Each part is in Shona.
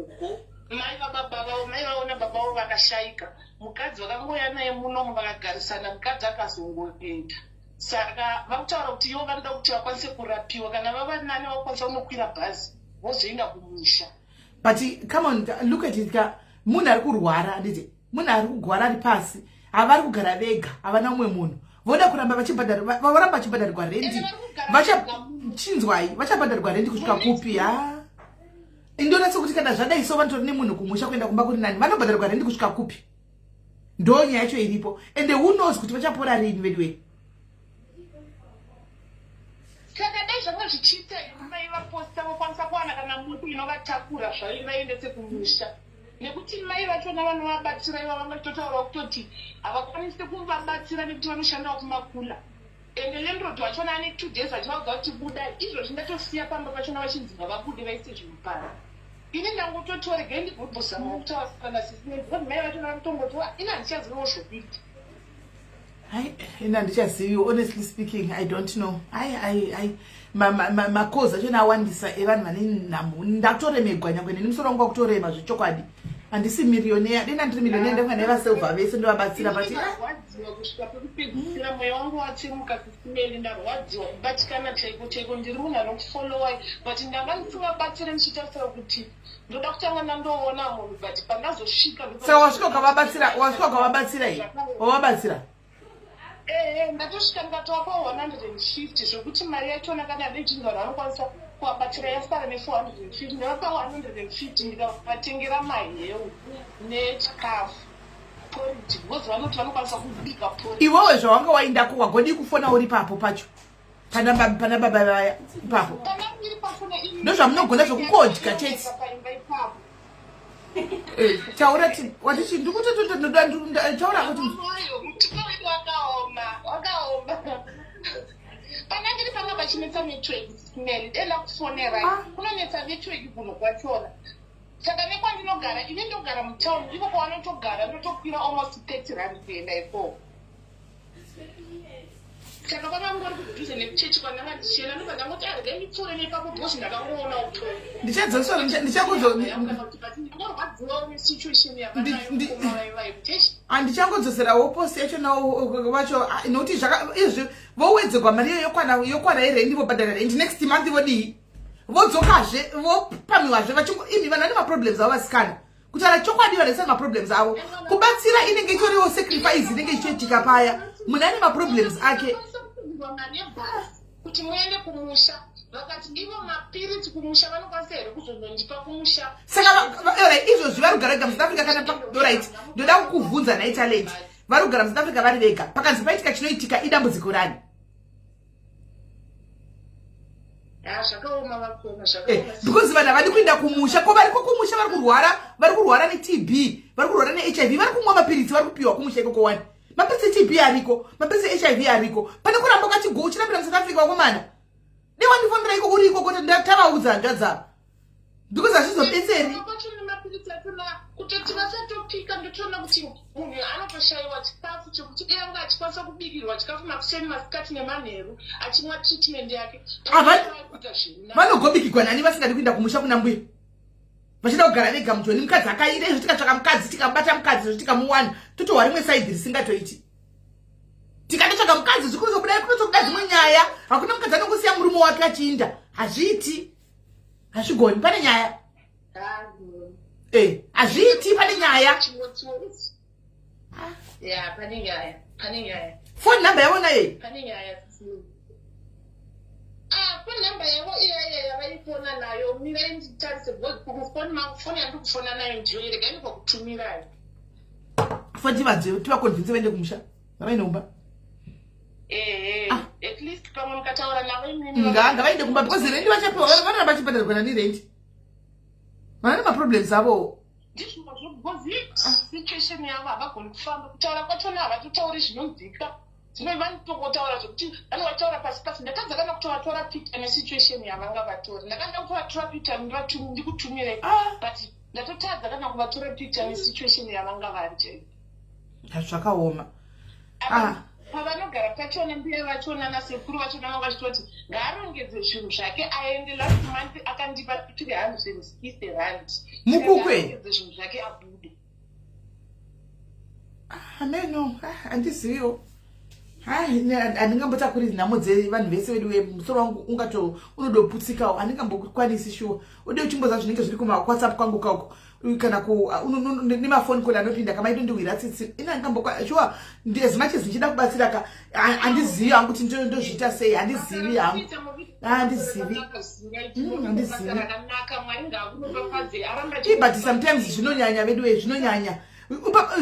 gogo mai vababa vavo, mai vavo nababa vavo vakashaika. Mukadzi vakangouya naye munomu vakagarisana, mukadzi akazongoenda. Saka vakutaura kuti ivo vanoda kuti vakwanise kurapiwa, kana vava nani vakwanisa kunokwira bhazi vozoenda kumusha. But come on, look at it ka, munhu ari kurwara handiti, munhu ari kugwara ari pasi, havari kugara vega, havana umwe munhu, voda kuramba vachibhadharwa, voramba vachibhadharwa rendi, vachachinzwai, vachabhadharwa rendi kusvika kupi? Ha, indonatsa kuti kana zvadai so vanotori nemunhu kumusha, kuenda kumba kuri nani. Vanobhadharwa rendi kusvika kupi? Ndo nyaya yacho iripo. And who knows kuti vachapora rini veduwe. Saka dai zvanga zvichiita, mai vaposta vokwanisa kuwana kana moto inovatakura zvayo vaendese kumusha, nekuti mai vachona vanovabatsira iva vangatotaurawo kutoti havakwanisi kuvabatsira nekuti vanoshandawo kumakula, ende landlord vachona ane 2 days vachivaudza kuti budai izvozvi. Ndatosiya pamba pachona vachinzi ngavabude vaise zvinhu pano. Ini ndangototi regai ndigombozama kutaura nasisi, because mai vachona vanotongoti ini handichaziviwo zvokuita. Hai, ini handichaziviwo. Honestly speaking, I don't know. Ai ai ai, makozi achona awandisa evanhu vane nhamo. Ndatoremegwa, nyangwe neni musoro wangu wakutorema. Zvechokwadi handisi millionaire. Dena ndiri millionaire, ndanga naivaselva vese ndovabatsira, but Ndarwadziwa kusvika pekupedzisira, mweya wangu watsemuka, Sisi Melly. Ndarwadziwa, kubatikana chaiko chaiko. Ndiri munhu anokufollowai, but ndanga ndisingabatsire ndichitarisira kuti ndoda kutanga ndandoona munhu, but pandazosvika Saka wasvika ukavabatsira? Wasvika ukavabatsira here? Wavabatsira? Ehe, ndatosvika ndikatoapa 150, zvokuti mari yachona kana nechinhu vanhu vanokwanisa kuvabatsira yasara ne450. Ndavapa 150, ndikavatengera maheu nechikafu, porridge, because vanoti vanokwanisa kubika porridge. Iwewe zvawanga waindako, wagodii kufona uri papo pacho pana baba vaya ipapo? Kana iri pafona ini Ndozvamunogona zvokukodya chete. Paimba ipapo. Taura watichi ndikutotaura kuti Moyo mutupo wedu wakaoma, wakaoma. Pana ndiri panga pachinetsa network smell denda kufonera. Kunonetsa network kuno kwachona. Saka nekwandinogara, ini ndogara mutown, iko kwavanotogara ndotokwira almost R30 kuenda ikoko. Saka kwakangori kudhuze nekuchechi kwandanga ndichienda, ndobva ndangoti aregai ndipfuure nepapo because ndakangoona uto. Ndichadzosera, ndichakuzo Ndangorwadziwawo nesituation yavanayo mukoma vaivai kuti Handichangodzoserawo post yacho nawo vacho, nokuti izvi vowedzerwa mari iyo yokwana, yokwana yerendi, vobhadhara rendi. Next month vodii? Vodzokazve, vopamiwazve. Vachingo imi vanhu vane maproblems avo, vasikana. Kutaura chokwadi, vanhu vese maproblems avo. Kubatsira inenge itoriwo sacrifice inenge ichitoitika paya. Munhu ane maproblems ake. Kuti muende kumusha, vakati ivo mapiritsi kumusha vanokwanisa here kuzonondipa kumusha? Saka alright, izvozvi vari kugara vega muSouth Africa kana alright, ndoda kukuvhunza nhai Talent, vari kugara muSouth Africa vari vega, pakanzi paitika chinoitika, idambudziko rani? Ha, zvakaoma vakoma, zvakaoma. Because vanhu havadi kuenda kumusha. Ko variko kumusha vari kurwara, vari kurwara neTB, vari kurwara neHIV, vari kumwa mapiritsi, vari kupiwa kumusha ikoko wani. Mapiritsi eTB ariko, mapiritsi eHIV ariko. Pane kuramba ukati go uchirambira muSouth Africa, wakomana, dei wandifonera ikoko uri ikoko, tavaudza hanzvadzi ava, because hazvizobetseri. Kwachona mapiritsi achona kutoti vasatopika, ndotoona kuti munhu anotoshayiwa chikafu chekuti dei anga achikwanisa kubikirwa chikafu makuseni, masikati nemanheru achimwa treatment yake. Kuita zviri Vanogobikirwa nani vasingadi kuenda kumusha kuna mbuya, vachida kugara vega mujoni? Mukadzi akaita izvo, tikatsvaka mukadzi, tikabata mukadzi izvo, tikamuwana, totohwa rimwe side risingatoiti. Tikatotsvaka mukadzi, zvikunozobuda, kunozobuda dzimwe nyaya. Hakuna mukadzi anongosiya murume wake achiinda, hazviiti, hazvigoni. Pane nyaya. Hazviiti, pane nyaya. Ya, pane nyaya, pane nyaya. Phone number yavo naye? Pane nyaya. Ah, phone number yavo iyaiya yavaifona nayo, mirai nditarise, because kufoni mangu, foni yandiri kufona nayo ndiyo, regai ndikakutumirai. Foni tivadze, tivaconvince vaende kumusha ngavaende kumba. Ehe. At least pamwe mukataura navo imimi. Ngavaende kumba, because rendi vachapiwa, vanoramba vachibhadharwa nani rendi? Vane maproblems avowo. Ndizvozvo, because situation yavo havagoni kufamba. Kutaura kwachona havatotauri zvinonzwika, zvino vanotongotaura zvekuti vanovataura pasi pasi. Ndatadza kana kutovatora picture nesituation yavanga vatori. Ndakanda kutovatora picture ndikutumirei, but ndatotadza kana kuvatora picture nesituation yavanga vari chaivo. Zvakaoma. Ah. Pavanogara pachona, mbuya vachona nasekuru vachona vanga vachitoti ngaarongedze zvinhu zvake aende. Last month akandipa R360. Mukukwe. Ngaarongedze zvinhu zvake abude. Ameno, handiziviwo. Hai, handingambotakuri nhamo dzevanhu vese vedu. Musoro wangu ungato unodoputsikawo, handingambokwanisi shuwa. Ude uchimboziva zvinenge zviri kumaWhatsApp kwangu kauko kana nemafoni call anopinda kamaidondiwira tsitsi. Ina handingambokwa shuwa. As much as ndichida kubatsira ka, handizivi hangu kuti ndozviita sei. Handizivi hangu, handizivi. Handizivi. Rakanaka, Mwari ngaakuropafadze, aramba. But sometimes zvinonyanya vedu we, zvinonyanya,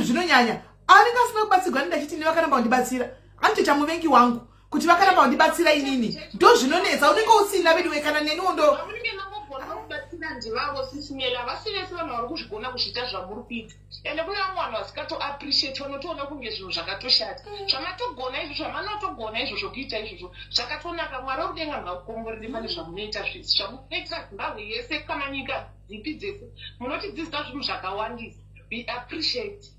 zvinonyanya. Anenge asina kubatsirwa ndachiti nevakaramba kundibatsira, anotoita muvengi wangu kuti vakaramba kundibatsira inini. Ndo zvinonetsa, unenge usina vedu we, kana neniwo ndo Vamunenge mangogona kubatsira ndivavo, sisimela vasi vese vanhu vari kuzvigona kuzviita zvamuri kuita. Ende kune vamwe vanhu vasikatoappreciate, vanotoona kunge zvinhu zvakatoshata zvamatogona izvo, zvamanotogona izvozvo kuita izvozvo zvakatonaka. Mwari wekudenga ngakukomborere pane zvamunoita zvese, zvamunoitira Zimbabwe yese kana nyika dzipi dzese. Munotidzidzisa zvinhu zvakawandisa, we appreciate.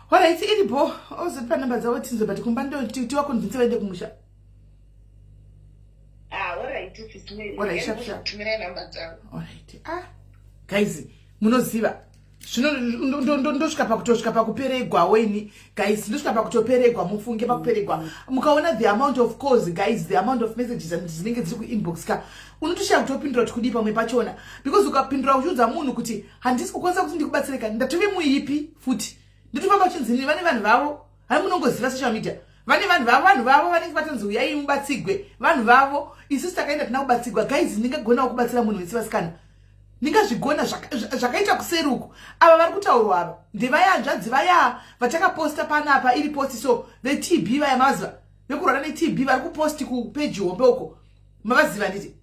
Alright, iripo ozotipa namba dzavo tinzwe, but kumba ndo tivaconvince vaende kumusha. Ah, alright. Alright, sharp, sharp. Tumirai namba dzavo. Alright. Ah, guys, munoziva zvino ndosvika pakutosvika pakuperegwawo ini, guys. Ndosvika pakutoperegwa, mufunge, pakuperegwa. Mukaona the amount of calls, guys, the amount of messages and dzinenge dziri kuinbox ka, unotoshaya kuti wopindura kuti kudii pamwe pachona, because ukapindura uchiudza munhu kuti handisi kukwanisa kuti ndikubatsireka, ndatove muipi futi. Ndotofamba uchinzi vane vanhu vavo. Hai, munongoziva social media, vane vanhu vavo, vanhu vavo vanenge vatonzi uyai mubatsigwe, vanhu vavo. Isusu takaenda tina kubatsigwa. Guys, ndingagonawo kubatsira munhu wese, vasikana, ndingazvigona. Zvakaita kuseri uku, ava vari kutaurwa ava ndevaya hanzvadzi vaya vatakaposta panapa, iri post so, veTB vaya, mavaziva, vekurwara neTB vari kuposti kupeji hombe uko, mavaziva nditi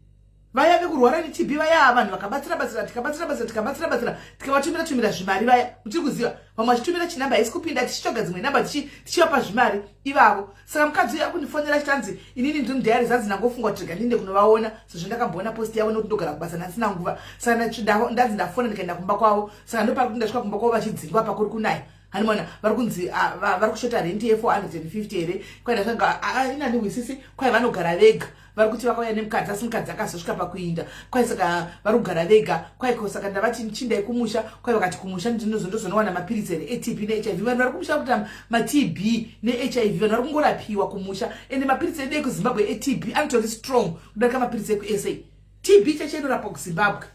vaya vekurwara neTB vaya, vanhu vakabatsira batsira, tikabatsira batsira, tikabatsira batsira, tikavatumira tumira zvimari vaya, muchiri kuziva? Vamwe vachitumira chinhamba haisi kupinda, tichitsvaga dzimwe namba, tichivapa zvimari ivavo. Saka mukadzi uyu akundifonera chitanzi inini ndiri mudiary, zanzi ndangofunga kuti rega ndiende kunovaona sezvo ndakamboona post yavo, nekuti ndogara kubasa, ndasina nguva. Saka ndanzi ndafona, ndikaenda kumba kwavo. Saka ndopari kuti ndasvika kumba kwavo vachidzingwa, pakuri kunaya. Hanimona vari kunzi vari kushota renti ye450 here. Kwaida inandihwisisi, kwai vanogara vega. Vari kuti vakauya nemukadzi, asi mukadzi akazosvika pakuinda. Kwai saka vari kugara vega. Kwaiko saka ndavati chindai kumusha. Kwai vakati kumusha ndinozonowana mapiritsi here eTB neHIV? Vanhu vari kumusha kuita maTB neHIV, vanhu vari kungorapiwa kumusha. Ende mapiritsi edu ekuZimbabwe eTB anotori strong kudarika mapiritsi ekuSA. TB chacho inorapwa kuZimbabwe.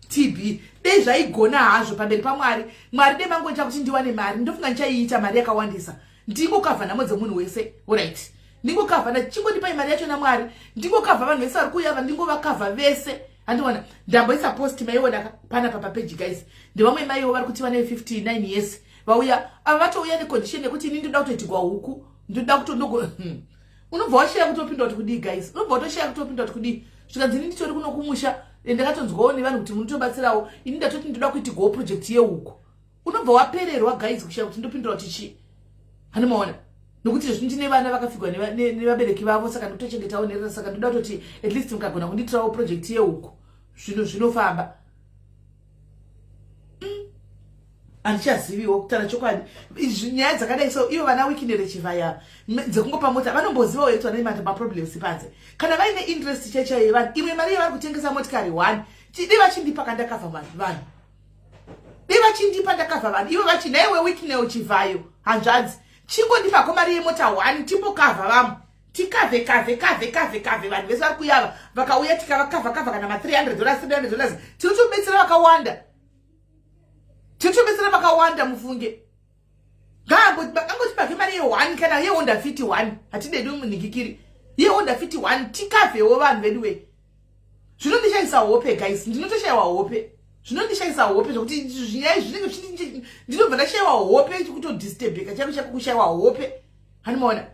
TB dei zvaigona hazvo, pamberi paMwari, Mwari dei mangoita kuti ndiwane mari, ndofunga ndichaiita mari yakawandisa, ndingokavha nhamo dzemunhu wese. Alright, ndingokavha, chingondipai mari yacho naMwari, ndingokavha vanhu vese vari kuuya ava, ndingovakavha vese. Handiona ndamboisa post, maiona panapa papeji, guys. Ndevamwe maiwo vari kuti vane 59 years vauya ava, vatouya necondition yekuti ini ndoda kutoitigwa huku, ndoda kutondogo. Unobva washaya kuti wopinda kuti kudii, guys, unobva watoshaya kuti wopinda kuti kudii. Zvikanzi ini nditori kuno kumusha, ndakatonzwawo nevanhu kuti munotobatsirawo, ini ndatoti ndoda kuitigwawo project yehuku. Unobva wapererwa, guys, kushaya kuti ndopindura kuti chii. Handimaona nokuti izvozvi ndine vana vakafigwa nevabereki vavo, saka ndikutochengetawo nherera. Saka ndoda kutoti at least mukagona kundiitirawo project yehuku, zvinhu zvinofamba. Handichaziviwo kutaura chokwadi. Nyaya dzakadai so, ivo vana Wicknell Chivayo dzekungopa mota, vanombozivawo here kuti vane maproblems panze? Kana vaine interest chaichaiyo yevanhu, imwe mari yavari kutengesa motikari one dei vachindipa kandakavha vanhu, dei vachindipa ndakavha vanhu ivo vachi. Naiwe Wicknell Chivayo hanzvadzi, chingondipako mari yemota one, timbokavha vamwe, tikavhe kavhe kavhe kavhe kavhe vanhu vese vari kuyava. Vakauya tikavakavha kavha kana ma$300, $300, tinotobetsera vakawanda, tinotobetsera vakawanda, mufunge. Angotipake mari ye1 kana yeHonda Fit 1, hatidedi munhingikiri yeHonda Fit 1, tikavhewo vanhu vedu we. Zvinondishaisa hope, guys, ndinotoshayiwa hope. Zvinondishaisa hope zvokuti zvinyaya zvinenge, ndinobva ndashayiwa hope, kutodisturbeka chaiko chaiko, kushayiwa hope. Handimaona,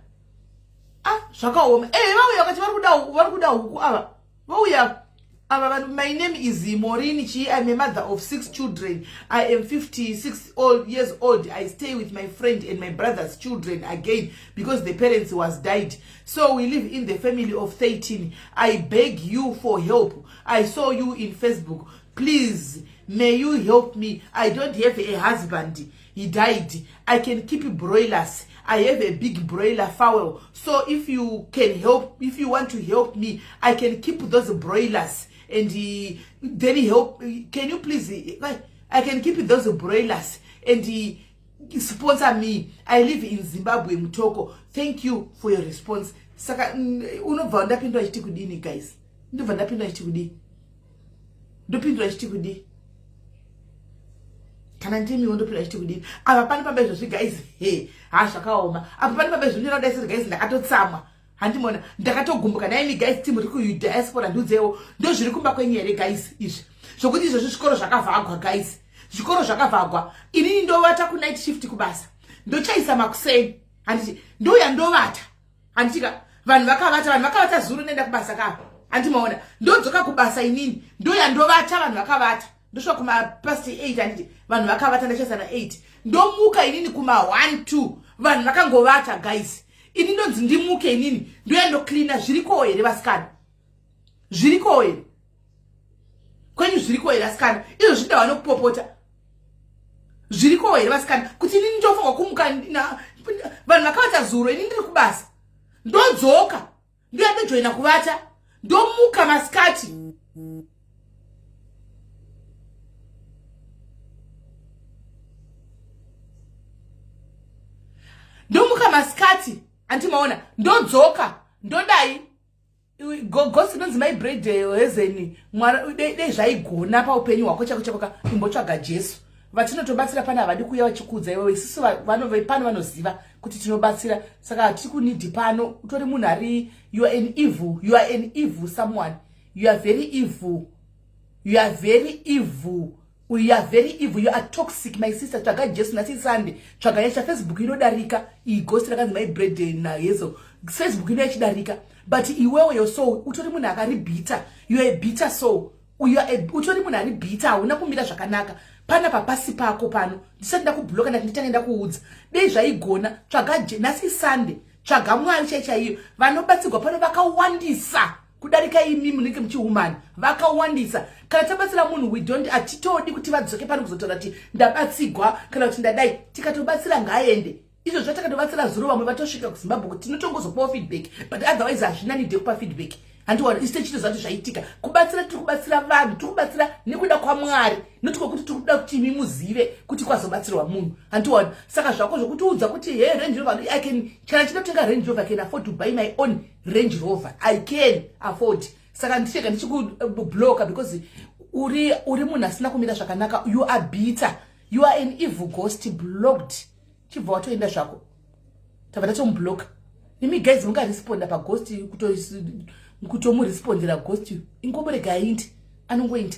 ah, zvakaoma. E, vauya vakati vari kuda huku ava, vauya ava vanhu. My name is Morini chi, I'm a mother of six children. I am 56 years old. I stay with my friend and my brother's children again because the parents was died, so we live in the family of 13. I beg you for help. I saw you in Facebook. Please, may you help me? I don't have a husband. He died. I can keep broilers. I have a big broiler fowl. So if you can help, if you want to help me, I can keep those broilers and then help. Can you please, I can keep those broilers and sponsor me. I live in Zimbabwe, Mutoko. Thank you for your response. Saka unobva ndapindura chiti kudini, guys? Ndobva ndapindura chiti kudii? Ndopindura chiti kudii? Kana ndimiwo, ndopindura chiti kudini? Apa pane pamba izvozvi, guys, he, ha, zvakaoma. Apa pane pamba izvo, ndinoda kudai, guys, ndakatotsamwa, handimona, ndakatogumbuka. Naimi guys, team ri kudiaspora, ndiudzewo, ndo zviri kumba kwenyu here, guys, izvi zvokuti izvozvi zvikoro zvakavhagwa, guys? Zvikoro zvakavhagwa. Inini ndovata kunight shift kubasa, ndochaisa makuseni, handiti? Ndouya ndovata, handitika? Vanhu vakavata, vanhu vakavata. Zuru nenda kubasa kapa, handimaona? Ndodzoka kubasa inini, ndouya ndovata, vanhu vakavata. Ndosvika kumapast 8, handiti? Vanhu vakavata, ndachaisa na8. Ndomuka inini kuma1 2, vanhu vakangovata, guys. Ini ndonzi ndimuke inini, ndoya ndocleana. Zvirikowo here, vasikana? Zvirikowo here kwenyu? Zvirikowo here, vasikana? Izvo zvindava nokupopota. Zvirikowo here, vasikana, kuti inini ndofanirwa kumuka vanhu vakavata zuro, ini ndiri kubasa, ndodzoka, ndoya ndojoina kuvata, ndomuka masikati? Ndomuka masikati, andimaona? Ndodzoka, ndodai. Ghost inonzi my bread hezeni. Mwari, dei zvaigona paupenyu hwako chako chako, imbotsvaga Jesu. Vatinotobatsira pana havadi kuuya vachikudza iwewe. Isusu pano vanoziva kuti tinobatsira, saka hatiri kunidhi pano. Utori munhu ari, you are an evil, you are an evil someone. You are very evil, you are very evil, you are very evil, you are toxic, my sister. Tsvaga Jesu. Nhasi Sunday, tsvaga yasha. Facebook inodarika iyi. Ghost rakanzi my bread nahezo, Facebook ino yachidarika, but iwewe, your soul, utori munhu akari bitter. You are a bitter soul. Utori munhu ari bitter, hauna kumira zvakanaka pana papasi pako pano. Ndisati ndakubloka, ndati nditange ndakuudza. Dei zvaigona, tsvaga. Nhasi Sunday, tsvaga Mwari chai chaiyo. Vanobatsirwa pano vakawandisa kudarika imi munenge muchihumana, vakawandisa. Kana tabatsira munhu, we don't, hatitodi kuti vadzoke pano kuzotaura kuti ndabatsigwa kana kuti ndadai. Tikatobatsira, ngaaende. Izvo zvatakatobatsira zuro, vamwe vatosvika kuZimbabwe, kuti tinotongozopawo feedback, but otherwise hazvina need yekupa feedback, handiwana? Isi techitoziva kuti zvaitika. Kubatsira, tiri kubatsira vanhu, tiri kubatsira nekuda kwaMwari, noti kwekuti tiri kuda kuti imi muzive kuti kwazobatsirwa munhu, handiwana? Saka zvako zvokutiudza kuti he, Range Rover, I can, kana chinotenga Range Rover, I can afford to buy my own Range Rover, I can afford. Saka ndichega ndichikubloka because uri munhu asina kumira zvakanaka. You are bitter, you are an evil ghost. Blocked. Chibva watoenda zvako. Tabva tatomubloka. Imi guys, mungaresponda paghost, kutomurespondera ghost? Ingomurega aindi, anongoinda,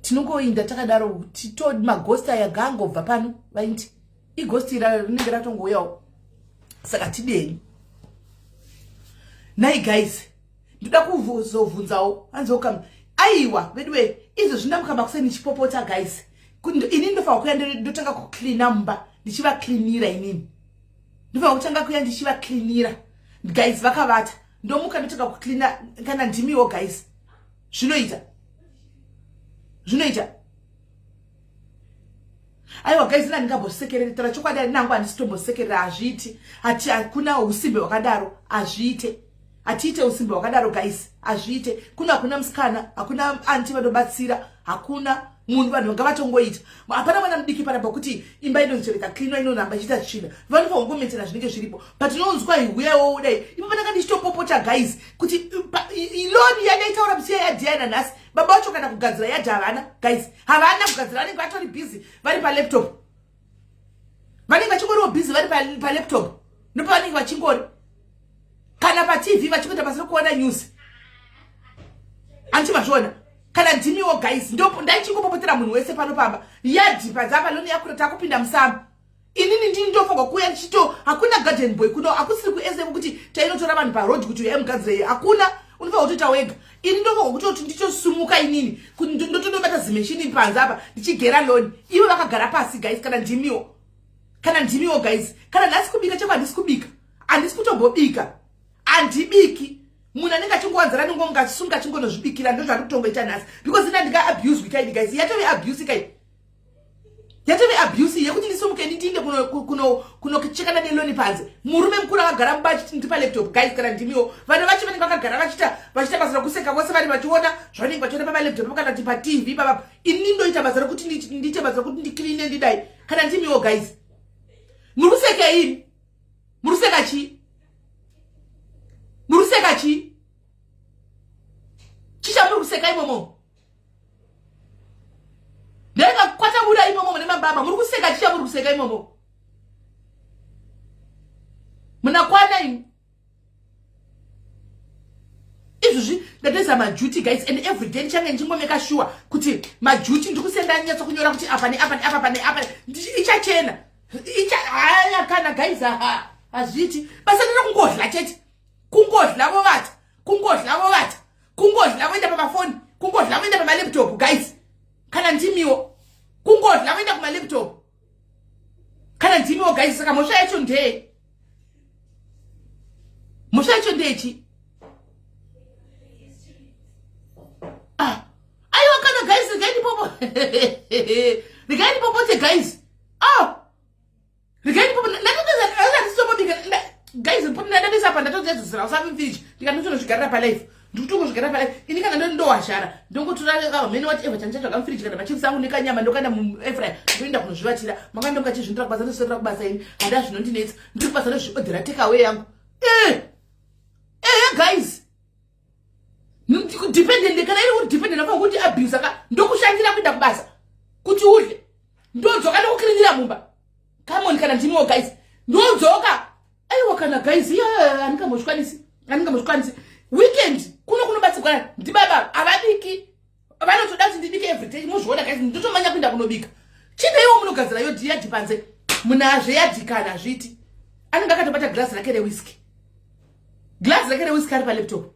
tinongoinda takadaro. Tito maghost aya gaangobva pano, vaindi ighost rinenge ratongouyawo. Saka tideni nai, guys? Ndoda kuzobvunzawo, hanzi aiwa veduwe, izvo zvindamuka makuseni ndichipopota, guys. Ini ndofanira kuya ndotanga kucleana mumba, ndichivacleanira. Inini ndofanira kutanga kuya ndichivacleanira, guys, vakavata. Ndomuka ndotanga kucleana. Kana ndimiwo, guys, zvinoita? Zvinoita? Aiwa guys, ina ndingambosekereri tara chokwadi nangu, handisi tombosekerera. Hazviiti, hati, hakuna usimbe hwakadaro, hazviite. Hatiite usimbe hwakadaro, guys, hazviite. Kuno hakuna musikana, hakuna auntie vanobatsira, hakuna munhu. Vanhu vanga vatongoita, hapana mwana mudiki panapa kuti imba inonzvereka cleanwa, inoramba ichiita tsvina. Vanofanira kungomentena zvinenge zviripo, but inonzwa iuyawo udai. Ipo pananga ndichitopopota, guys, kuti lawn yandaitaura musiya yadhiana nhasi, baba vacho kana kugadzira yadhi havana, guys, havana kugadzira. Vanenge vatori busy vari palaptop, vanenge vachingoriwo busy vari palaptop, ndopavanenge vachingori, kana paTV vachingoita basa rekuona news. Andichimazviona? Kana ndimiwo, guys, ndaichingopopotera munhu wese pano pamba. Yadhi padzapa, lawn yakura, takupinda musamba. Inini ndini ndofanirwa kuuya ndichito. Hakuna garden boy kuno, hakusiri kuSA kuti tainotora vanhu paroad kuti uyai mugadzirei. Hakuna, unofanirwa kutoita wega. Ini ndofanirwa kutoti ndichosumuka inini, ndotondobata zimeshini panze apa, ndichigera lawn, ivo vakagara pasi. Guys, kana ndimiwo, kana ndimiwo, guys, kana nhasi kubika cheko handisi kubika, handisi kutombobika, handibiki. Munhu anenge achingowanzira, anenge achisunga, achingonozvibikira. Ndozvari kutongoita nhasi, because ina ndingaabuswi kaini, guys? Yatove abuse kai. Yatove abuse yekuti ndisumuke ndiinde kunochekana neloni panze. Murume mukuru akagara mumba achiti ndipa laptop. Guys, kana ndimiwo, vana vacho vanenge vakagara vachiita basa rokuseka vose vari vachiona zvavanenge vachiona pamalaptop kana kuti paTV papa. Ini ndoita basa rokuti ndiite basa rokuti ndicleane, ndidai. Kana ndimiwo, guys, muri kuseka ini? Muri kuseka chii? Muri kuseka chii? Chichamuri kuseka imomo? Ndakakwataura imomo mune mababa. Muri kuseka chicha? Muri kuseka imomo? Munakwana imi. Izvozvi ndatoisa maduty, guys, and every day ndichange ndichingomeka sure kuti maduty ndikusenda nyatso kunyora kuti apa neapa neapa pane apa ichachena icha. Haya, kana guys, ha, hazviiti. Basa ndiro kungodla chete, kungodla vovata, kungodla vovata, kungodla voenda pamafoni, kungodla voenda pamalaptop. Guys, kana ndimiwo, kungodla voenda kumalaptop. Kana ndimiwo, guys, saka mhosva yacho ndee? Mhosva yacho ndechi? Ah, aiwa, kana guys, regai ndipopo, regai ndipopote, guys. Ah, regai ndipopo. Ndatotombobika, guys. Ndatoisa pa, ndatozedzesera usafifiji, ndikatotonozvigarira palife. Ndikutongozvigarira palife ini. Kana ndowashara, ndongotora mhene, whatever chandichatsvaga mufiriji, kana machips angu nekanyama, ndokanda muairfryer, ndoenda kunozvivatira. Manga ndonga chizvindira kubasa, ndosverera kubasa. Ini handa zvinondinetsa, ndiri kubasa, ndozviodhera takeaway yangu. Eh, guys, dependent, kana iri uri dependent, afanira kuti abuse ka. Ndokushandira kuenda kubasa kuti udye, ndodzoka ndokucleanira mumba. Come on, kana ndimiwo, guys, ndodzoka. Aiwa, kana guys, handingambozvikwanisi, handingambozvikwanisi. Weekend kuno kunobatsirwa ndibaba, havabiki, vanotoda kuti ndibike everyday. Muzviona, guys, ndotomanya kuenda kunobika. Chineiwo munogadzira yodhi panze, munazve yadhikana, hazviiti. Anenge akatobata glass rake rewhisky, glass rake rewhisky, ari palaptop.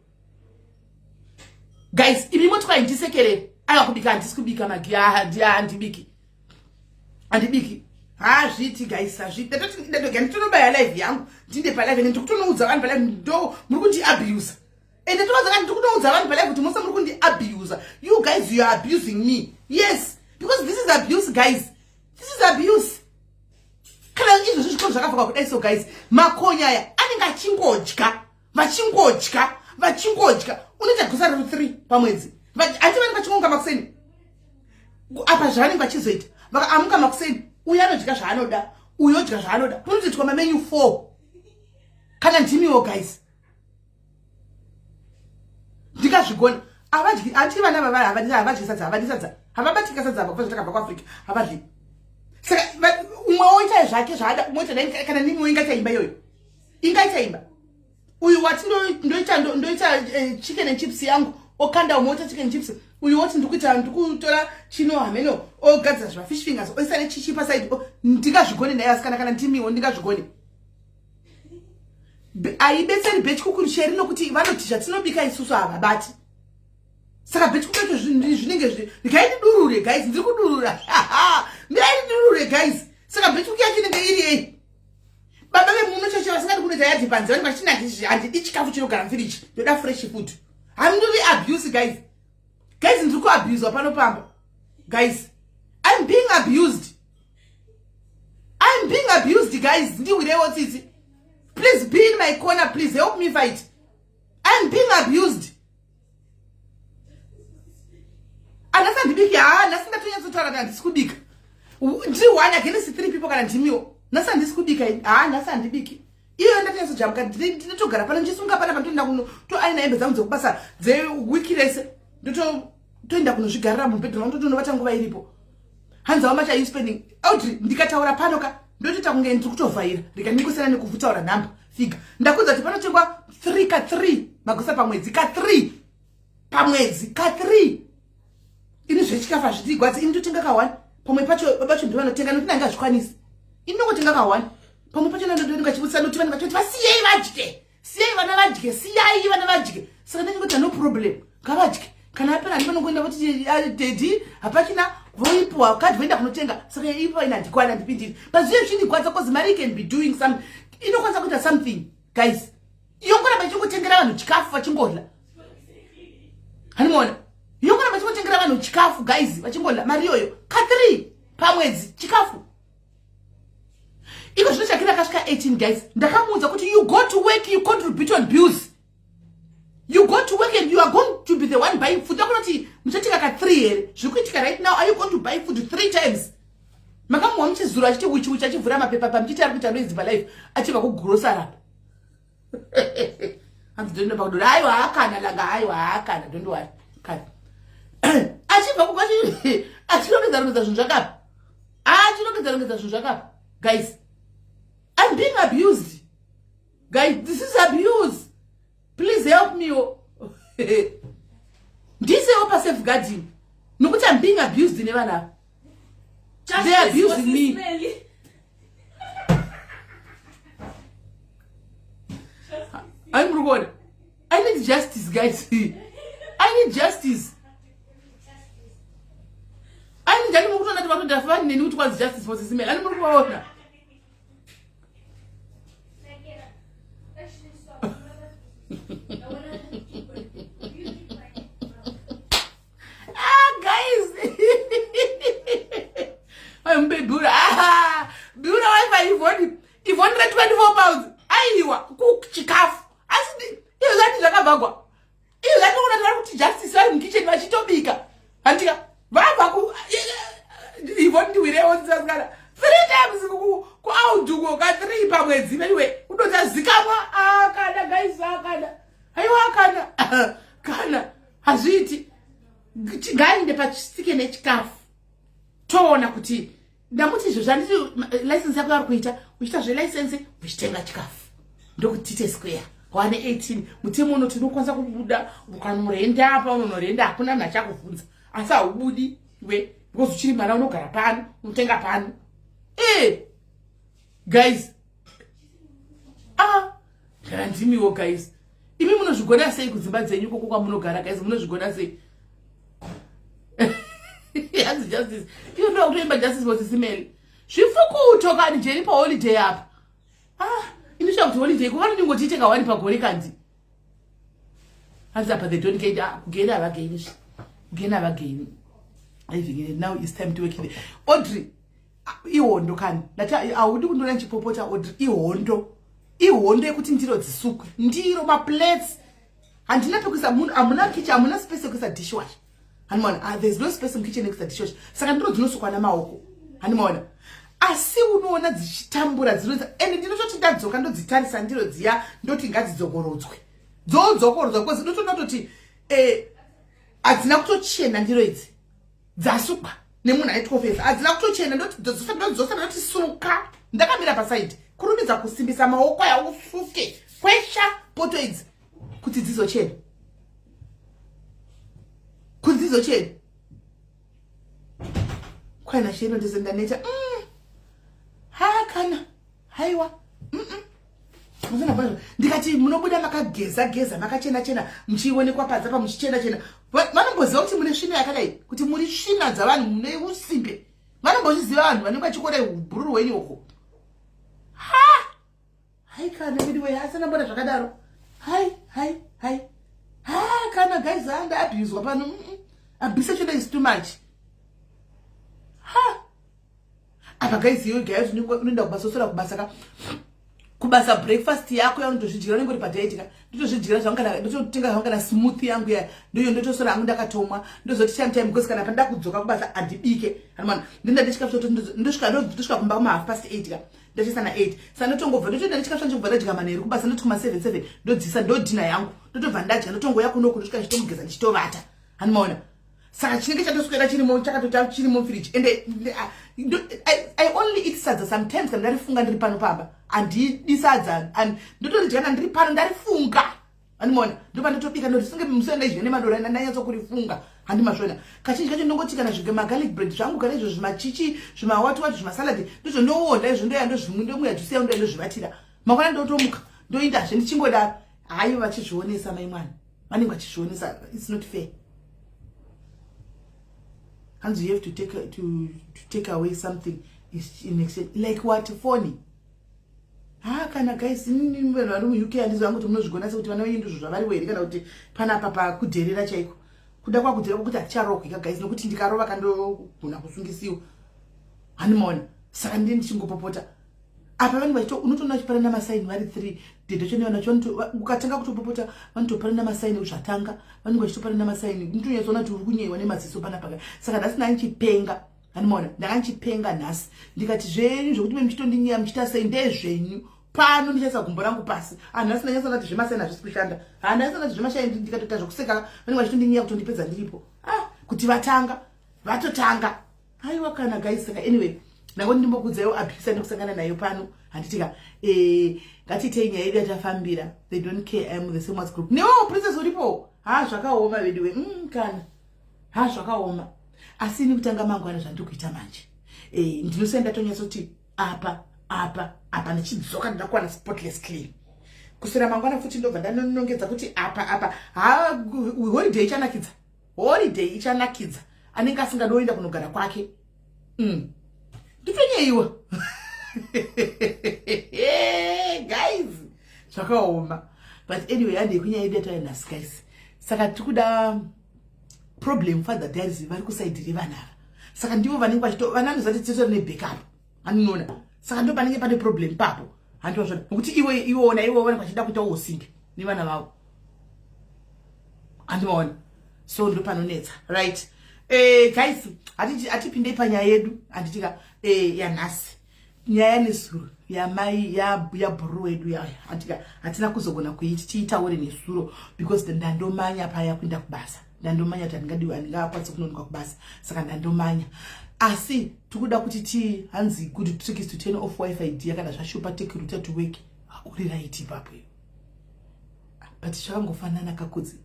Guys, imi moti kwai ndisekerere. Aiwa, kubika handisi kubika magi, handibiki, handibiki, hazviiti, guys, hazviiti. Ndatoga nditonobaya live yangu, ndinde palive, ende ndikutonoudza vanhu palive, ndo muri kundiabusa. Ende tovaza ndiri kutoudza vanhu palive kuti mose muri kundiabusa. You guys, you are abusing me. Yes, because this is abuse, guys, this is abuse. Kana izvozvi zvikoro zvakavhurwa kudai so, guys, makonya aya anenge achingodya, vachingodya, vachingodya. Unoita grocery ro 3 pamwedzi. Handi vanenge vachingonga makuseni apa, zvavanenge vachizoita, amuka makuseni, uyo anodya zvaanoda, uyo odya zvaanoda, kunotoitwa mamenu 4. Kana ndimiwo, guys, ndingazvigona? Havadyi, handiti vana vava havadyi sadza, havadi sadza, havabatika sadza apa. Kubva zvatakabva kuAfrica havadyi. Saka umwe woita zvake zvaada, umwe oita. Kana ndimiwo, ingaita imba iyoyo? Ingaita imba? Uyu wati ndoita chicken and chips yangu, okanda, umwe oita chicken chips, uyu woti ndikuita, ndikutora chino, hameno, ogadzira zvimafish fingers, oisa nechichi paside. Ndingazvigone naye asikana? Kana ndimiwo, ndingazvigone? Haibetseri batch cook sheri, nokuti vanoti zvatinobika isusu havabati. Saka batch cook yacho zvinenge, regai ndidurure, guys, ndiri kudurura, mirai ndidurure, guys. Saka batch cook yacho inenge iri yei? Baba vemuno chacho vasingadi kunoita yadhi panze, vanenge vachiti handidi chikafu chinogara mufiriji, ndoda fresh food. Hamndiri abuse, guys. Guys, ndiri kuabuswa pano pamba. Guys, I'm being abused, I'm being abused. Guys, ndiwirewo tsitsi. Please be in my corner, please help me fight. I'm being abused. Andasi handibiki. Ha, nhasi ndatonyatsotaura kuti handisi kubika. Ndiri one against three people. Kana ndimiwo, nhasi handisi kubika. Ha, nhasi handibiki. Iyoyo ndatonyatsojamuka, ndinotogara pano, ndichisunga pana pandoenda kuno toaina hembe dzangu dzekubasa dzewiki rese, ndotoenda kunozvigarira mubedroom, ndotonovata nguva iripo. Hanzi, "How much are you spending?" Audrey, ndikataura pano ka, ndotoita kunge ndiri kutovhaira. Rega ndingosiyana nekutaura nhamba figure. Ndakudza kuti panotengwa 3 ka 3 magosa pamwedzi, ka 3 pamwedzi, ka 3. Ini zvechikafu hazvitigwadzi. Ini ndotenga ka 1 pamwe pacho, babacho ndo vanotenga, nokuti nange hazvikwanisi. Ini ndongotenga ka 1 pamwe pacho. Ndongachibudisa noti vanenge vachiti vasiyei vadye, siyai vana vadye, siyai vana vadye. Saka ndachingoti no problem, ngavadye. Kana apera, handi vanongoenda voti, "Daddy, hapachina," voipuwa kadhi, voenda kunotenga. Saka ipo ina handikwana, handipindiri pazviye zvichindigwadza, cause mari can be doing some, inokwanisa kuita something, guys. Yongoramba ichingotengera vanhu chikafu vachingodla, handimuona? Yongoramba ichingotengera vanhu chikafu, guys, vachingodla mari iyoyo ka3. Pamwedzi chikafu. Iko zvino Shakira akasvika 18, guys. Ndakamuudza kuti you go to work, you contribute on bills. You go to work and you are going to be the one buying food. Ndakunoti muchatenga ka 3 here? Zviri kuitika right now, are you going to buy food 3 times? Makamuwa muchizuro achiti wichi wichi achivhura mapepa pamuchiti ari kuita noise palife achibva kugrosary apa. Hanzi ndoenda pakudora. Aiwa hakana langa, aiwa hakana, don't worry. Kana. Achibva kukachi achirongedza rongedza zvinhu zvakapa. Achirongedza rongedza zvinhu zvakapa. Guys, I'm being abused. Guys, this is abuse. Please help me. Oh. Ndisewo pa safeguarding. Nokuti I'm being abused nevana ava. They are abusing me. I'm kuona. I need justice, guys. I need justice. I need ndani mukutoona kuti vatoda fani neni kuti kwanzi justice for Sisimela. Ani muri kuvaona? Ah, guys. I'm Bura. Ah, Bura wifi Yvonne. Yvonne re £24. Aiwa, kuchikafu. Asi izvo zvati zvakabvagwa. Izvo zvati kuona vari kuti justice vari mukitchen vachitobika. Handika vabva ku Yvonne ndiwirewo nzivasikana. 3 times ku kuAldi ka 3 pamwedzi anyway. Kutotazikamwa. Ah, kana guys, ah, kana. Aiwa kana. Kana hazviiti. Ngaende pachisike nechikafu. Toona kuti ndamuti izvo zvanditi license yako yauri kuita uchiita zvelicense uchitenga chikafu ndokuti tiite square wane 18 mutemo unoti unokwanisa kubuda ukanorenda apa unonorenda hakuna munhu achakubvunza asi haubudi iwe because uchiri mwana unogara pano unotenga pano e guys, ah, kana ndimiwo guys, imi munozvigona sei kudzimba dzenyu ikoko kwamunogara? Guys, munozvigona sei? Hanzi justice iyo ndoda kutoimba justice for Sisimeli. Zvifukuto kani jeri paholiday apa. Ah, inosvika kuti holiday kuva ndingotiite kawani pagore kanzi. Hanzi apa they don't get, ah, kugena havagaini, kugena havagaini. Even now it's time to work in Audrey. Ihondo kani, ndati haudi kundiona ndichipopota, Audrey. Ihondo, ihondo yekuti ndiro dzisukwe, ndiro, maplates handina pekuisa munhu, hamuna kitchen, hamuna space yekuisa dishwasher, handimaona? Ah, there's no space mukitchen yekuisa dishwasher, saka ndiro dzinosukwa namaoko, handimaona? Asi unoona dzichitambura dzinoita, ende ndinototi ndadzoka ndodzitarisa ndiro dziya, ndoti ngadzidzokorodzwe, dzodzokorodzwa, because ndotoona toti hadzina kutochena ndiro idzi dzasukwa nemunhu ane 12 years, hadzina kutochena. Ndodzosa, ndodzosa, ndoti suka ndakamira pasaidi, kurumidza kusimbisa maoko aya, usuke kwesha poto idzi kuti dzizochena, kuti dzizochena. Kwaina sheno ndise ndaneta. Ha, kana haiwa. Ndikati munobuda makageza geza, makachena chena, muchionekwa panze pa muchichena chena. Vanomboziva kuti mune svina yakadai, kuti muri svina dzavanhu, mune usimbe? Vanombozviziva vanhu vanenge vachikora ubhururu hwenyu uko? Ha, hai, kana anyway asina mbona zvakadaro. Hai hai hai, ha, kana guys, andaabuswa pano. Abuse chona is too much. Ha, apa guys, iwe guys, unoenda kubasa, usora kubasa ka, kubasa breakfast yako yaunotozvidyira, unenge uri padiet ka. Ndotozvidyira zvangu, kana ndototenga zvangu kana smoothie yangu ya ndoyo, ndotosora hangu ndakatomwa, ndozoti time time, because kana pandida kudzoka kubasa handibike, hanimana ndinda ndichikafu, ndosvika kumba kuma 8:30 ka, ndachisa na 8, saka ndotongobva ndotoenda nechikafu changu, kubva ndadya manheru kubasa, ndoti kuma 7 7 ndodzisa, ndodhina yangu, ndotobva ndadya, ndotongoya kunoku, ndosvika ndichitomugeza, ndichitovata, handimaona? Saka chinenge chatoswera chirimo, chakatota chirimo mufiriji, ende I only eat sadza sometimes kana ndarifunga ndiri pano pamba. Handidi sadza, ndotoridya kana ndiri pano ndarifunga, handimaona? Ndopa ndotobika, ndorisunge musi ndaidya nemadora, ndanyatsokurifunga, handimazvona? Kazhinji kacho ndongoti kana magarlic bread zvangu, kana izvo zvimachichi, zvimawatiwati, zvimasaladi, ndizvo ndowonda izvo, ndoya ndozvimwe, ndomwe juice yangu, ndoya ndozvivatira. Mangwana ndotomuka ndoindazve, ndichingodaro. Hayi, vachizvionesa mai mwana, vanenge vachizvionesa. It's not fair. Hanzi you have to take away something in exchange. Like what? Phone? Ha, kana guys, vanhu vari muUK, handiziva kuti munozvigona sekuti vana venyu ndizvo zvavari here, kana kuti panapa pakudherera chaiko, kuda kwakudherera kwokuti haticharohwika, guys, nokuti ndikarova kandogona kusungisiwa. Handimaona. Saka ndini ndichingopopota apa, vanenge vachito, unotoona vachiparana masaini vari three. Dhedhe cho nevana vacho, ukatanga kutopopota vanotoparana masaini. Zvatanga, vanenge vachitoparana masaini. Unotonyatsoona kuti uri kunyeyiwa nemaziso panapa. Saka nhasi ndandichipenga, handimaona, ndakandichipenga nhasi. Ndikati zvenyu zvokuti me muchitondinyeya muchiita sei, ndezvenyu. Pano ndichaisa gumbo rangu pasi. Hanhasi ndanyatsoona kuti zvemasaini hazvisi kushanda. Handanyatsoona kuti zvemashaini, ndikatoita zvokuseka, vanenge vachitondinyeya kutondipedza ndiripo. Ah, kuti vatanga, vatotanga. Aiwa kana, guys. Saka anyway, ndangoti ndimbokudzaiwo abuse nekusangana nayo pano, handitika? Ngatiitei nyaya yedu yatafambira. They don't care. I am the same WhatsApp group newewo, Princess, uripo. Ha, zvakaoma veduwe. Kana, ha, zvakaoma. Asi ini kutanga mangwana zvandiri kuita manje, ndinosiya ndatonyatsoti apa, apa, apa, ndichidzoka ndida kuwana spotless clean. Kuswera mangwana futi ndobva ndanonongedza kuti apa, apa. Ha, holiday ichanakidza, holiday ichanakidza. Anenge asingadi oenda kunogara kwake. Nditonyeyiwa, guys, zvakaoma. But anyway, handei kunyaya yedu yatauya nhasi, guys. Saka tiri kuda problem. Father Diaries vari kuside revana ava, saka ndivo vanenge vachito vana vanozati titori nebackup, andinoona. Saka ndo panenge pane problem papo, handivazvona, nokuti iwe iwona ivo vanenge vachida kuita usimbi nevana vavo, handivaona. So ndo panonetsa, right? Guys, hatipindei panyaya yedu, handitika? Yanhasi, nyaya nesuro yamai yabhuru wedu yaya, handitika? Hatina kuzogona kuiti tiitaure nesuro because ndandomanya paya kuenda kubasa. Ndandomanya kuti handingadiwe, handingakwanisi kunonoka kubasa, saka ndandomanya. Asi tikuda kuti ti, hanzi good trick is to turn off WiFi dear. Kana zvashupa, take router to work. Uri right ipapo, but zvakangofanana kakudzi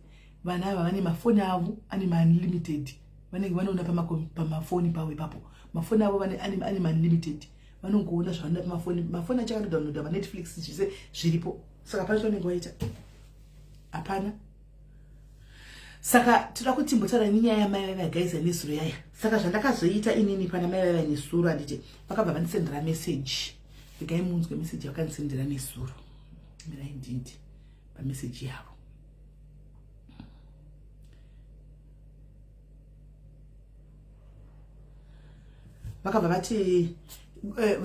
vana ava vane mafoni avo ane maunlimited, vanenge vanoona pamafoni pavo ipapo. Mafoni avo ane maunlimited, vanongoona zvavanoda pamafoni. Mafoni acho akatodownloada maNetflix, zvese zviripo. Saka pane chavanenge vaita? Hapana. Saka toda kuti timbotaura nenyaya yamai vaiva, guys, nesuro yaya. Saka zvandakazoita inini pana mai vaiva nesuro, handiti vakabva vandisendera meseji. Regai munzwe meseji yakandisendera nesuro. Mirai ndindi pameseji yavo. Vakabva vati,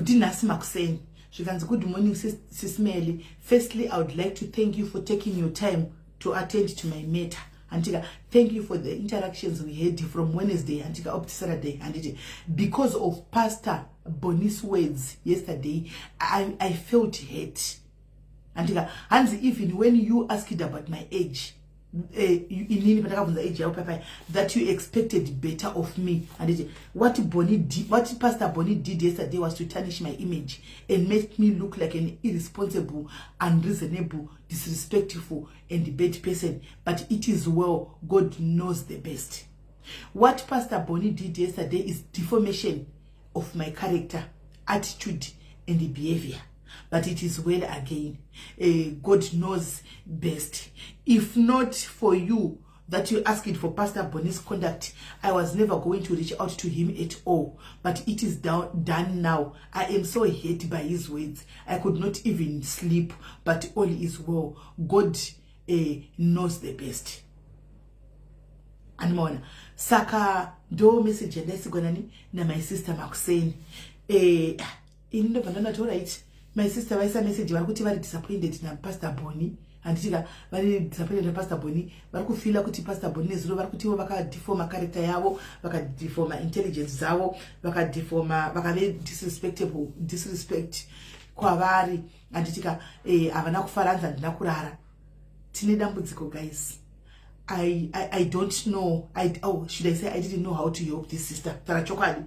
ndinhasi makuseni, zvikanzi, "Good morning, Sis Melly. Firstly, I would like to thank you for taking your time to attend to my matter, handika. Thank you for the interactions we had from Wednesday, handika, up to Saturday, handiti. Because of Pastor Bonnie's words yesterday, I felt hurt, handika. Hanzi even when you asked about my age, inini pandakabvunza age yavo papai, that you expected better of me, handiti. What Pastor Bonnie did yesterday was to tarnish my image and make me look like an irresponsible, unreasonable, disrespectful and bad person. But it is well. God knows the best. What Pastor Bonnie did yesterday is deformation of my character, attitude and behavior. But it is well again. God knows best. If not for you that you asked for Pastor Bonnie's contact, I was never going to reach out to him at all. But it is done now. I am so hurt by his words. I could not even sleep, but all is well. God knows the best." Animaona? Saka ndo message yandaisigwa nani, namy sister makuseni. Ini ndobva ndanati, "Alright." My sister vaisa message, vari kuti vari disappointed naPastor Bonnie, handitika? Vari disappointed naPastor Bonnie, vari kufeela kuti Pastor Bonnie nezuro vari kutivo vakadeforma character yavo, vakadeforma intelligence dzavo, vakadeforma, vakave disrespectable, disrespect kwavari, handitika? Havana kufara. Hanzi handina kurara. Tine dambudziko, guys. I don't know. Oh, should I say I didn't know how to help this sister. Tara chokwadi,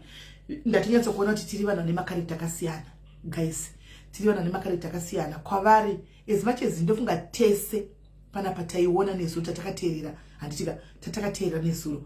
ndatinyatsokuona kuti tiri vanhu vane macharacter akasiyana, guys. Tiri vanhu vane macharacter akasiyana. Kwavari, as much as ndofunga tese panapa taiona nezuro, tatakateerera, handitika? Tatakateerera nezuro,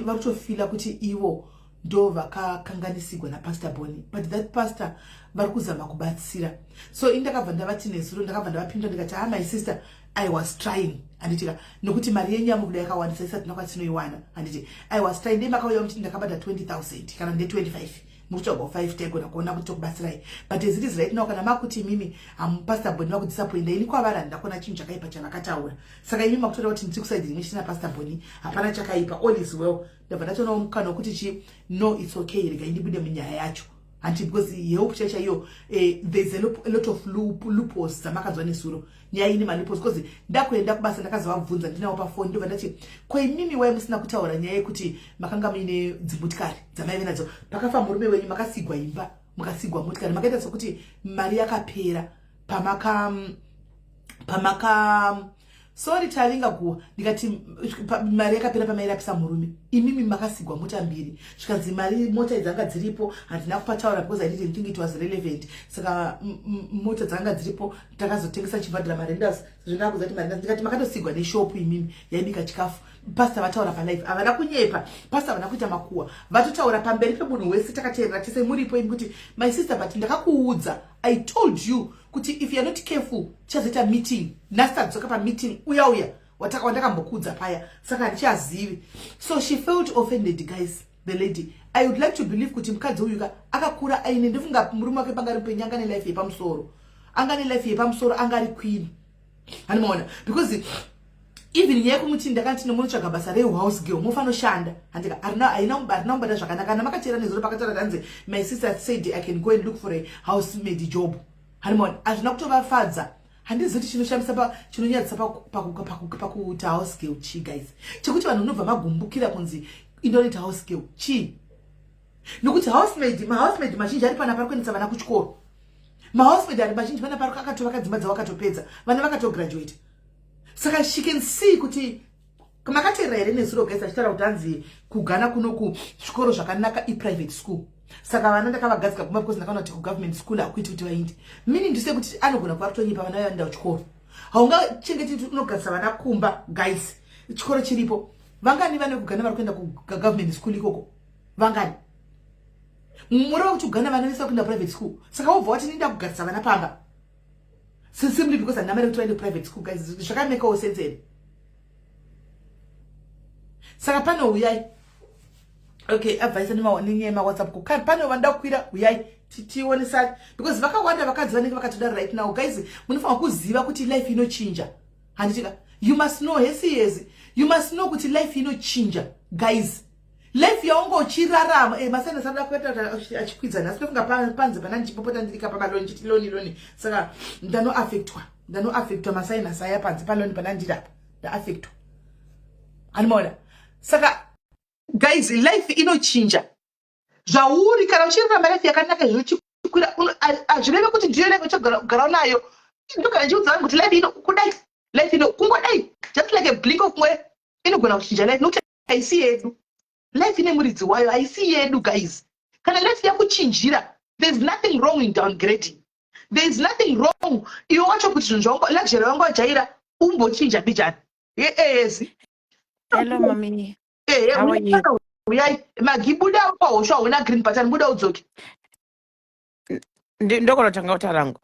vari kutofeela kuti ivo ndo vakakanganisigwa naPastor Bonnie, but that pastor vari kuzama kubatsira. So ini ndakabva ndavati nezuro, ndakabva ndavapindura ndikati, "Ah, my sister, I was trying, handitika? Nokuti mari yenyu yamukuda yakawandisa, isati nakwatinoiwana, handiti? I was trying. Dei makauya muchiti ndakabata 20 000 kana nde25, muri kutsvagwa 5, taigona kuona kuti tokubatsirai. But as it is right now, kana makuti imimi hamupastor Bonnie vakudisappointa, ini kwavari handina kuona chinhu chakaipa chavakataura. Saka imi makutoda kuti ndiri kuside rimwe chete naPastor Bonnie, hapana chakaipa, all is well." Ndabva ndatonawo mukana wekuti chi, no, it's okay, regai ndibude munyaya yacho. Hanti because help chai chaiyo, there's a lot of loopholes dzamakanzwa nezuro. Nyaya ine maloopholes because ndakuenda kubasa, ndakazovabvunza ndinawo pafoni, ndobva ndati, "Ko imimi wai musina kutaura nyaya yekuti makanga muine dzimotikari dzamaive nadzo pakafa murume wenyu? Makasigwa imba, mukasigwa motikari, makaita sekuti mari yakapera pamaka sorry, tavinga guwa." Ndikati, "Mari yakapera pamairapisa murume, imimi makasigwa mota mbiri." Zvikanzi, "Mari mota idzanga dziripo, handina kupataura because I didn't think it was relevant. Saka mota dzanga dziripo, takazotengesa chibhadhara marentals." Zvindakudza kuti marentals. Ndikati, "Makatosigwa neshopu imimi yaibika chikafu." Pastor vataura palive, havana kunyepa. Pastor havana kuita makuwa, vatotaura pamberi pemunhu wese, takateerera tese muripo imi, kuti, "My sister, but ndakakuudza, I told you kuti if you are not careful, tichazoita meeting." Nhasi tadzoka pameeting uya uya wandakambokudza paya, saka handichazivi. So she felt offended, guys, the lady. I would like to believe kuti mukadzi uyu ka akakura aine, ndofunga murume wake panga ari mupenyu anga nelife yepamusoro, anga nelife yepamusoro, anga ari queen, handimaona? Because even nyaya yekumuti ndakati nomunotsvaga basa rehouse girl, mofanoshanda, handika? Harina kubata zvakanaka. Kana makateera nezuro pakataura, tanzi, "My sister said I can go and look for a housemaid job," handimaona? Hazvina kutovafadza. Handizivi kuti chinoshamisa, chinonyadzisa pakuita house girl chii, guys, chekuti vanhu unobva magumbukira kunzi indonoita house girl chii? Nokuti housemaid, mahousemaid mazhinji ari panapa ari kuendesa vana kuchikoro. Mahousemaid ari mazhinji panapa ari akatovaka dzimba dzavo, akatopedza, vana vakatograduate. Saka she can see kuti, makateerera here nezuro, guys, achitaura kuti hanzi kuGhana kunoku zvikoro zvakanaka iprivate school, saka vana ndakavagadzika kumba because ndakaona kuti kugovernment school hakuiti kuti vainde. Meaning ndise kuti anogona kuva kutonyepa, vana vaenda kuchikoro. Haungachengeti kuti unogadzisa vana kumba, guys, chikoro chiripo. Vangani vane kuGhana vari kuenda kugovernment school ikoko? Vangani? Mureva kuti kuGhana vana vese vakuenda private school? Saka wobva wati ninda kugadzisa vana pamba simply because handina mari kuti vaende kuprivate school? Guys, zvakamekawo sense here? Saka pane, uyai. Okay, abvaisa nenyaya yemawhatsapp ko pane vanoda kukwira, uyai tionesani, because vakawanda vakadzi vanenge vakatodaro right now. Guys, munofanira kuziva kuti life inochinja, handitika? You must know, hesi yezi, you must know kuti life inochinja, guys. Life yaunga uchirarama, masinus anoda kuita achikwidza nhasi. Tofunga panze pana ndichipopota ndirika pamalawn, chiti lawn lawn, saka ndanoaffectwa, ndanoaffectwa masinus aya panze palawn pana ndirapa, ndaaffectwa, animaona? Saka guys, life inochinja. Zvauri kana uchirarama life yakanaka izvo uchikwira, hazvireve kuti ndiyo life uchagara nayo. Ndogara ndichiudza vanhu kuti life ino kudai, life ino kungodai, just like a blink of mwe, inogona kuchinja life, nokuti haisi yedu life, ine muridzi wayo, haisi yedu, guys. Kana life yakuchinjira, there's nothing wrong in downgrading. There is nothing wrong iwe wacho kuti zvinhu zvaunga luxury wanga wajaira umbochinja mbijana yeezi. Hello, mommy. Ehe. How are you? Uyai magibuda pahosha, hauna green button, buda udzoke. Ndokona kutaura hangu.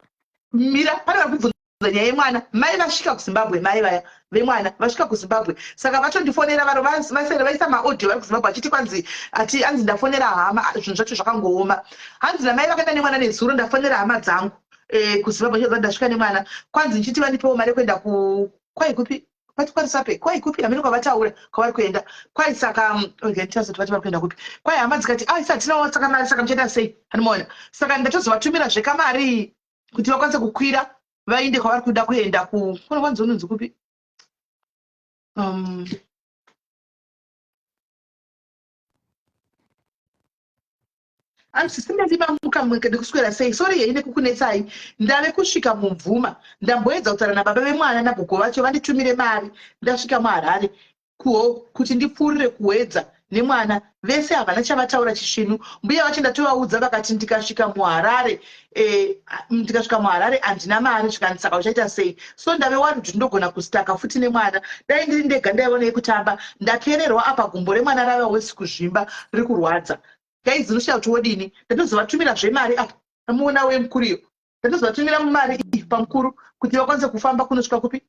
Mira, pane vari kubvunza nyaya yemwana. Mai vasvika kuZimbabwe, mai vaya vemwana vasvika kuZimbabwe, saka vatondifonera varo vasere vaisa maaudio vari kuZimbabwe vachiti kwanzi ati anzi ndafonera hama, zvinhu zvacho zvakangooma. Hanzi namai vakaenda nemwana nezuro, ndafonera hama dzangu kuZimbabwe, ndichibva ndasvika nemwana, kwanzi ndichiti vandipewo mari yekuenda ku kwai kupi, kwati kwarisape kwai kupi, hamene kwavataura kwavari kuenda kwai. Saka okay, ndichazoti vati vari kuenda kupi kwai. Hama dzikati, "Ai, satinawo saka mari, saka muchaita sei?" Handimaona? Saka ndatozovatumira zvekamari kuti vakwanise kukwira vaende kwavari kuda kuenda ku kuno kwanzi unonzi kupi, anzi sindati mamuka ndikuswera sei? Sorry hei nekukunetsai, ndave kusvika mumvuma. Ndamboedza kutaura nababa vemwana nagogo vacho vanditumire mari ndasvika muHarare kuho kuti ndipfuurire kuwedza nemwana. Vese havana chavataura chisvinu. Mbuya vacho ndatovaudza, vakati ndikasvika muHarare, ndikasvika muHarare handina mari. Zvikanzi, "Saka uchaita sei?" So ndave wari kuti ndogona kustaka futi nemwana. Dai ndiri ndega ndaiona yekutamba. Ndapererwa apa, gumbo remwana rava wesi kuzvimba, riri kurwadza. Guys, unosvika kuti wodini? Ndatozovatumira zvemari apa, amuona wemukuriyo, ndatozovatumira mari iyi pamukuru kuti vakwanise kufamba kunosvika kupi,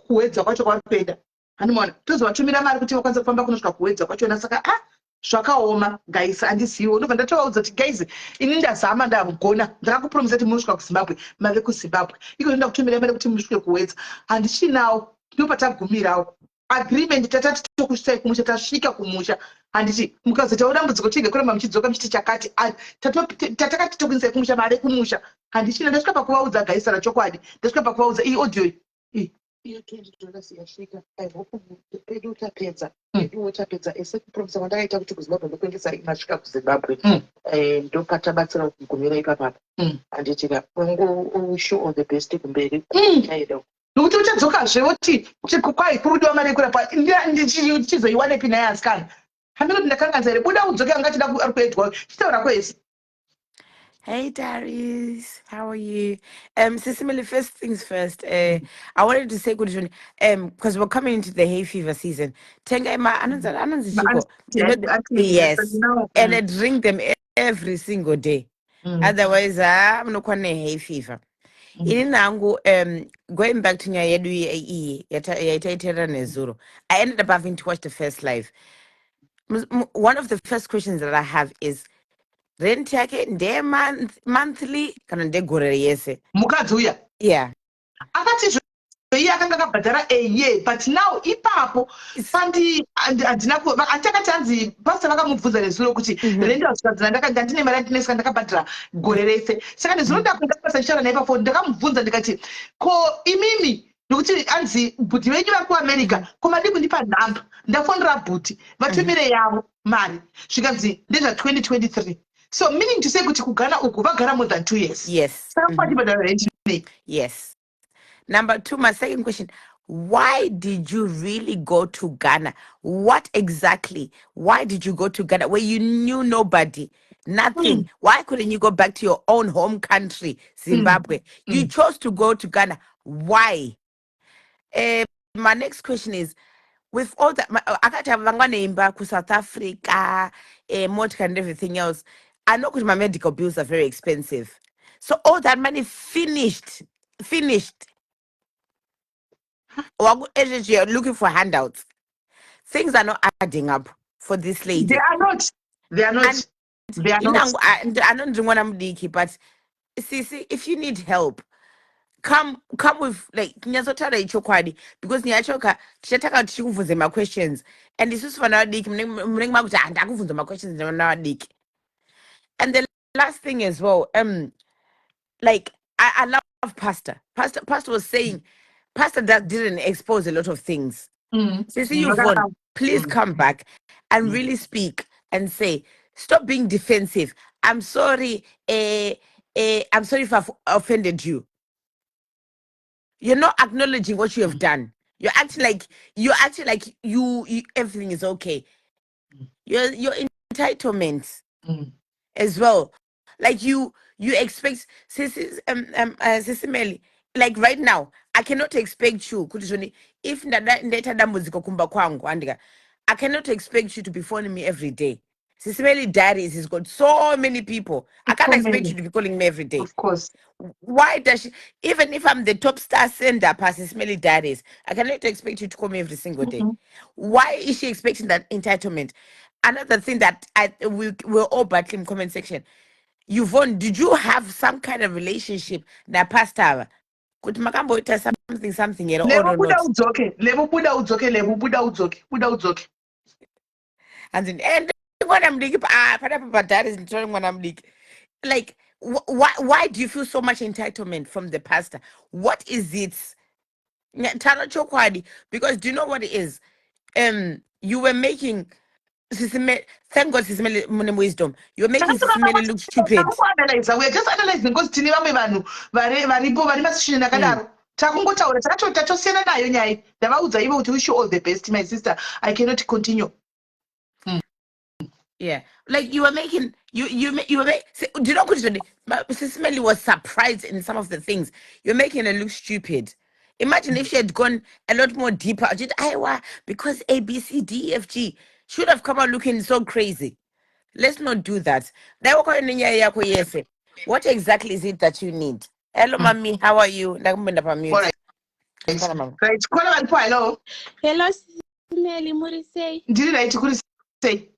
kuwedza kwacho kwavari kuenda, handimaona? Tozovatumira mari kuti vakwanise kufamba kunosvika kuwedza kwachona. Saka a zvakaoma, guys, handizivo. Ndobva ndatovaudza kuti, "Guys, ini ndazama, ndagona, ndakakupromisa kuti munosvika kuZimbabwe, mave kuZimbabwe iko, ndoda kutumira mari kuti musvike kuwedza, handichinawo." Ndopatagumirawo agreement, tatati tokusvikai kumusha, tasvika kumusha. Handiti mukazoitawo dambudziko, chige kuramba muchidzoka muchiti chakati. Tatakati tokuinisai kumusha, mari kumusha handichina. Ndasvika pakuvaudza, gaisara chokwadi, ndasvika pakuvaudza iyi audio iyi. Iyo $20 yasvika. I hope pedu tapedza. Peduwo tapedza ese kupromisa kwandakaita kuti kuZimbabwe ndokuendesa masvika kuZimbabwe. Ndopatabatsira kugumira ipapapa. Handitika wish you all the best kumberi. Chaida. Nokuti uchadzokazve woti kwai kuri kudiwa mari yekurapwa, ndichizoiwanepi naye? Asikana, handinoti ndakanganisa here? Buda udzoke, anga achida ari kuedwa, chitaura kwese. Hey Darius, how are you? Sisi Melly, first things first. I wanted to say good because we're coming into the hay fever season. Tenga ma anonzi anonzi chiko. You know yes, and I drink them every single day. Otherwise, ah, munokwana hay fever. Ini nangu, going back to nyaya yedu iyi yataiteerera nezuro. I ended up having to watch the first live. One of the first questions that I have is, rent yake ndeye monthly kana ndegore yese? Mukadzi uya akati izvo iye akanga akabhadhara a year, but now ipapo pandi handina handitakati hanzi pastor vakamubvunza nezuro kuti rent hazvikadzina, ndandine mari yandine, saka ndakabhadhara gore rese. Saka nezuro ndakundakasa ndichitaura naye pafoni, ndakamubvunza ndikati, "Ko imimi, nokuti hanzi bhuti venyu vari kuAmerica, ko madi kundipa nhamba ndafonera bhuti vatumire yavo mari?" Zvikanzi ndezva 2023, so meaning to say kuti kuGhana uku vagara more than 2 years. Saka kwatibhadhara rent nei? Yes. Number two, my second question. Why did you really go to Ghana? What exactly? Why did you go to Ghana where you knew nobody? Nothing. Why couldn't you go back to your own home country, Zimbabwe? You chose to go to Ghana. Why? My next question is, with all that, akati vanga neimba kuSouth Africa, motor and everything else. I know because my medical bills are very expensive. So all that money finished, finished. You're looking for handouts. Things are not adding up for this lady. They are not, they are not. And They are not. I don't want mudiki, but sisi, if you need help, come with, like, nyatsotaura ichokwadi, because nyachoka tichataka tichikubvunze ma-questions, and isusu vana vadiki munenge makuti, "Ah, ndakubvunza ma-questions nevana vadiki." And the last thing as well, like, I love Pastor. Pastor was saying, Pastor that didn't expose a lot of things. Sisi Yvonne, please come back and really speak and say, stop being defensive. "I'm sorry, I'm sorry if I've offended you." You're not acknowledging what you have done. You're acting like you everything is okay. Your entitlement as well. Like, you expect Sisi Sisi Melly, like, right now, I cannot expect you kuti zvoni if ndaita dambudziko kumba kwangu, andika, I cannot expect you to be phoning me every day. Sisi Melly Diaries has got so many people. I can't So expect many. You to be calling me every day. Of course. Why does she, even if I'm the top star sender past Sisi Melly Diaries, I cannot expect you to call me every single day. Why is she expecting that entitlement? Another thing that I we we're all battling in comment section. Yvonne, did you have some kind of relationship na pastor? Kuti makamboita something something here or Lebo, buda not? udzoke. Lebo, buda udzoke. Lebo, buda udzoke, buda udzoke. And then, and mwana mudiki, ah, panapa paDiaries nditori mwana mudiki. Like, why do you feel so much entitlement from the pastor? What is it? Tara chokwadi, because do you know what it is? You were making Sisi Me, thank God Sisi Melly mune wisdom. You were making Sisi Melly look stupid. Takungoanalyza, we are just analyzing, because tine vamwe vanhu varipo vari masituation akadaro. Takungotaura, tatosiyana nayo nyaya. Ndavaudza ivo kuti, "Wish you all the best, my sister. I cannot continue." Yeah, like, you were making you you ma- you were make, do you know what Sisi Melly was surprised in some of the things you're making her look stupid. Imagine if she had gone a lot more deeper. Did Iowa because A B C D E F G should have come out looking so crazy. Let's not do that. Dai wakaona nenyaya yako yese. What exactly is it that you need? Hello, mommy. How are you? Ndakumbenda pa mute. All right. Kana mama. Right, kona varipo, hello. Hello, Simeli, muri sei? Ndiri right, kuri sei?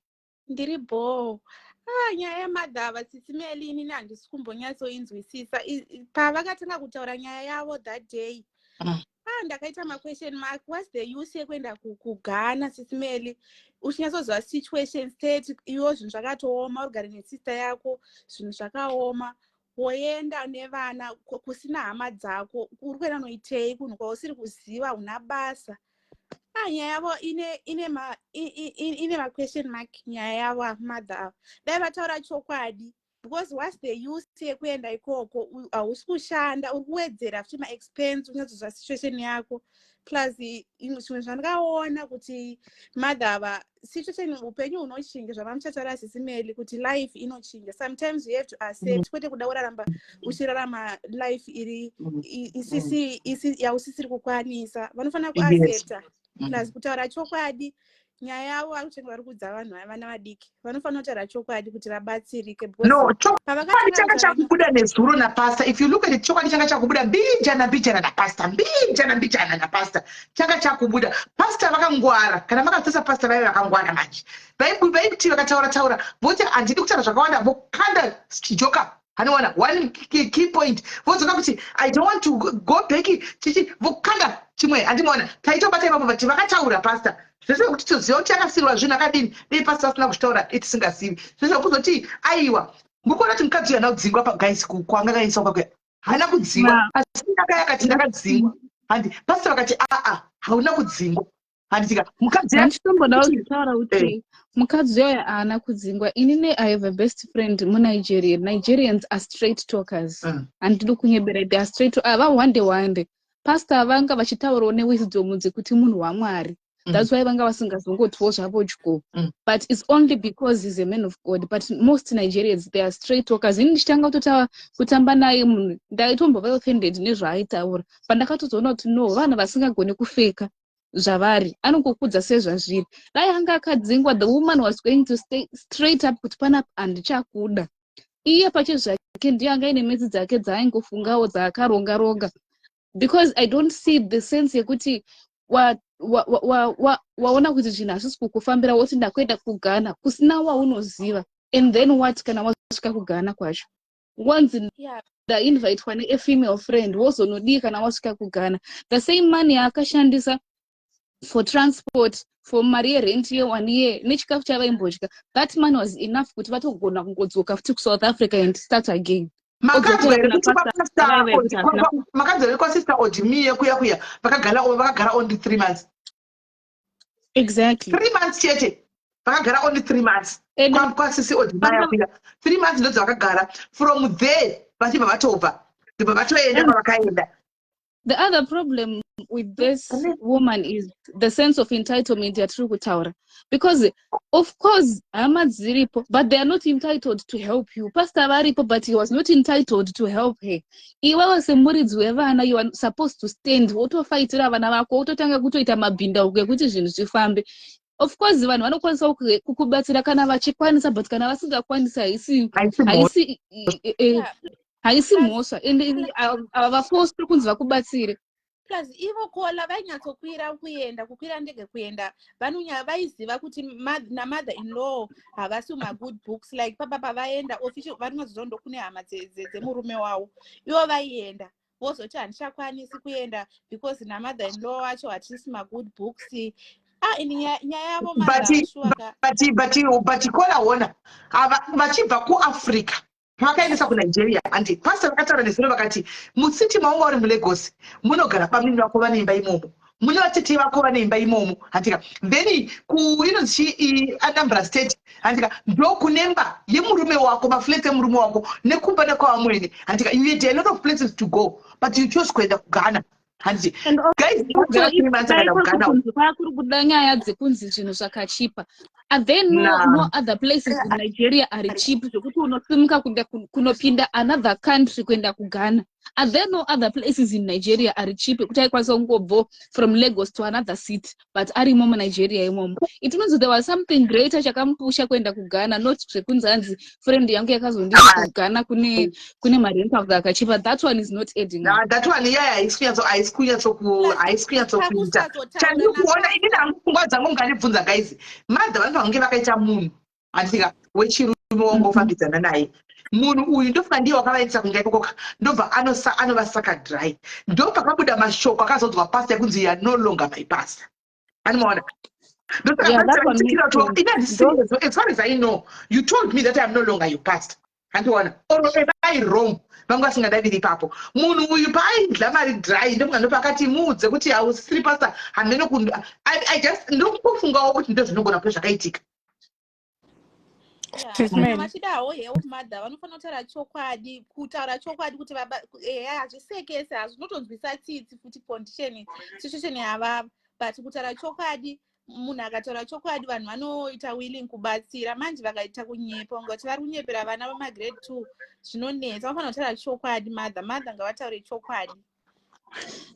Ndiri bho. Ah, nyaya yamadhava, Sisi Meli, inini handisi kumbonyatsoinzwisisa. Pavakatanga kutaura nyaya yavo that day. Ah, ndakaita maquestion mark. What's the use yekuenda kuGhana, Sis Melly, uchinyatsoziva situation state iwo? Zvinhu zvakatooma, urigare nesister yako, zvinhu zvakaoma, woenda nevana kusina hama dzako. Uri kuenda noitei kunhu kwausiri kuziva, una basa? Ah, nyaya yavo ine maquestion mark, nyaya yavo mother ava. Dai vataura chokwadi, because what's the use yekuenda ikoko? Hausi kushanda, uri kuwedzera futi maexpense, unyatsoziva situation yako. Plus zvimwe zvandikaona kuti mother ava, situation, upenyu hunochinja, zvavamuchataura, Sis Melly, kuti life inochinja. Sometimes you have to accept, kwete kuda kuraramba uchirarama life iri isisi yausisiri kukwanisa. Vanofanira kuaccepta, plus kutaura chokwadi. Nyaya yavo vari kutenga, vari kudza vanhu vana vadiki, vanofanira kutaura chokwadi kuti vabatsirike. No, chokwadi changa chakubuda nezuro napastor. If you look at it, chokwadi changa chakubuda mbijana mbijana napastor, mbijana mbijana napastor, changa chakubuda. Pastor vakangwara. Kana makatarisa, pastor vaive vakangwara manje. Vaiti vakataura taura, voti, "Handidi kutaura zvakawanda," vokanda chijoka, haniwana one key point, vodzoka kuti, "I don't want to go back," chichi vokanda chimwe, handimaona. Taitobata ipapo, but vakataura pastor zvese kuti toziva kuti akasirwa zvinhu akadini. Dei pastor asina kuzvitaura, itisingazivi zvese kuzoti aiwa. Mukuona kuti mukadzi uyu haana kudzingwa pagaisi kwanga akaiswa kwakuya, haana kudzingwa, asi akaya akati, "Ndakadzingwa." Handi pastor vakati, "Aa, hauna kudzingwa." Handitika mukadzi Handitomboda kuzvitaura kuti mukadzi uyoyo haana kudzingwa. Inini I have a best friend muNigeria. Nigerians are straight talkers. Handidi kunyebera, they are straight, ava wande wande. Pastor vanga vachitaurawo newisdom dzekuti munhu waMwari. That's why vanga vasingazongotiwo zvavo dyo. But it's only because he's a man of God. But most Nigerians, they are straight talkers. Ini ndichitanga kutota kutamba naye munhu, ndaitombova offended nezvaaitaura, but ndakatozoona kuti no, vanhu vasingagoni kufeka zvavari, anongokudza sezvazviri. Dai anga akadzingwa, the woman was going to stay straight up kuti, "Panapa handichakuda." Iye pachezvake ndiye anga aine metsi dzake dzaaingofungawo, dzaakaronga ronga, because I don't see the sense yekuti waona wa, wa, wa, wa, kuti zvinhu hazvisi kukufambira, woti, "Ndakuenda kuGhana," kusina waunoziva. And then what kana wasvika kuGhana kwacho? Wanzi, "Ndainvitwa neafemale friend." Wozonodii kana wasvika kuGhana? The same money yaakashandisa for transport, for mari yerent yeone year nechikafu chavaimbodya, that money was enough kuti vatogona kungodzoka futi kuSouth Africa and start again. Makanzwa here kwasister Odimiye kuya kuya vakagara only 3 months? Exactly. 3 months chete vakagara, only 3 months kwasisi Odimaya kuya. 3 months ndodzo vakagara. From there vachibva vatobva, ndibva vatoenda kwavakaenda. The other problem with this woman is the sense of entitlement yatiri kutaura, because of course hama dziripo, but they are not entitled to help you. Pastor varipo, but he was not entitled to help her. Iwewe semuridzi wevana, you are supposed to stand, wotofaitira vana vako, wototanga kutoita mabhindauko ekuti zvinhu zvifambe. Of course vanhu vanokwanisa kukubatsira kana vachikwanisa, but kana vasingakwanisi, haisi mhosva, and havafosti kunzi vakubatsire. Plus ivo kola vainyatsokwira kuenda, kukwira ndege kuenda, vanonya vaiziva kuti namother in law havasi magood books. Like papa pavaenda official, vanonyazozondo kune hama dzemurume wavo. Ivo vaienda, vozoti, "Handichakwanisi kuenda because namother in law wacho hatisi magood books." Ah, ini nyaya yavo. But kola ona, vachibva kuAfrica vakaendesa kuNigeria, handi pastor vakataura nezuro vakati mucity maunga uri muLagos munogara bamini vako vane imba imomo, mune vatete vako vane imba imomo, handika? Then kuinonzi Anambra State, handika, ndokunemba yemurume wako, maflats emurume wako nekumba nekwavamwene, handika? You had a lot of places to go, but you chose kuenda kuGhana, handiti? Guys, Kwakuri kuda nyaya dzekunzi zvinhu zvakachipa. Are there no other places in Nigeria are cheap zvekuti unosimuka kuenda kunopinda another country, kuenda kuGhana? Are there no other places in Nigeria are cheap ekuti aikwanisa kungobvo from Lagos to another city, but arimo muNigeria imomo? It means there was something greater chakamupusha kuenda kuGhana, not zvekunzi hanzi friend yangu yakazonditi kuGhana kune marentals akachipa. That one is not adding up. That one iyaya haisi kunyatsokuita. Chandiri kuona inini hangu, pfungwa dzangu, mukandibvunza guys, mother vanofanira kunge vakaita munhu, handitika, wechirume wangofambidzana naye. Munhu uyu ndofunga ndiye wakavaendesa kunyika ikokoka, ndobva anovasaka dry. Ndopakabuda mashoko akazodzwa pastor ekunzi, "You are no longer my pastor." Anomaona? Yeah, that one makes sense. As far as I know, you told me that I am no longer your pastor. Handiona, or am I wrong? Vanga vasingadaviri ipapo. Munhu uyu paaidla mari dry, ndofunga ndopakati muudze kuti hausisiri pastor. Hamene ku I just ndokufungawo kuti ndo zvinogona kuve zvakaitika. Sis Kana Melly. Vachidawo help, mother vanofanira kutaura chokwadi, kutaura chokwadi kuti baba, eya, hazvisekese, hazvinotonzwisa tsitsi futi condition, situation yavava, but kutaura chokwadi, munhu akataura chokwadi, vanhu vanoita willing kubatsira. Manje vakaita kunyepa, ungati vari kunyepera vana vamagrade 2, zvinonetsa. Vanofanira kutaura chokwadi. Mother ngavataure chokwadi.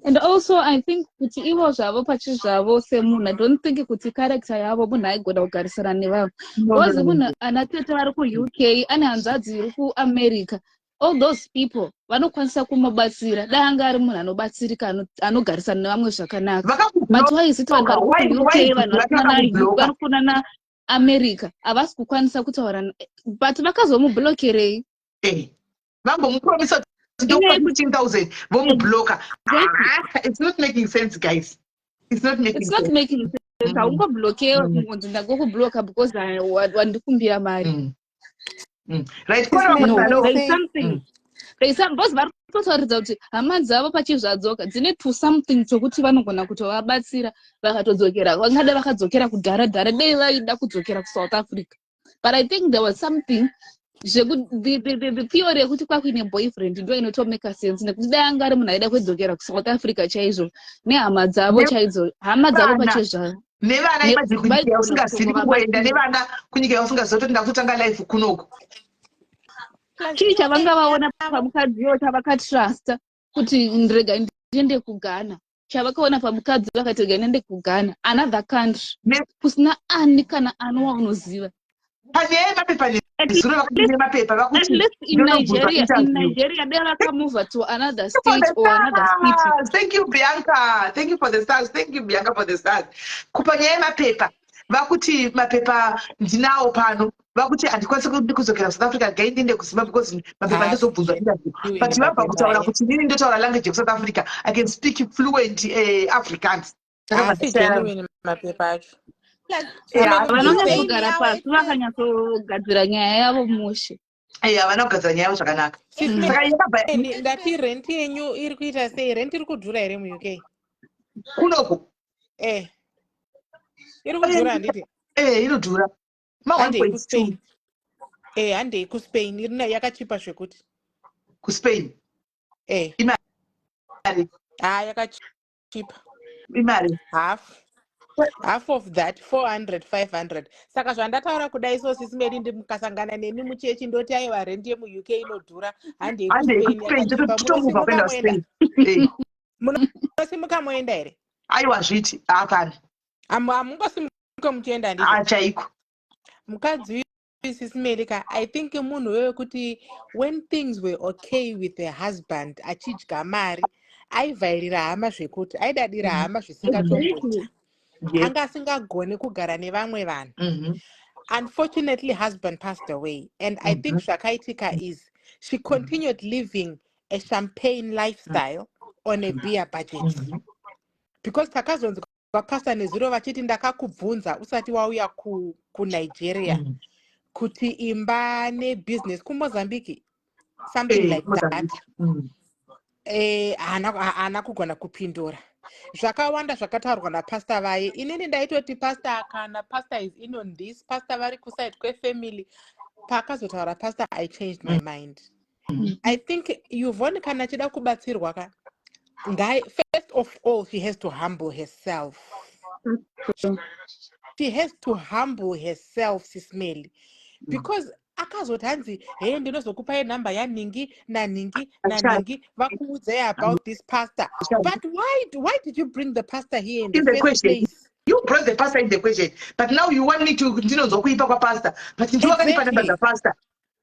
And also I think kuti ivo zvavo pachizvavo semunhu, I don't think kuti character yavo munhu aigona kugarisana nevamwe, because munhu ana tete vari kuUK, ane hanzvadzi iri kuAmerica, all those people vanokwanisa kumubatsira dai anga ari munhu anobatsirika, anogarisana nevamwe zvakanaka. But why is it vanhu vari kuUK, vanhu vari kunana America havasi kukwanisa kutaura? But vakazomublokerei? Vambomupromisa kuti 15,000, vomubloka. Ah, it's not making sense, guys. It's not making It's not sense. Making sense. Haungoblokewa kungonzi ndangokubloka because wandikumbira mari. Right, kona No, vamwe there is something. There is some, because vari kutotaridza kuti hama dzavo pachizvadzoka dzine to something chokuti vanogona kutovabatsira vakatodzokera. Vangada vakadzokera kudhara dhara, dei vaida kudzokera kuSouth Africa. But I think there was something the theory yekuti kwakuine boyfriend ndo inotomeka sense, nekuti dai anga ari munhu aida kudzokera kuSouth Africa chaizvo, nehama dzavo chaidzo, hama dzavo Vana. pachezvavo Nevana, imagine, kunyika vaigona yausingazivi kutongovabatsira. Kungoenda nevana kunyika yausingazivi, kuti ndakutanga life kunoku. Chii chavanga vaona pamukadzi iwo chavakatrusta kuti ndrega ndiende kuGhana? Chavakaona pamukadzi vakati rega ndiende kuGhana, another country kusina ani kana ani waunoziva? Panyaya yemapepa, nezuro vakuti mapepa At vakuti least in ndinobvunzwa Nigeria, in interview. Nigeria dai vakamova to another For state the or another city. stars. Thank you, Bianca. Thank you for the stars. Thank you, Bianca, for the stars. Kupanyaya yemapepa, vakuti mapepa ndinawo pano. Vakuti handikwanisi kudzokera South Africa, gai ndiende kuZimbabwe because mapepa ndozobvunzwa interview. But vabva kutaura kuti inini ndotaura language yekuSouth Africa. I can speak fluent Afrikaans. Takabva Haasi genuine mapepa acho. Vanonyatsogara pasi vakanyatsogadzira nyaya yavo mushe. Havana kugadzira nyaya yavo zvakanaka. Saka yakabva Ndati rent yenyu iri kuita sei? Rent iri kudhura here muUK? Kunoku? Eh, iri kudhura, handiti? Eh, inodhura. Ma Handei 1.2. kuSpain. Eh, handei kuSpain, yakachipa zvekuti. KuSpain? Eh. Imari? Ha, yakachipa. Imari? Half of that, 400, 500. Saka zvandataura kudai so, Sis Melly, ndi mukasangana neni muchechi, ndoti aiwa, rent yemuUK inodhura, handei Handei kuSpain, kuSpain, yakachipa. totomuvha kuenda Munosimuka moenda? kuSpain. Eh. Munosimuka moenda here? Aiwa, zviti hapana. Hamungosimuka muchienda, handiti? Chaiko. Mukadzi uyu, Sis Melly ka, I think munhu wewekuti when things were okay with the husband, achidya mari, aivhairira hama zvekuti aidadira hama zvisingatomboita. Anga asingagoni kugara nevamwe vanhu. Unfortunately, husband passed away, and I think zvakaitika is she continued living a champagne lifestyle on a beer budget, because takazonzwa pastor nezuro vachiti ndakakubvunza usati wauya kuNigeria kuti imba nebusiness kuMozambique, something like that. Mozambique. Haana kugona kupindura. Zvakawanda zvakataurwa napastor vaye. Inini ndaitoti pastor, kana pastor is in on this, pastor vari kuside kwefamily. Paakazotaura pastor, I changed my mind. I think Yvonne, kana achida kubatsirwa ka, ngai, first of all she has to humble herself. She has to humble herself, Sis Melly, because akazoti hanzi, "He, ndinozokupai nhamba yanhingi nanhingi nanhingi, vakuudzai about this pastor." But why did you bring the pastor here in the In the first question. place? You brought the pastor in the question, but now you want me to ndinonzwa kuipa kwapastor, but ndiwo wakandipa namba dzapastor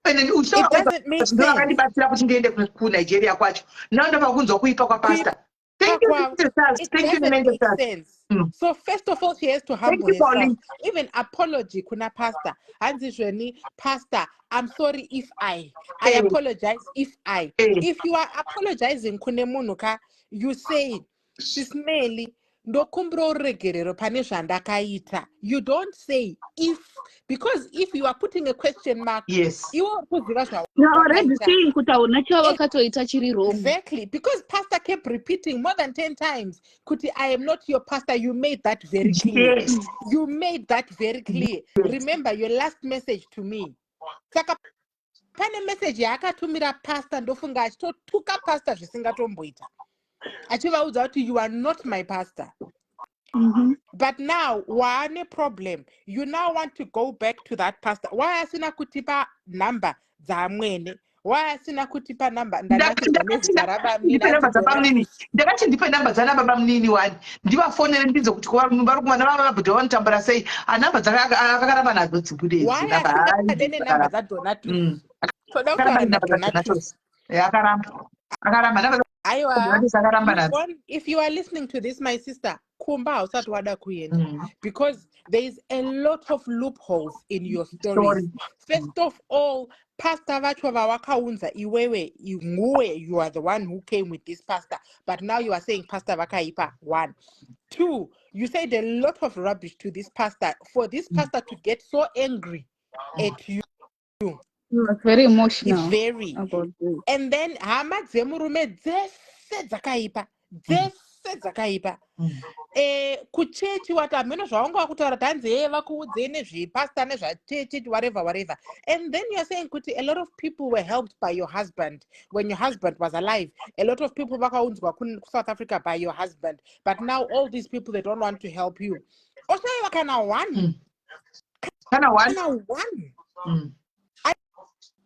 and It doesn't make sense. Ndo vakandibatsira kuti ndiende kuNigeria kwacho. Now ndava kunzwa kuipa kwapastor. Thank you, Kwavo. sisters. It Thank you, doesn't make sisters. sense. So first of all, she has to Thank humble you, herself. Pauline. Even apology kuna pastor. Hanzi zveni, "Pastor, I'm sorry if I apologize if I." If you are apologizing kune munhu ka, you say, "Sis Melly, ndokumbira ruregerero pane zvandakaita." You don't say "if", because if you are putting a question mark, iwe uri kuziva You are already zvawakaita. Saying kuti hauna chavakatoita chiri wrong. Exactly, because pastor kept repeating more than 10 times kuti, "I am not your pastor." You made that very clear. You made that very clear. Remember your last message to me. Saka pane message yaakatumira pastor, ndofunga achitotuka pastor zvisingatomboita, achivaudza kuti, "You are not my pastor." But now waane problem. You now want to go back to that pastor. Why asina kutipa number dzamwene? Why asina kutipa number? Ndanakidzwa nezita rabamnini. Ndipe namba dzabamunini. Ndakati ndipe namba dzana babamunini wani ndivafonere ndinze kuti vari kumana vava vabhudha vanotambura sei. Anhamba akakaramba nadzo dzibude idzi. Why Namba asingade nenamba dzaDonatus? Toda Akaramba kutaura namba naDonatus. dzaDonatus. Akaramba, akaramba namba Aiwa, dzaDonatus, akaramba nadzo. If you are listening to this, my sister, kumba hausati wada kuenda because there is a lot of loopholes in your stories. Story. First of all, pastor vacho vawakaunza iwewe, nguwe, you are the one who came with this pastor, but now you are saying pastor vakaipa. One, two, you said a lot of rubbish to this pastor for this pastor to get so angry at you. He was very emotional Very. About this. And then hama dzemurume dzese dzakaipa, dzese dzakaipa. Kuchechi wati hameno zvawanga wakutaura, tanzi ye vakuudzei nezvepasta, nezvachechi, whatever, whatever. And then you are saying kuti a lot of people were helped by your husband when your husband was alive. A lot of people vakaunzwa kuSouth Africa by your husband, but now all these people, they don't want to help you. Oshayiwa kana one. Kana one. Kana one.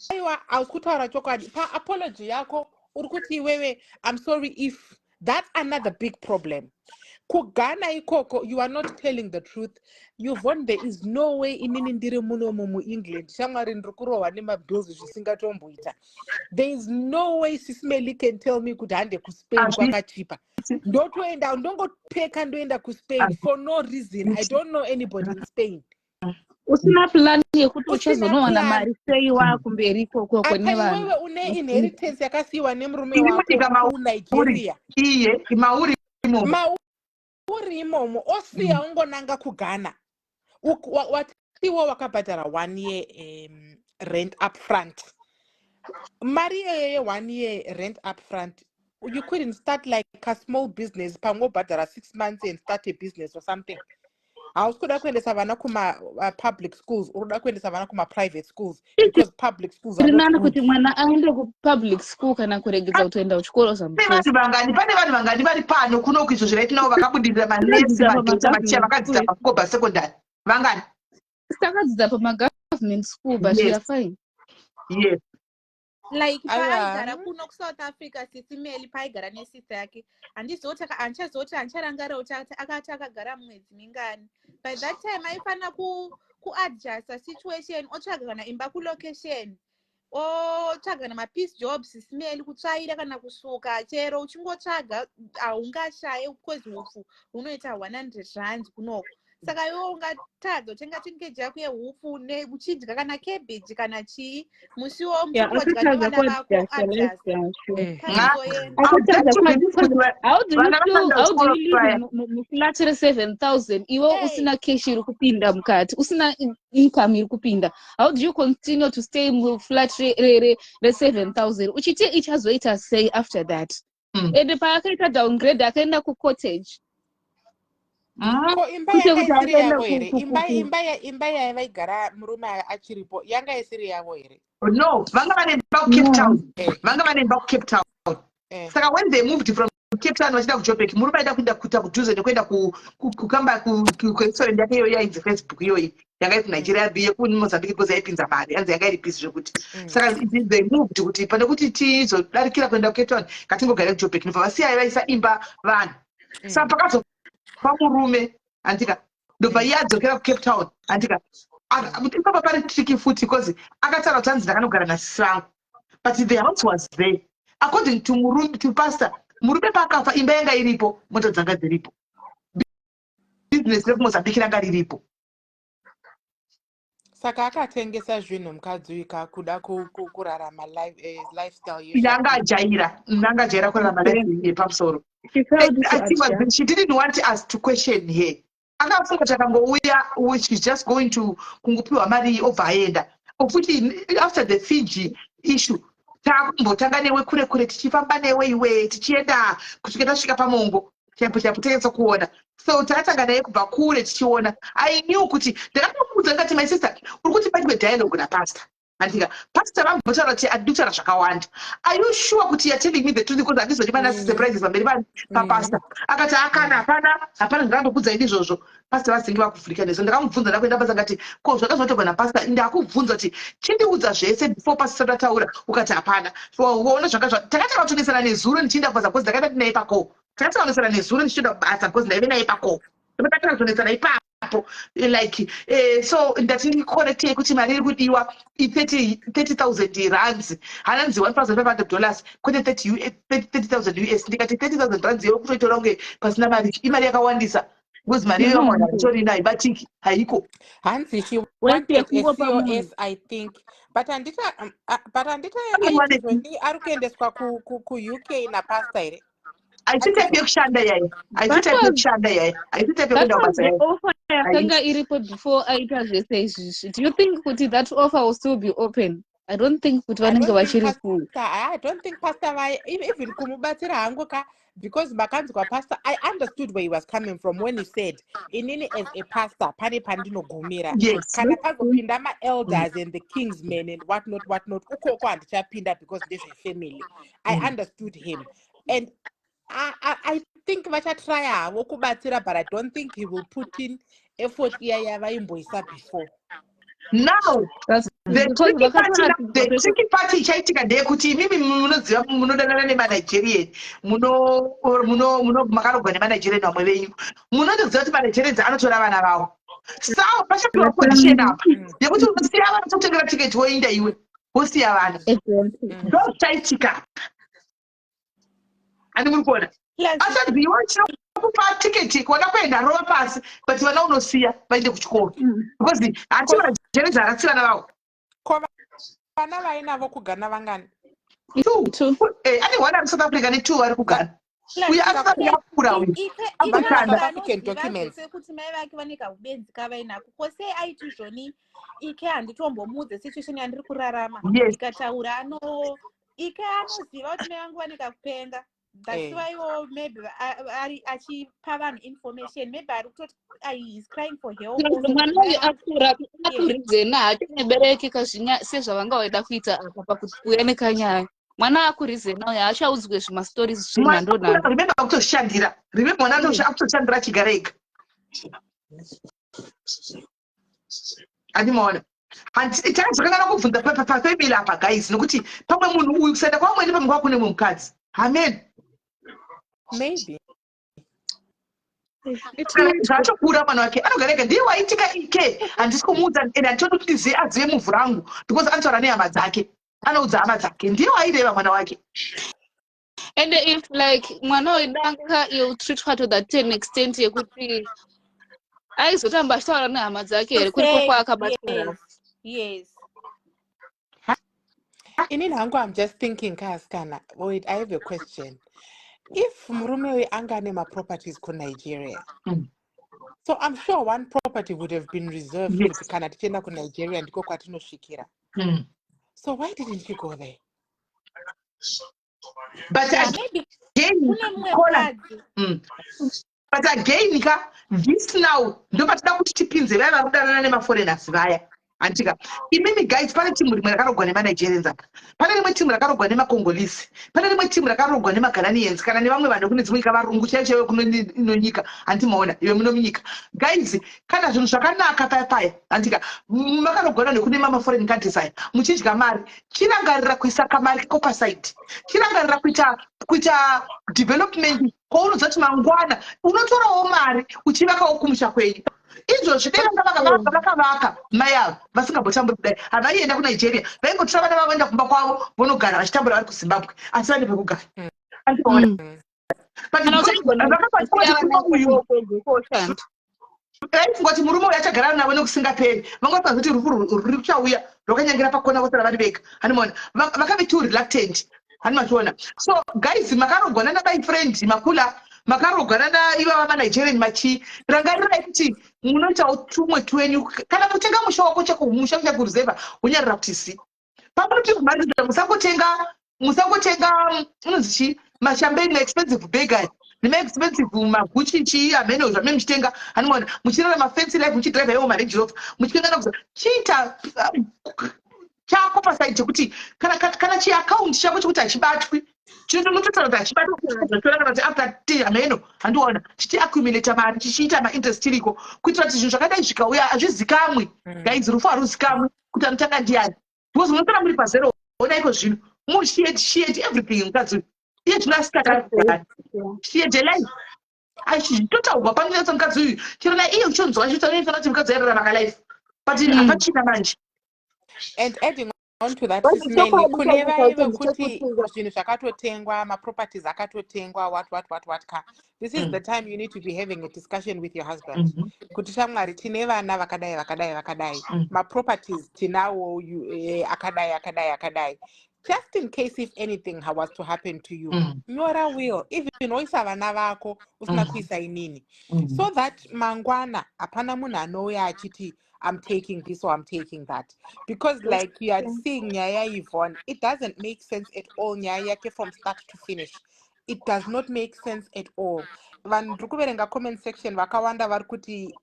Aiwa, hausi kutaura chokwadi paapology yako. Uri kuti iwewe, "I'm sorry if." That's another big problem. KuGhana ikoko, you are not telling the truth. Yvonne, there is no way inini ndiri munomu muEngland, shamwari, ndiri kurohwa nemabills zvisingatomboita. There is no way Sis Melly can tell me kuti hande kuSpain kwakachipa, ndotoenda, ndongopeka, ndoenda kuSpain for no reason. I don't know anybody in Spain. Usina plan yekuti Usina uchazonowana plan. Mari sei wakumberi ikokoko Apa nevana. iwewe une inheritance yakasiyiwa nemurume Iri wako munyika mauri. kuNigeria. Iye mauri imomo. Mauri imomo, osiya ungonanga kuGhana. Watiwo wakabhadhara one year rent up front. Mari iyoyo ye-one year rent up front, you couldn't start like a small business pamwe wobhadhara 6 months and start a business or something? Hausi kuda kuendesa vana kuma-public schools, uri kuda kuendesa vana kuma-private schools because public schools are Iri not nani good. Kuti mwana aende kupublic school kana kuregedza kutoenda kuchikoro Pane zvamuchose. vanhu vangani, pane vanhu vangani vari pano kunoku izvo right now vakabudirira, manesi, Vakadzidza madhokta, machiya, pamagovernment vakadzidza school. paKoba Secondary? Vangani? Takadzidza pamagovernment school, but we are fine. Like Aiwa. paaigara kuno kuSouth Africa, Sis Melly, paaigara nesister yake, handizoti handichazoti, handicharangarira kuti akati akagara mwedzi mingani. By that time aifanira kuadjusta situation, otsvaga kana imba kulocation, otsvaga kana mapiece jobs, Sis Melly, kutsvaira kana kusuka, chero uchingotsvaga haungashaye, because hupfu hunoita 100 rands kunoko. Saka iwe ungatadza kutenga tinkeji yako yehupfu uchidya kana cabbage kana chii musiwo Yeah, muchitodya akatadza nevana vako. kuadjusta life Adjust yacho. panongoenda. Akatadza. How do you Vana feel? vanoenda How do kuchikoro you live kufraya. muflat re7,000 iwe Hey. usina cash iri kupinda mukati, usina income iri kupinda? How do you continue to stay muflat re7,000 uchiti ichazoita sei after that? Ende paakaita downgrade akaenda kucottage. Ko imba Kwete yanga kuti isiri akaenda yavo here? Imba imba yavaigara murume achiripo yanga isiri yavo here? No, vanga vane imba kuCape No. Town. Vanga vane imba kuCape Town. Saka when they moved from Cape Town vachida kuJobek, murume aida kuenda kuita kudhuze nekuenda kukamba kurestaurant yake iyoyi yainzi Facebook iyoyi yanga iri kuNigeria, yekuMozambique, because yaipinza mari, yanzi yanga iri busy zvekuti. Saka they moved kuti pane kuti tizodarikira kuenda kuCape Town, katingogara kuJobek. Nobva vasiyai vaisa imba vanhu. Saka pakazofa murume, handika, ndobva iye adzokera kuCape Town, handika. Ipapa pari tricky futi because akataura kuti hanzi ndakanogara nasisi vangu, but the house was there according to murume, to pastor. Murume paakafa, imba yanga iripo, mota dzanga dziripo, business rekuMozambique ranga riripo. Saka akatengesa zvinhu mukadzi uyu kakuda kurarama lifestyle. Yanga ajaira, anga ajaira kurarama life yepamusoro. She failed to I think adjust. She didn't want us to question her. Akafunga kuti akangouya, which is just going to kungopiwa mari iyi, obva aenda. Of which after the Fiji issue, taakumbotanga newe kure kure, tichifamba newe iwe, tichienda kusvika tasvika pamongo chaipo chaipo, tanyatsa kuona. So takatanga naye kubva kure tichiona. I knew kuti ndakatomuudza, ndikati, "My sister, uri kuti paitwe dialogue napastor, handika? Pastor vambotaura kuti handidi kutaura zvakawanda. Are you sure kuti you are telling me the truth? Because handizodi mana surprises pamberi papastor." Akati, "Akana, hapana, hapana zvakambokudzai ndizvozvo." Pastor vazinge vakuvhurika nezo. Ndakamubvunza, ndakuenda basa, ngati, "Ko zvakazotorwa napastor? Ndakubvunza kuti chindiudza zvese before pastor ataura, ukati hapana." Waona zvanga takatanga kutonesana nezuro ndichienda kubasa, because ndakaenda ndinaye pako. Takatanga kunesana nezuro ndichienda kubasa, because ndaive naye pako. Takatanga kutonesana ipapo, like so ndati ndicorrectei kuti mari iri kudiwa i30 000 rands, hananzi $1500, kwete 30 30,000 US. Ndikati 30,000 rands yo kutoitora kunge pasina mari, imari yakawandisa, because mari iyoyo mwana itorina, haibatiki, haiko. Hanzi she Wait, wanted a yekungopa munhu. COS, I think, but handita but handita Ane aiti zvoni ari kuendeswa kuUK napastor here? Haisi type yekushanda yaya, haisi That type yekushanda yaya, haisi type That yekuenda was kubasa the yaya. offer yakanga iripo before aita zvese izvizvi. Do you think kuti that offer will still be open? I don't think kuti I vanenge don't think vachiri ku pastor, I don't think pastor vai even kumubatsira hangu ka, because makanzwa pastor, I understood where he was coming from when he said, "Inini as a pastor, pane pandinogumira. Kana pazopinda maelders and the kingsmen and what not, what not, ukoko handichapinda because ndezvefamily." I understood him and I think vachatrya havo kubatsira, but I don't think he will put in effort iya yavaimboisa before. Now That's the because tricky part vakatoratidzwa the tricky part ichaitika ndeyekuti imimi munoziva, munodanana nemaNigerian, muno makarogwa nemaNigerian, vamwe venyu munotoziva kuti maNigerians anotora vana vavo. So pachapiwa condition apa yekuti unosiya vana, tokutengera tiketi, woinda iwe, wosiya vana. Exactly. Ndo zvichaitika, handi muri kuona? Plus, Achanzi, "Iwe, tinokupa tiketi, kuona kuenda, rova pasi, but vana unosiya vaende kuchikoro," because hati maNigerians haratsi vana vavo. Ko vana vainavo kuGhana vangani? Two. Two. Ane one ari South Africa, netwo vari kuGhana. Plus, Uyo ari South Africa akura uyu. Ike Abashanda. South African anoziva documents. zvese kuti mai vake vane kaubenzi kavainako. Ko sei aiti zvoni Ike handitombomuudze situation yandiri kurarama? Ndikataura ano Ike anoziva kuti mai vangu vane kakupenga. That's why iwo maybe ari achipa vanhu information, maybe ari kutoti is crying for help also kuti Mwana mai uyu vangu akura, akurizena haachanebereki kazvinya sezvavanga vaida kuita apa pakuuya nekanyaya. Mwana akurizena uyu, haachaudzwe zvimastories zvenhando nhando. Remember, akutoshandira. Remember, mwana akutoshandira achigara ega, handimaona? Takazokangana kubvunza pafamily apa, guys, nokuti pamwe munhu uyu kusaenda kwamwene, pamwe kwakune mumwe mukadzi, amen. Maybe. Zvaatokura mwana wake anogara ega, ndiye waitika Ike. Handisi kumuudza and handitodi kuti ndizive, azive muvhu rangu, because anotaura nehama dzake, anoudza hama dzake, ndiye waireva mwana wake. And if like mwana uyu danga ill-treatwa to that ten extent yekuti aizotamba achitaura nehama dzake here kuriko kwaakabatwa? Yes. Inini hangu, I'm just thinking, kasikana, wait, I have a question. If murume uyu anga ane maproperties kuNigeria, so I'm sure one property would have been reserved kuti kana tichienda kuNigeria ndiko kwatinosvikira. So why didn't you go there? But Yeah, maybe again, kune mumwe Kola. mukadzi. But again ka, this now ndopatida kuti tipinze vaya vari kudanana nemaforeigners vaya, handika? Imimi guys, pane timu rimwe rakarogwa nemaNigerians apa, pane rimwe timu rakarogwa nemaCongolese, pane rimwe timu rakarogwa nemaGhananians kana nevamwe vanhu kune dzimwe nyika, varungu chaivo chaivo kuno ino nyika, handimaona iwe muno munyika. Guys, kana zvinhu zvakanaka paya paya, handika, makarogwana nekune mamaforeign countries aya muchidya mari, chirangarira kuisa kamari kako paside, chirangarira kuita development kwaunoziva kuti mangwana unotorawo mari uchivakawo kumusha kwenyu. Izvozvi dai vanga vakavaka, vakavaka, mai ava vasingambotamburi kudai. Havaienda kuNigeria, vaingotora vana vavo, voenda kumba kwavo, vonogara vachitambura vari kuZimbabwe, asi vane pekugara. Andiona? But Kana because uchagona vakabatwa kusiya kuti vana murume uyu ikoko koshanda. Vaifunga kuti murume uyu achagara navo nekusingaperi. Vanga vasingazivi kuti rufu ruri kuchauya rwakanyangira pakona vosara vari vega. Handimaona vakave too reluctant. Handimachiona. So guys, makarogwa nana my friend makula, makarogwa nana ivava maNigerian machii. Rangarirai kuti munoitawo tumwe twenyu. Kana kutenga musha wako chako musha kuchakuruzevha wonyarara kuti zi. Pamunoti mharidzo musangotenga unonzi chii, mashambeni, maexpensive bag aya nemaexpensive maguchi chii, hameno zvamene muchitenga. Hanimona muchirara mafancy life, muchidrive iwo maRange Rover, muchitenga nakuza chiita chako paside chekuti kana chiaccount chako chekuti hachibatwi, chinototaura kuti hachibatwi zvatora, kana kuti after t hameno, handiona chichiaccumulata mari, chichiita mainterest chiriko, kuitira kuti zvinhu zvakadai zvikauya hazvizikamwi. Guys, rufu haruzikamwi kuti anotanga ndiani, because munosara muri pazero. Ona iko zvino she had everything. Mukadzi uyu iye zvino asikatagari, she had a life. Achitotaurwa panonyatsa mukadzi uyu chero naiye uchonzwa chitonoifana kuti mukadzi airarama kalife, but hapachina manje. And adding on to that, But Sis Melly, chokwadi kune chaicho vai chaicho vekuti ndechekuti zvinhu zvakatotengwa, maproperties akatotengwa, what what what what ka, this is the time you need to be having a discussion with your husband kuti, "Shamwari, tine vana vakadai, vakadai, vakadai, maproperties tinawo akadai, akadai, akadai. Just in case if anything was to happen to you, nyora will, even woisa vana vako usina kuisa inini, so that mangwana hapana munhu anouya achiti, 'I'm taking this or I'm taking that.'" Because like you are seeing nyaya Yvonne, it doesn't make sense at all. Nyaya yake from start to finish, it does not make sense at all. Vanhu ndiri kuverenga comment section, vakawanda vari kuti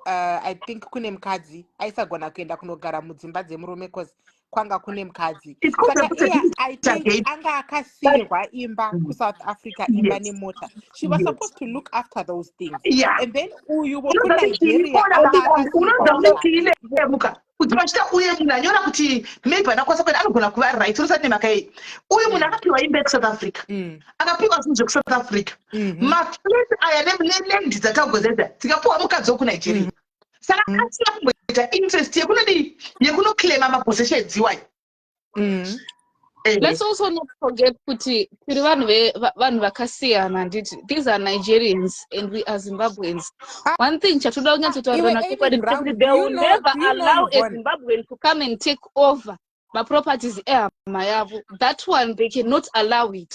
I think kune mukadzi aisagona kuenda kunogara mudzimba dzemurume 'cause kwanga kune mukadzi. It's called Saka the iye, I think again. Anga akasiyirwa imba kuSouth Africa, imba nemota. She was supposed to look after those things. And then uyu Unoza kuti wekuNigeria chii anga akasiyirwa unoza mota. kuti chiilemuka kuti vachita uye munhu anyora kuti maybe anakwanisa kuenda anogona kuva right. Unosati nemhaka yei? Uyu munhu akapiwa imba yekuSouth Africa, akapiwa zvinhu zvekuSouth Africa, maflat aya neland dzataugozedza dzikapiwa mukadzi wekuNigeria. Saka asina kumboita interest yekunodii, yekunoclaima mapossessions iwayo. Let's also not forget kuti tiri vanhu vanhu vakasiyana, handiti? These are Nigerians and we are Zimbabweans. One thing chatoda Iwe kunyatsotaurirana Amy chokwadi Brown, ndechekuti do they you will know never do you know allow a Yvonne? Zimbabwean to come and take over maproperties ehama yavo. That one they cannot allow it,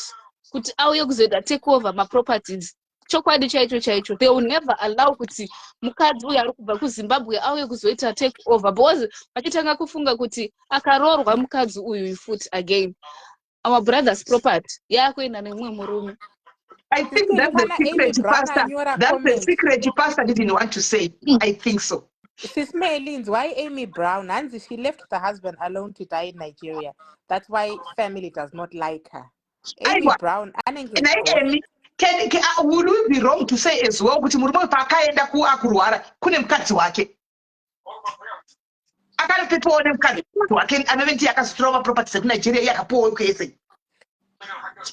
kuti auye kuzoita take over maproperties. Chokwadi chaicho chaicho, they will never allow kuti mukadzi uyu ari kubva kuZimbabwe auye kuzoita take over, because vachitanga kufunga kuti akaroorwa mukadzi uyu futi again, our brother's property yaakuenda nemumwe murume. I think Sisini, that's the pana Amy secret, Brown Pastor. anyora That's the comment. secret Pastor didn't want to say. I think so. Sis Melins, why Amy Brown? Hanzi, she left the husband alone to die in Nigeria. That's why family does not like her. Amy Aiwa. Brown, anenge Naye ghost. Amy, will we be wrong to say as well kuti murume paakaenda akurwara kune mukadzi wake, akanopepawo nemukadzi wake anove ndiye akazotorawo maproperties ekuNigeria, iye akapuwawo kwese?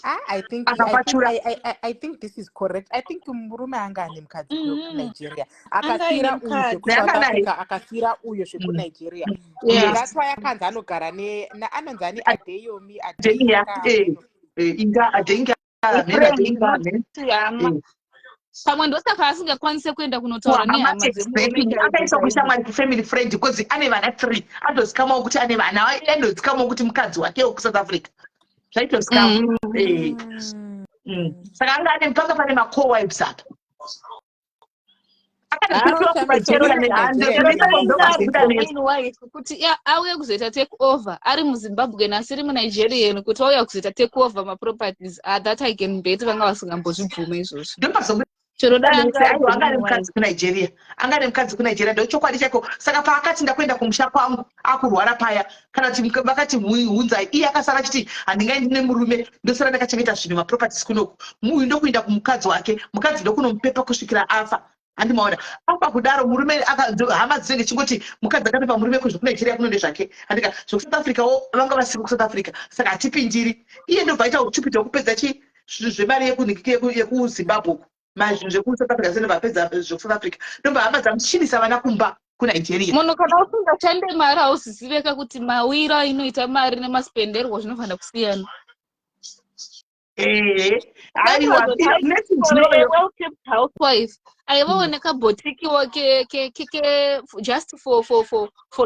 Ah, I think Akapachura. I think this is correct. I think murume anga ane mukadzi kuNigeria. Anga aine Akasiyira uyu mukadzi. zvekuSouth Anga naye. Africa, akasiyira uyo zvekuNigeria. That's why akanzi anogara ne anonzi ani, Adeyomi, Adeya, Adeyinka. Inga Adenga, mena Adenga, mena. Hama. Pamwe ndosaka asingakwanise kuenda kunotaura Kuhama. nehama dzemurume Exactly. chaidzo Akaiswa chaidzo. kushamwari, kufamily friend, because ane vana three. Atozikamawo kuti ane vana, andozikamwawo kuti mukadzi wake wekuSouth Africa, zvaitozikamwa. Saka anga ane panga pane maco-wives apa. Akatopiwa kumajero. Main wife kuti auye kuzoita take over ari muZimbabwean asiri muNigerian, kuti auya kuzoita take over maproperties, ah, that I can bet vanga vasingambozvibvume izvozvo. Ndopazobuda Chero dai anga ari Aiwa, anga ane genuine wife. mukadzi kuNigeria, anga ane mukadzi kuNigeria, ndo chokwadi chaiko. Saka paakati ndakuenda kumusha kwangu akurwara paya, kana kuti vakati hunzai, iye akasara achiti handingaendi nemurume, ndosara ndakachengeta zvinhu, maproperties kunoku. Uyu ndokuenda kumukadzi wake, mukadzi ndokunomupepa kusvikira afa. Handimaona afa kudaro murume hama dzinenge chingoti mukadzi akapepa murume kuzvekuNigeria kuno ndezvake, handika? ZvekuSouth Africa wo vanga vasiri kuSouth Africa, saka hatipindiri. Iye ndobva aita uchupita wekupedza chi zvinhu zvemari yekuZimbabwe uku, mazvinhu zvekuSouth Africa sendobva apedza zvekuSouth Africa, ndobva hama dzamuchinisa vana kumba kuNigeria. Munhu kana usingashande mari hauziziveka kuti mawiro ainoita mari nemaspenderwo zvinofanira kusiyana. Ehe. Aiwa, message iyoyo. Well-kept housewife aivawo nekabhotikiwo ke just for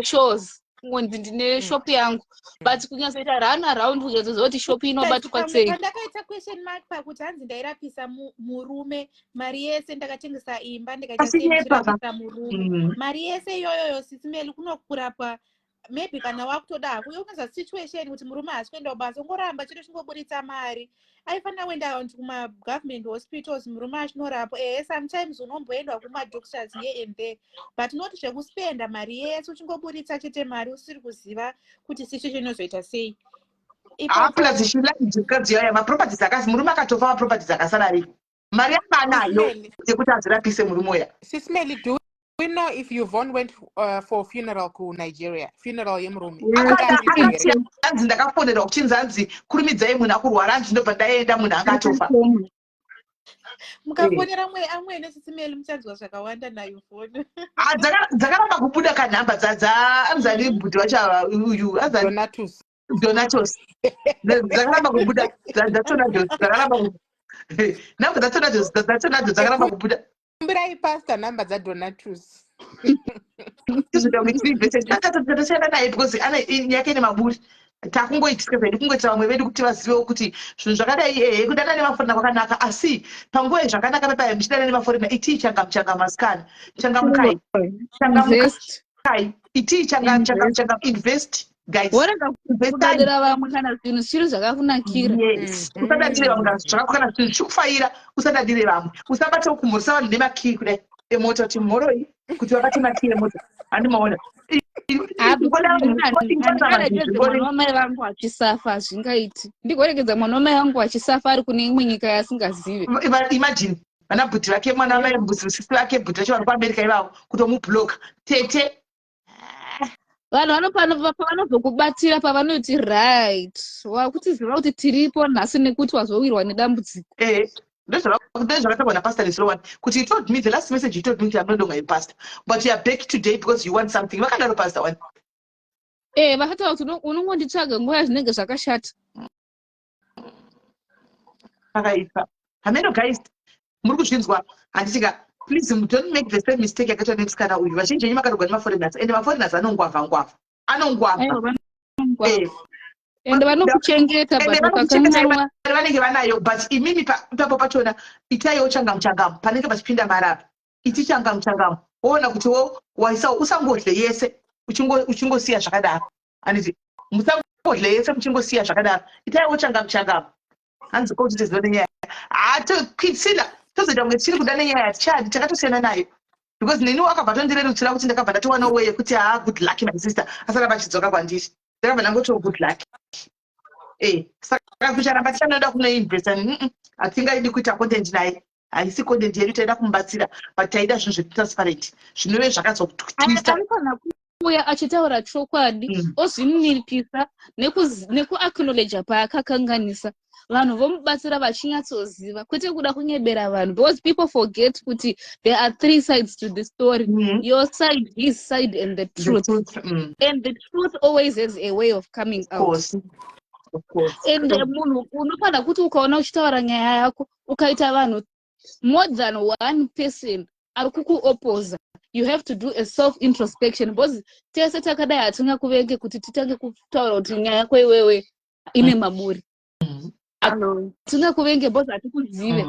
shows, kungonzi ndine shop yangu, but kunyatsoita run around, kunyatsoziva kuti shop inobatwa Pamwe sei. Pandakaita question mark pakuti hanzi ndairapisa murume mari yese, ndakatengesa imba, ndikaita Asi sei, nyepa. ndichirapisa murume mari yese iyoyoyo. Sis Meli, kunokurapwa maybe kana wakutoda hako, unoza situation kuti murume haasi kuenda kubasa, ungoramba chete chingoburitsa mari. Aifanira kuenda kumagovernment hospitals murume achinorapwa. Ehe, sometimes unomboendwa kumadoctors here and there, but not zvekuspenda mari yese uchingoburitsa chete mari usiri kuziva kuti situation inozoita sei. Ah, plus she lied, mukadzi yayo. Maproperties akasi, murume akatofa, maproperties akasara ariko, mari yanga anayo Sis Meli, yekuti azvirapise murume uya. Sis Meli, do we know if Yvonne went for funeral ku Nigeria? Funeral yemurume. Yes. Anga aripo Akati here? hanzi ndakafonerwa kuchinzi hanzi kurumidzai, munhu akurwara, hanzi ndobva ndaenda, munhu anga atofa. Mukafonera mwe amwene, Sis Meli, muchanzwa zvakawanda naYvonne. Ah, dzakaramba kubuda kanhamba anzani bhuti vacho ava, uyu anzani? Donatus. Donatos. Dzakaramba kubuda dzaTonados, dzakaramba nhamba dzaTonados, dzaTonados dzakaramba kubuda. Kumbirai pastor namba dzaDonatus. Tizoita kunge tiri invested, tatosiyana naye because ane yake ine maburi. Takungoitisika zvedu, kungoitira vamwe vedu kuti vazivewo kuti zvinhu zvakadai, ehe, kudana nemaforena kwakanaka, asi panguva yezvakanaka pepaya muchidana nemaforena, itii changamu changamu, asikana, changamukai, changamukai. Invest. Itii changamu changamu changamu, invest, guys. Worega Investai. kudadira vamwe kana zvinhu zviri zvakakunakira. Yes, usadadire vamwe kana zvakakwana, zvinhu zvichikufaira, usadadire vamwe. Usabate kumhoresa vanhu nemakii kudai emota, kuti mhoroi, kuti vabate makii emota, handimaona. Handingaregedze mwana wamai vangu achisafa, hazvingaiti. Ndigoregedza mwana wamai vangu achisafa ari kune imwe nyika yaasingazive? Imagine vana bhuti vake, mwana wamai, sisi vake, bhuti vacho vari kuAmerica ivavo, kutomubloka tete. Vanhu vanopavanozokubatira, pavanoti right, wakutiziva kuti tiripo nhasi nekuti wazowirwa nedambudziko. Eh, ndozvakataurwa napastor Neslowan kuti he told me, the last message he told me, kuti I'm no longer a pastor, but you are back today because you want something. Vakadaro pastor one. Eh, vakataura kuti unongonditsvaga nguva yazvinenge zvakashata. Pakaipa, hameno. Guys, muri kuzvinzwa, handitika? Please don't make the same mistake yakaitwa nemusikana uyu. Vazhinji venyu makarogwa nemaforeigners, ende maforeigners anongwavha ngwavha, anongwavha. Aiwa, vanongwavha. Eh. Ende vanokuchengeta, Ende but vanokuchengeta. ukakanganwa Mari vanenge vanayo, but imimi ipapo pachona itaiwo changamu changamu panenge pachipinda mari apa. Iti changamu changamu, woona kuti wo waisawo, usangodle yese uchingosiya zvakadaro, handiti? Musangodle yese muchingosiya zvakadaro, itaiwo changamu changamu. Hanzi ko kuti tizive nenyaya haatokwitsila, tozoita kunge tichiri kuda nenyaya, hatichadi, takatosiyana nayo, because neniwo akabva tondirerutsira kuti ndakabva ndatowana way yekuti haa, good luck my sister, asaramba achidzoka kwandiri. Ndakabva ndangotiwo good luck. Eh, saka kucharamba tichanoda kunoinvesta, hatingaidi kuita content naye, haisi content yedu. Taida kumubatsira, but taida zvinhu zvetransparent zvinove zvakazotwista. Anofanira kuuya achitaura chokwadi, ozvininipisa nekuacknowledja paakakanganisa, vanhu vomubatsira vachinyatsoziva, kwete kuda kunyebera vanhu, because people forget kuti there are three sides to the story: your side, his side and the The truth. truth. And the truth always has a way of coming Of out. course. Of course. And munhu unofanira kuti ukaona uchitaura nyaya yako, ukaita vanhu more than one person ari kukuopoza, you have to do a self introspection, because tese takadai hatingakuvenge kuti titange kutaura kuti nyaya yako iwewe ine maburi. Hatingakuvenge because hatikuzive.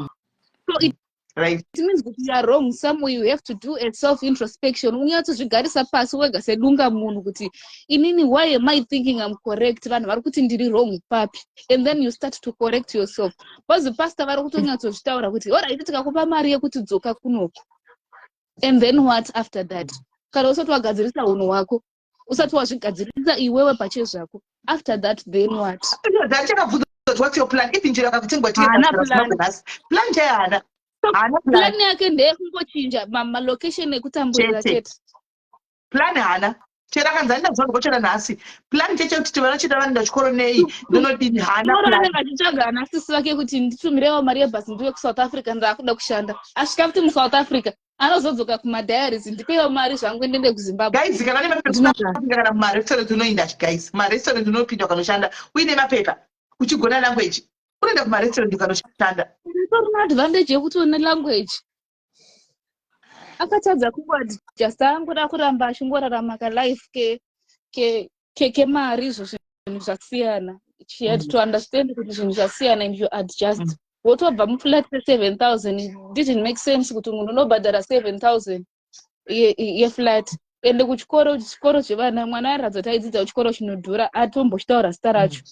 So it it means kuti you are wrong somewhere. You have to do a self introspection, unyatsozvigarisa pasi wega sedunga munhu kuti inini, why am I thinking I'm correct? Vanhu vari kuti ndiri wrong papi? And then you start to correct yourself, because pastor vari kutonyatsozvitaura kuti alright, tikakupa mari yekuti dzoka kunoku, and then what after that? Kana usati wagadzirisa unhu hwako, usati wazvigadzirisa iwewe pachezvako, after that then what? Ndachakabvunza kuti what's your plan, even chero akakutengwa. Haana plan. Nhasi plan chaiyo haana, haana plan. Plan yake ndeyekungochinja malocation ekutamburira. Chete. Chete. Plan haana. Chero akanzi andina zuva ndikochera nhasi, plan chete kuti vana chete vanoenda chikoro nei, ndonodini, haana Moro plan. anenge achitsvaga ana sisi vake kuti nditumirewo mari yebhasi ndiuye kuSouth Africa, ndaakuda kushanda. Asvika futi muSouth Africa, anozodzoka kumadiaries, "Ndipewo mari zvangu ndiende kuZimbabwe." Guys, kana nemapepa, kana mumarestaurant unoinda, guys, marestaurant unopinda ukanoshanda uine mapepa, uchigona language. Unoenda kumarestaurant ukanoshanda. Utorina advantage yekuti une language. Akatadza kungoadjusta, angoda kuramba achingorarama kalife kemari. Izvo zvinhu zvasiyana. She had to understand kuti zvinhu zvasiyana and you adjust. Wotobva muflat ye-7000. It didn't make sense kuti munhu unobhadhara 7000 yeflat, ende kuchikoro, chikoro zvevana, mwana airatidza kuti aidzidza kuchikoro chinodhura, atombochitaura zita racho.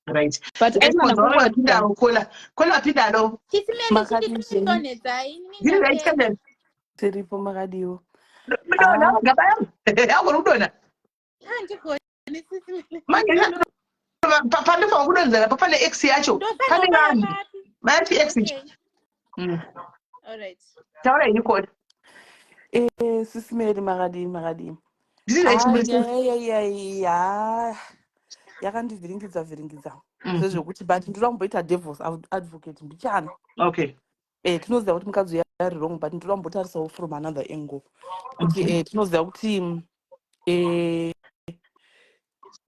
But aifana Wapindaro kola kola, wapindaro. Sisi Meli. Makadii? Chindidonhedzai. Ndiri right, Kandani? Tiripo, makadiwo? Mudona gabaya agona kudonha. Handigoni, Sisi Meli. Manje pandofanwa kudonzera pa pane x yacho, pane vanhu vayati x. Alright. Taura ini, kola. Sisi Meli, makadii, makadii? Ndiri right. Ah, Muri nyaya iya ha, yakandivhiringidza vhiringidza sezvekuti, but ndoda kumboita devil's advocate mbichana. Tinoziva kuti mukadzi uyu ari wrong, but ndoda kumbotarisawo from another angle kuti tinoziva kuti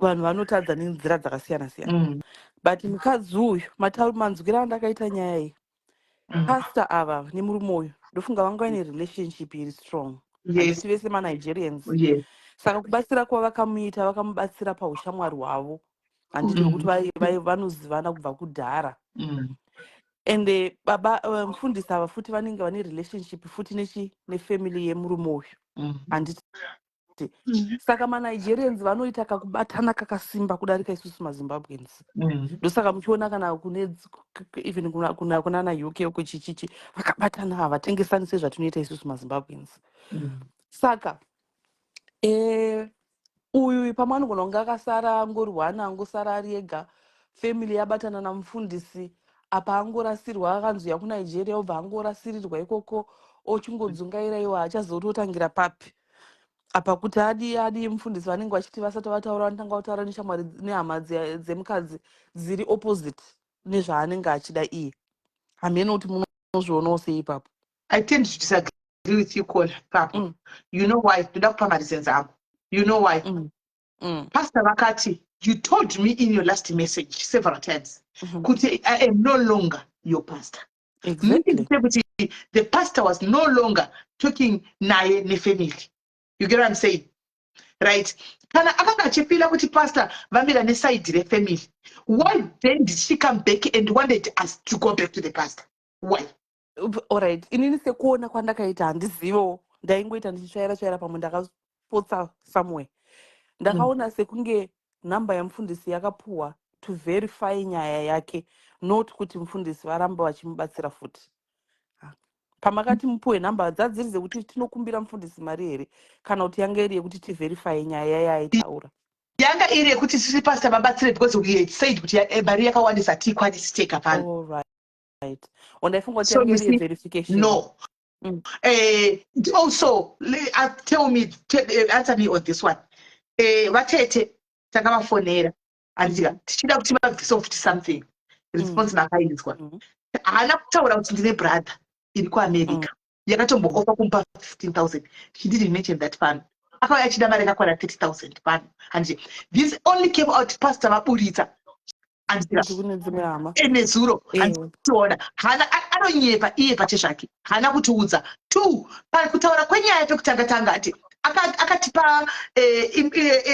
vanhu vanotadza nenzira dzakasiyana siyana, but mukadzi uyu, manzwiro andakaita nyaya iyi, pastor ava nemurume uyu, ndofunga vanga vaine relationship iri strong. Handiti vese maNigerians? Saka kubatsira kwavakamuita, vakamubatsira paushamwari hwavo, handiti? Nokuti vanozivana kubva kudhara. Ende baba mufundisi ava futi vanenge vane relationship futi nechi nefamily yemurume uyu, handiti? Saka maNigerians vanoita kakubatana kakasimba kudarika isusu maZimbabweans. Ndosaka muchiona kana kune even kunana UK uko, chichichi, vakabatana, havatengesani sezvatinoita isusu maZimbabweans. Saka uyu pamwe anogona kunge akasara angori one, angosara ari ega, family yabatana namufundisi, apa angorasirwa, akanzi kuNigeria, obva angorasirirwa ikoko, ochingodzungaira iwo, achazototangira papi apa kuti adi adi? Mufundisi vanenge vachiti vasati vataura, vanotanga kutaura neshamwari nehama dzemukadzi dziri opposite nezvaanenge achida iye. Hamene kuti munozvionawo sei ipapo. I tend to disagree with you, Kola, papo. You know why? Ndoda kupa mareasons angu. You know why? Pastor vakati, "You told me in your last message several times kuti I am no longer your pastor." Meaning to say kuti the pastor was no longer talking naye nefamily. You get what I'm saying? Right. Kana akanga achifeela kuti pastor vamira neside refamily, why then did she come back and wanted us to go back to the pastor? Why? Alright, inini sekuona kwandakaita, handizivo, ndaingoita ndichitsvaira tsvaira, pamwe ndakapotsa somewhere. Ndakaona sekunge nhamba yamufundisi yakapuhwa to verify nyaya yake, not kuti mufundisi varamba vachimubatsira futi. Pamakati mupuhwe nhamba, dzadziri dzekuti tinokumbira mufundisi mari here, kana kuti yanga iri yekuti tiverify nyaya yaaitaura? Yanga iri yekuti sisi pastor vabatsire, because we had said kuti mari yakawandisa, hatiikwanisi tega pano. Alright, ondaifunga kuti So yanga you iri see, yeverification. No. Also, tell me, answer me on this one. Vatete takavafonera, handitika, tichida kuti vabvisewo futi something. Response makainzwa. Haana kutaura kuti ndine brother iri kuAmerica yakatombooffer kumupa 15,000. She didn't mention that pano. Akauya achida mari yakakwana 30,000 pano, handiti? This only came out pastor vaburitsa, handitika? Kuti kune dzimwe hama. Nezuro. Handiona hana anonyepa iye pachezvake, haana kutiudza. Two, pakutaura kwenyaya pekutanga tanga ati akatipa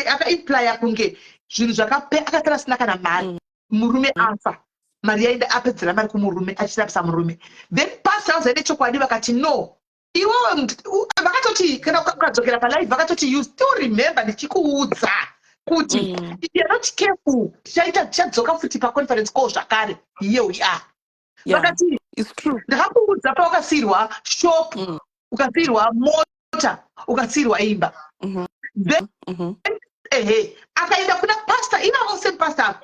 akaimplya kunge zvinhu zvakape akasara asina kana mari. Murume afa, mari yaenda, apedzera mari kumurume, achirapisa murume. Then pastor vazoenda chokwadi, vakati no, iwewe vakatoti kana ukadzokera palive, vakatoti, "You still remember ndichikuudza kuti if you are not careful, tichaita, tichadzoka futi paconference call zvakare." Here we are. Vakati, It's true. "Ndakakuudza pawakasiyirwa shop, ukasiyirwa mota, ukasiyirwa imba." Then ehe, akaenda kuna pastor ivavo, same pastor ava,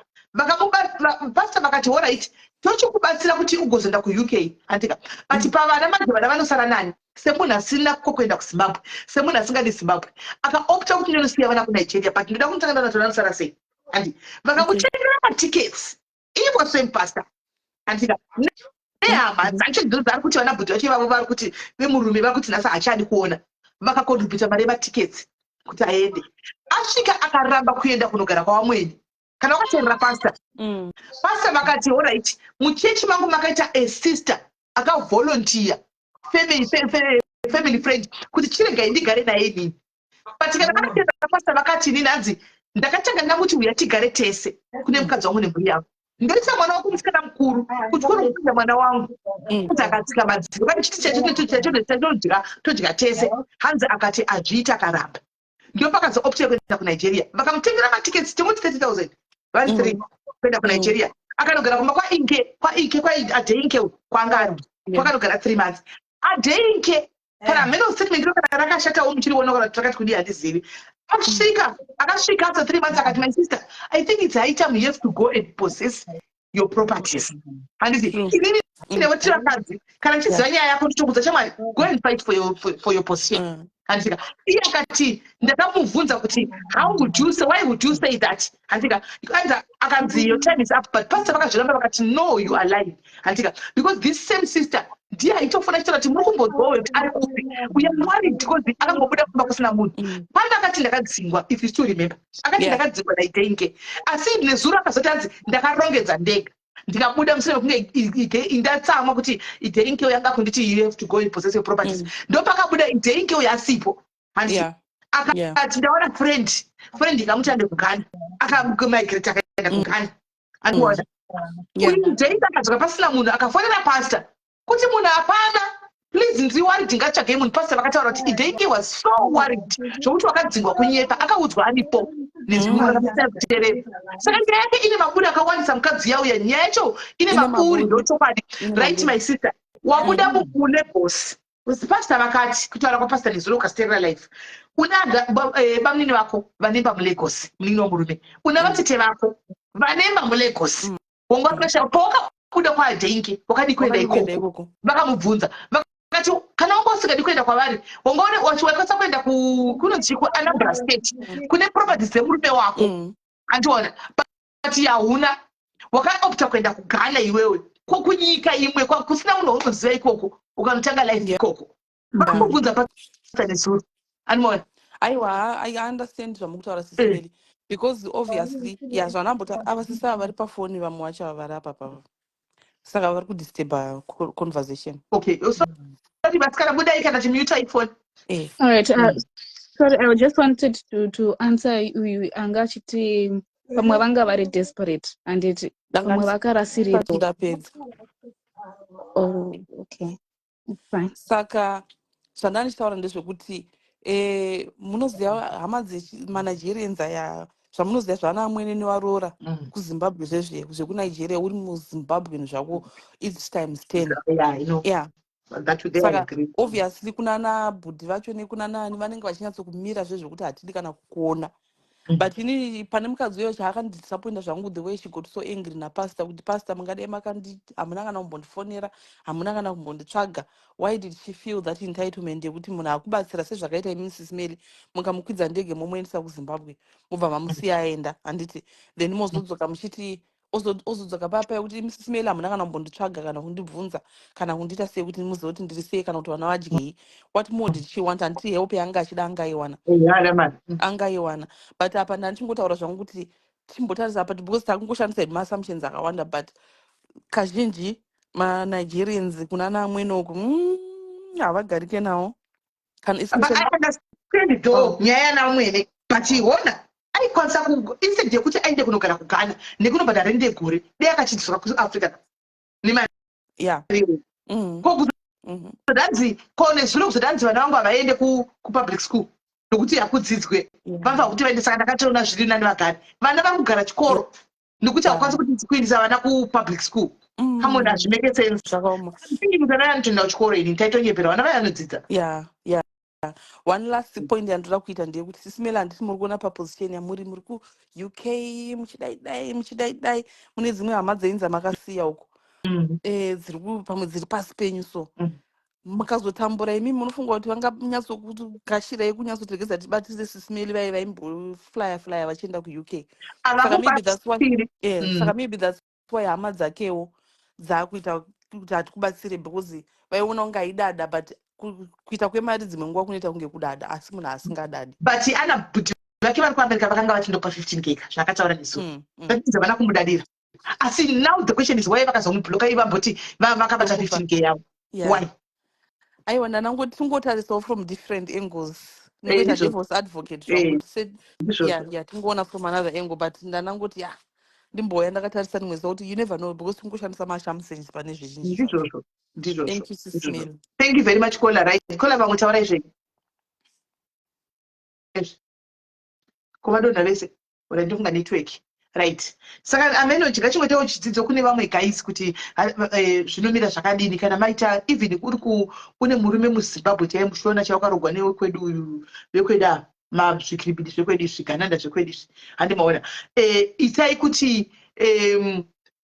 pastor vakati, "Alright, tochikubatsira kuti ugozoenda kuUK," andika? But pavana manje, vana vanosara nani semunhu asina kokuenda kuZimbabwe, semunhu asingadi Zimbabwe? Akaopta kuti ndinosiya vana kuNigeria, but ndoda kunotanga nato, vanosara sei? Andi vakamutengera matickets ivo same pastor, andika? Nehama dzacho dzo dzaari kuti vana bhudhi vacho ivavo vari kuti vemurume vari kuti nhasi haachadi kuona, vakacontributa mari yematickets kuti aende. Asvika akaramba kuenda kunogara kwavamweni. Kana wakateerera pastor, pastor vakati, "Alright, muchechi mangu makaita a sister akavolunteer, family friend, kuti chiregai ndigare naye inini." But kana vakateerera pastor, vakati, "Inini," hanzi, "ndakatanga ndamuti uya tigare tese kune mukadzi wangu nemhuri yangu. Ndoisa mwana wako musikana mukuru kuchikoro, kupinda mwana wangu." Hanzi akatsika madziro, pane chiti chacho todya tese. Hanzi akati azviita, akaramba. Ndopakazo option yekuenda kuNigeria. Vakamutengera matickets, tinoti 30,000, vari three, kuenda kuNigeria. Akanogara kumba kwaIke, kwaIke, kwaAdeinke kwanga ari. Kwakanogara 3 months. Adeinke kana hameno statement iro kana rakashatawo, muchiriona kana takati kudii, handizivi. Akasvika after 3 months, akati, "My sister, I think it's high time you have to go and possess your properties." Handiti inini newe tiri vakadzi, kana ndichiziva nyaya yako, ndichokudza, "Shamwari, go and fight for your position." Handika iye akati, "Ndakamubvunza kuti how would you say, why would you say that?" Handika anzi akanzi, "Your time is up." But pastor vakazviramba, vakati, "No, you are lying." Handika because this same sister ndiye aitofona achitaura kuti muri kumbonzwawo kuti ari kupi. We are worried because akangobuda kumba kusina munhu. Pano akati ndakadzingwa, if you still remember, akati ndakadzingwa naIdenke. Asi nezuro akazoti, anzi, "Ndakarongedza ndega, ndikabuda mushure mekunge ndatsamwa kuti Ideinke yanga kunditi you have to go and possess your properties." Ndopakabuda Ideinke uyo asipo, handiti? Akati ndaona friend, friend ikamuti ande kuGhana, akamigrate akaenda kuGhana, andiona? Uyu Ideinke akadzoka pasina munhu, akafonera pastor kuti munhu hapana, please, ndiri worried, ngatsvagei munhu. Pastor vakataura kuti Ideinke was so worried zvokuti wakadzingwa kunyepa, akaudzwa aripo nezvikuterera. Saka nyaya yake ine maburi akawandisa. Mukadzi yauya, nyaya yacho ine Ine maburi. Maburi. Ndochokwadi. Ine Right. maburi. My sister, wabuda muLagos. Pastor vakati, kutaura kwapastor nezuro, ukasiterera life, una bamunini vako vanemba muLagos, muningi wamurume, una vatete vako vanemba muLagos. Wanga wakasha pawakabuda kwaAdhenke, wakadi kuenda Wakadi kuenda ikoko? ikoko. Vakamubvunza, vakati kana wanga usingadi kuenda kwavari, wanga wakwanisa kuenda kunonzi kuAnambra State, kune properties dzemurume wako. Andiona? But hauna, wakaopta kuenda kuGhana iwewe, kunyika imwe kusina munhu waunoziva ikoko, ukanotanga life ikoko. Vakamubvunza pastor nezuro, andiona? Aiwa, I understand zvamukutaura, Sis Melly, because obviously ya zvanambota ava sisi ava vari pafoni, vamwe vacho ava vari apa pava, saka vari kudisturba conversation. Okay, sorry vasikana, budai kana chimuta ifoni. All right. Sorry, I just wanted to answer uyu anga achiti pamwe vanga vari desperate, handiti? Ndanga Pamwe ndisati vakarasirirwa. ndapedza. Oh, okay. It's fine. Saka zvandanga ndichitaura ndezvekuti munoziva hama dzemaNigerians aya, zvamunoziva zvana amwene nevaroora kuZimbabwe, zvezve zvekuNigeria, uri muZimbabwe zvako, its times 10. Yeah, I know. That there I Saka agree. obviously kunana bhudhi vacho nekunanani vanenge vachinyatsomira zvezvekuti hatidi kana kukuona. But inini pane mukadzi uyo chaakandidisappointa zvangu, the way she got so angry napastor kuti, "Pastor, mungadai makandi, hamuna kana kumbondifonera, hamuna kana kumbonditsvaga." Why did she feel that entitlement yekuti munhu akubatsira sezvakaita imi, Sis Melly, mukamukwidza ndege, momuendesa kuZimbabwe, mobva mamusiya aenda, handiti? Then mozodzoka muchiti ozodzoka paya paya kuti, "Imi, Sis Melly, hamuna kana kumbonditsvaga, kana kundibvunza, kana kundiita sei, kuti muzive kuti ndiri sei, kana kuti vana vadyei." What more did she want? Handiti help yaanga achida angaiwana? Yeah, man. Angaiwana. But apa ndandichingotaura zvangu kuti timbotarisa apa, because takungoshandisa hedu maassumptions akawanda, but kazhinji maNigerians kunana amwene uku havagarike nawo kana But especially I understand though nyaya yanamwene, but iwona aikwanisa instead yekuti aende kunogara kuGhana nekunobhadhara rende gore, dei akachidzoka kuAfrica nemari. Ko kuzodanzi, ko nezuro kuzodanzi vana vangu havaende kupublic school nokuti hakudzidzwe, vanofanira kuti vaende. Saka ndakatoona zviri nani vagari, vana vari kugara chikoro, nekuti haukwanisi kuti kuendesa vana kupublic school. Come on, hazvimake sense. Zvakaoma. Thinking kuti vana vanotoenda kuchikoro, ini taitonyepera, vana vaya vanodzidza. Yeah, one last point yandoda kuita ndeyekuti, Sis Melly, handiti muri kuona paposition yamuri, muri kuUK, muchidaidai, muchidaidai, mune dzimwe hama dzenyu dzamakasiya uko dziri pamwe dziri pasi penyu, so mukazotambura imi, munofunga kuti vanganyatsokugashirai, kunyatsotiregedza tibatise Sis Melly vai vaimboflya flya vachienda kuUK? Saka maybe that's why Havakubatsiri. Saka maybe that's why hama dzakewo dzakuita kuti hatikubatsire, because vaiona kunge aidada, but kuita kwemari dzimwe nguva kunoita kunge kudada, asi munhu asingadadi. But ana bhuti vake vari kuAmerica vakanga vachindopa 15 K ka, zvaakataura nezuro. That means havana kumudadira. Asi now the question is why vakazomubloka ivo vamboti vakabata Ndokupa. 15 K yavo? Yeah. Why? Aiwa, ndanangoti tingotarisawo from different angles, ningoita Ndizvo. devil's advocate zvangu kuti Ndizvozvo. Yeah, tingoona from another angle, but ndanangoti ya, ndimboya ndakatarisa rimwe zuva kuti you never know, because tingoshandisa maassumptions pane zvizhinji zvacho. Ndizvozvo, ndizvozvo. Thank you, Sis Ndizvozvo. Mary. Thank you very much, caller. Right, caller, vamwe taurai zvenyu. Ezvi kuvadonha vese ora, ndofunga network. Right, saka ameno chingachingoitawo chidzidzo kune vamwe guys kuti zvinomira zvakadini kana maita, even uri ku une murume muZimbabwe chaiye, muShona chaiwakarogwa newekwedu uyu, vekwedu ava, mazvikiribidi zvekwedu izvi, gananda zvekwedu izvi, handimaona? Itai kuti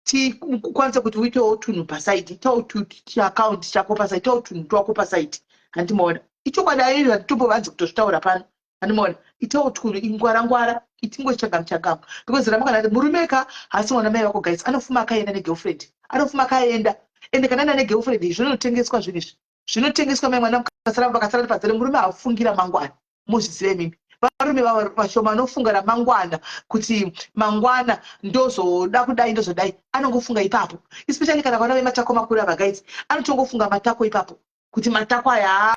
tikwanise kuti uitewo tunhu paside, itawo chiaccount chako paside, itawo tunhu twako paside, handimaona? Ichokwadi aizvo, hatitombovanzi kutozvitaura pano, handimaona? Itawo tunhu, ingwara-ngwara, itingochangam changam, because ramangwana murume ka haasi mwana mai vako, guys. Anofuma akaenda negirlfriend, anofuma akaenda. Ende kana aenda negirlfriend, zvinotengeswa zvinhu izvi, zvinotengeswa. Mai mwana mukasara, vakasara pazere, murume hafungira mangwana. Muzvizive imimi, varume vashoma vanofunga ramangwana, kuti mangwana ndozoda kudai, ndozodai. Anongofunga ipapo, especially kana vana vematako makuru ava, guys. Anotongofunga matako ipapo, kuti matako aya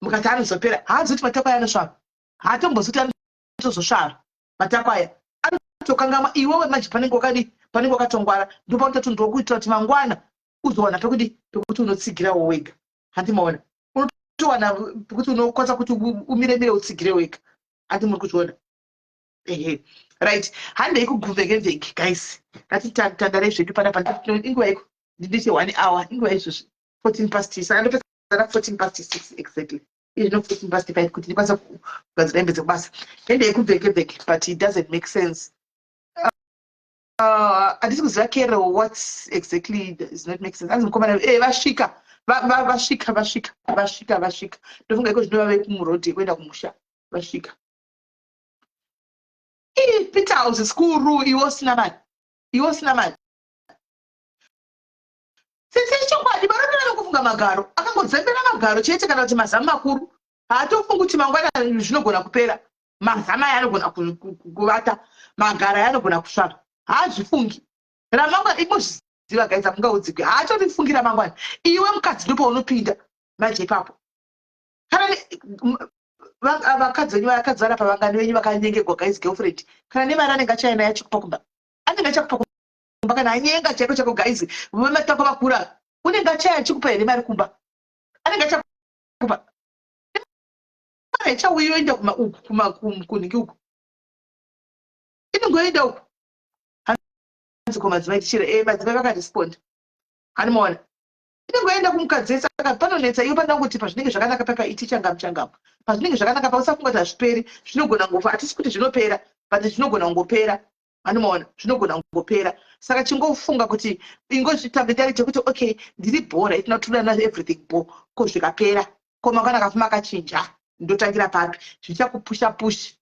mukati anozopera. Haazi kuti matako aya anosvava, haatombozi kuti anotozosvava matako aya, anotokangamwa. Iwewe manje panenge wakadi, panenge wakatongwara, ndopaunototo ndokuitira kuti mangwana uzowana pekuti unotsigirawo wega, handimaona? Unotowana pekuti unokwanisa kuti umire mire, utsigire wega, handi muri kuzviona? Ehe, right, handei kuguvhengevhenge, guys. Ngatitandare zvedu panapa. Inguva iko ndindiche one hour, inguva izvozvi 14 past, saka ndopedza 14 past 6 exactly, izvino 14 past 5, kuti ndikwanise kugadzira hembe dzekubasa. Hendei kubvekevheke, but it doesn't make sense. Handisi kuziva kero what exactly does not make sense. Anzi mukomana vasvika, vasvika, vasvika, vasvika, vasvika. Ndofunga iko zvino vave kumurodhi yekuenda kumusha, vasvika. Ii, Peter House skuru, iwe usina mari, iwe usina mari. Sese chokwadi, varume vanokufunga magaro, akangodzembera magaro chete kana kuti mazamu makuru, haatofungi kuti mangwana zvinogona kupera, mazamu aya anogona kuvata, magaro aya anogona kusvava. Haazvifungi ramangwana. Imozviziva, guys, hamungaudzikwi. Haatorifungi ramangwana. Iwe mukadzi ndopaunopinda manje ipapo. Kana vakadzi venyu, vakadzi varapa, vangani venyu vakanyengegwa, guys? Girlfriend kana nemari anenge achaenda yachikupa kumba, anenge achakupa kumba kana anyenga chaiko chaiko, guys, vematako vakura, unenge achaya achikupa here mari kumba? Anenge achakupa mari ichauya, yoenda uku kunhingi uku, inongoenda uku. Hanzi ko madzimai tichire madzimai vakarespond, hanimaona? Inongoenda kumukadzi. Saka panonetsa iwe panoda kuti pazvinenge zvakanaka papa iti changamu changamu, pazvinenge zvakanaka pausafunga kuti hazviperi, zvinogona ngofa. Hatisi kuti zvinopera, but zvinogona kungopera, hanimaona? Zvinogona kungopera. Saka chingofunga kuti ingozviita mentality yekuti okay, ndiri bho, right now tinoda everything bho. Ko zvikapera, ko mangwana akafuma akachinja, ndotangira papi? Zvichakupusha push.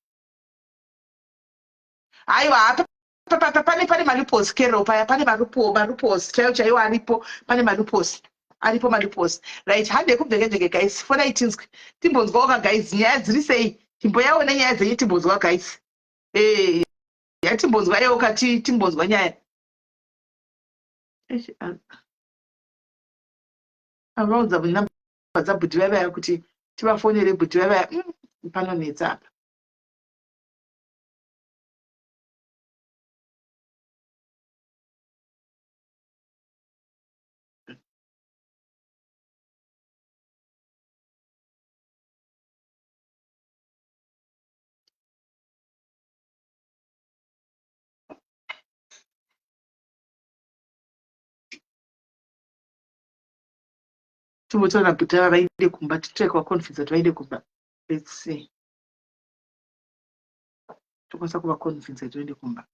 Haiwa, pane maloopholes kero paya, pane maloopholes chaiwo chaiwo aripo, pane maloopholes aripo, maloopholes. Right, handei kubvekenzveke, guys. Fonai tinzwe, timbonzwawo ka, guys, nyaya dziri sei. Timboyawo nenyaya dzenyu, timbonzwa, guys. Yatimbonzwa yewo ka, timbonzwa nyaya. Avaudza namba dzabhudhi vavaya kuti tivafonere, bhudhi vavaya. Panonetsa apa. Timbotaura bhudhi ava vaende kumba, titry kuvaconvince kuti vaende kumba. Let's see, tokwanisa kuvaconvince kuti vaende kumba.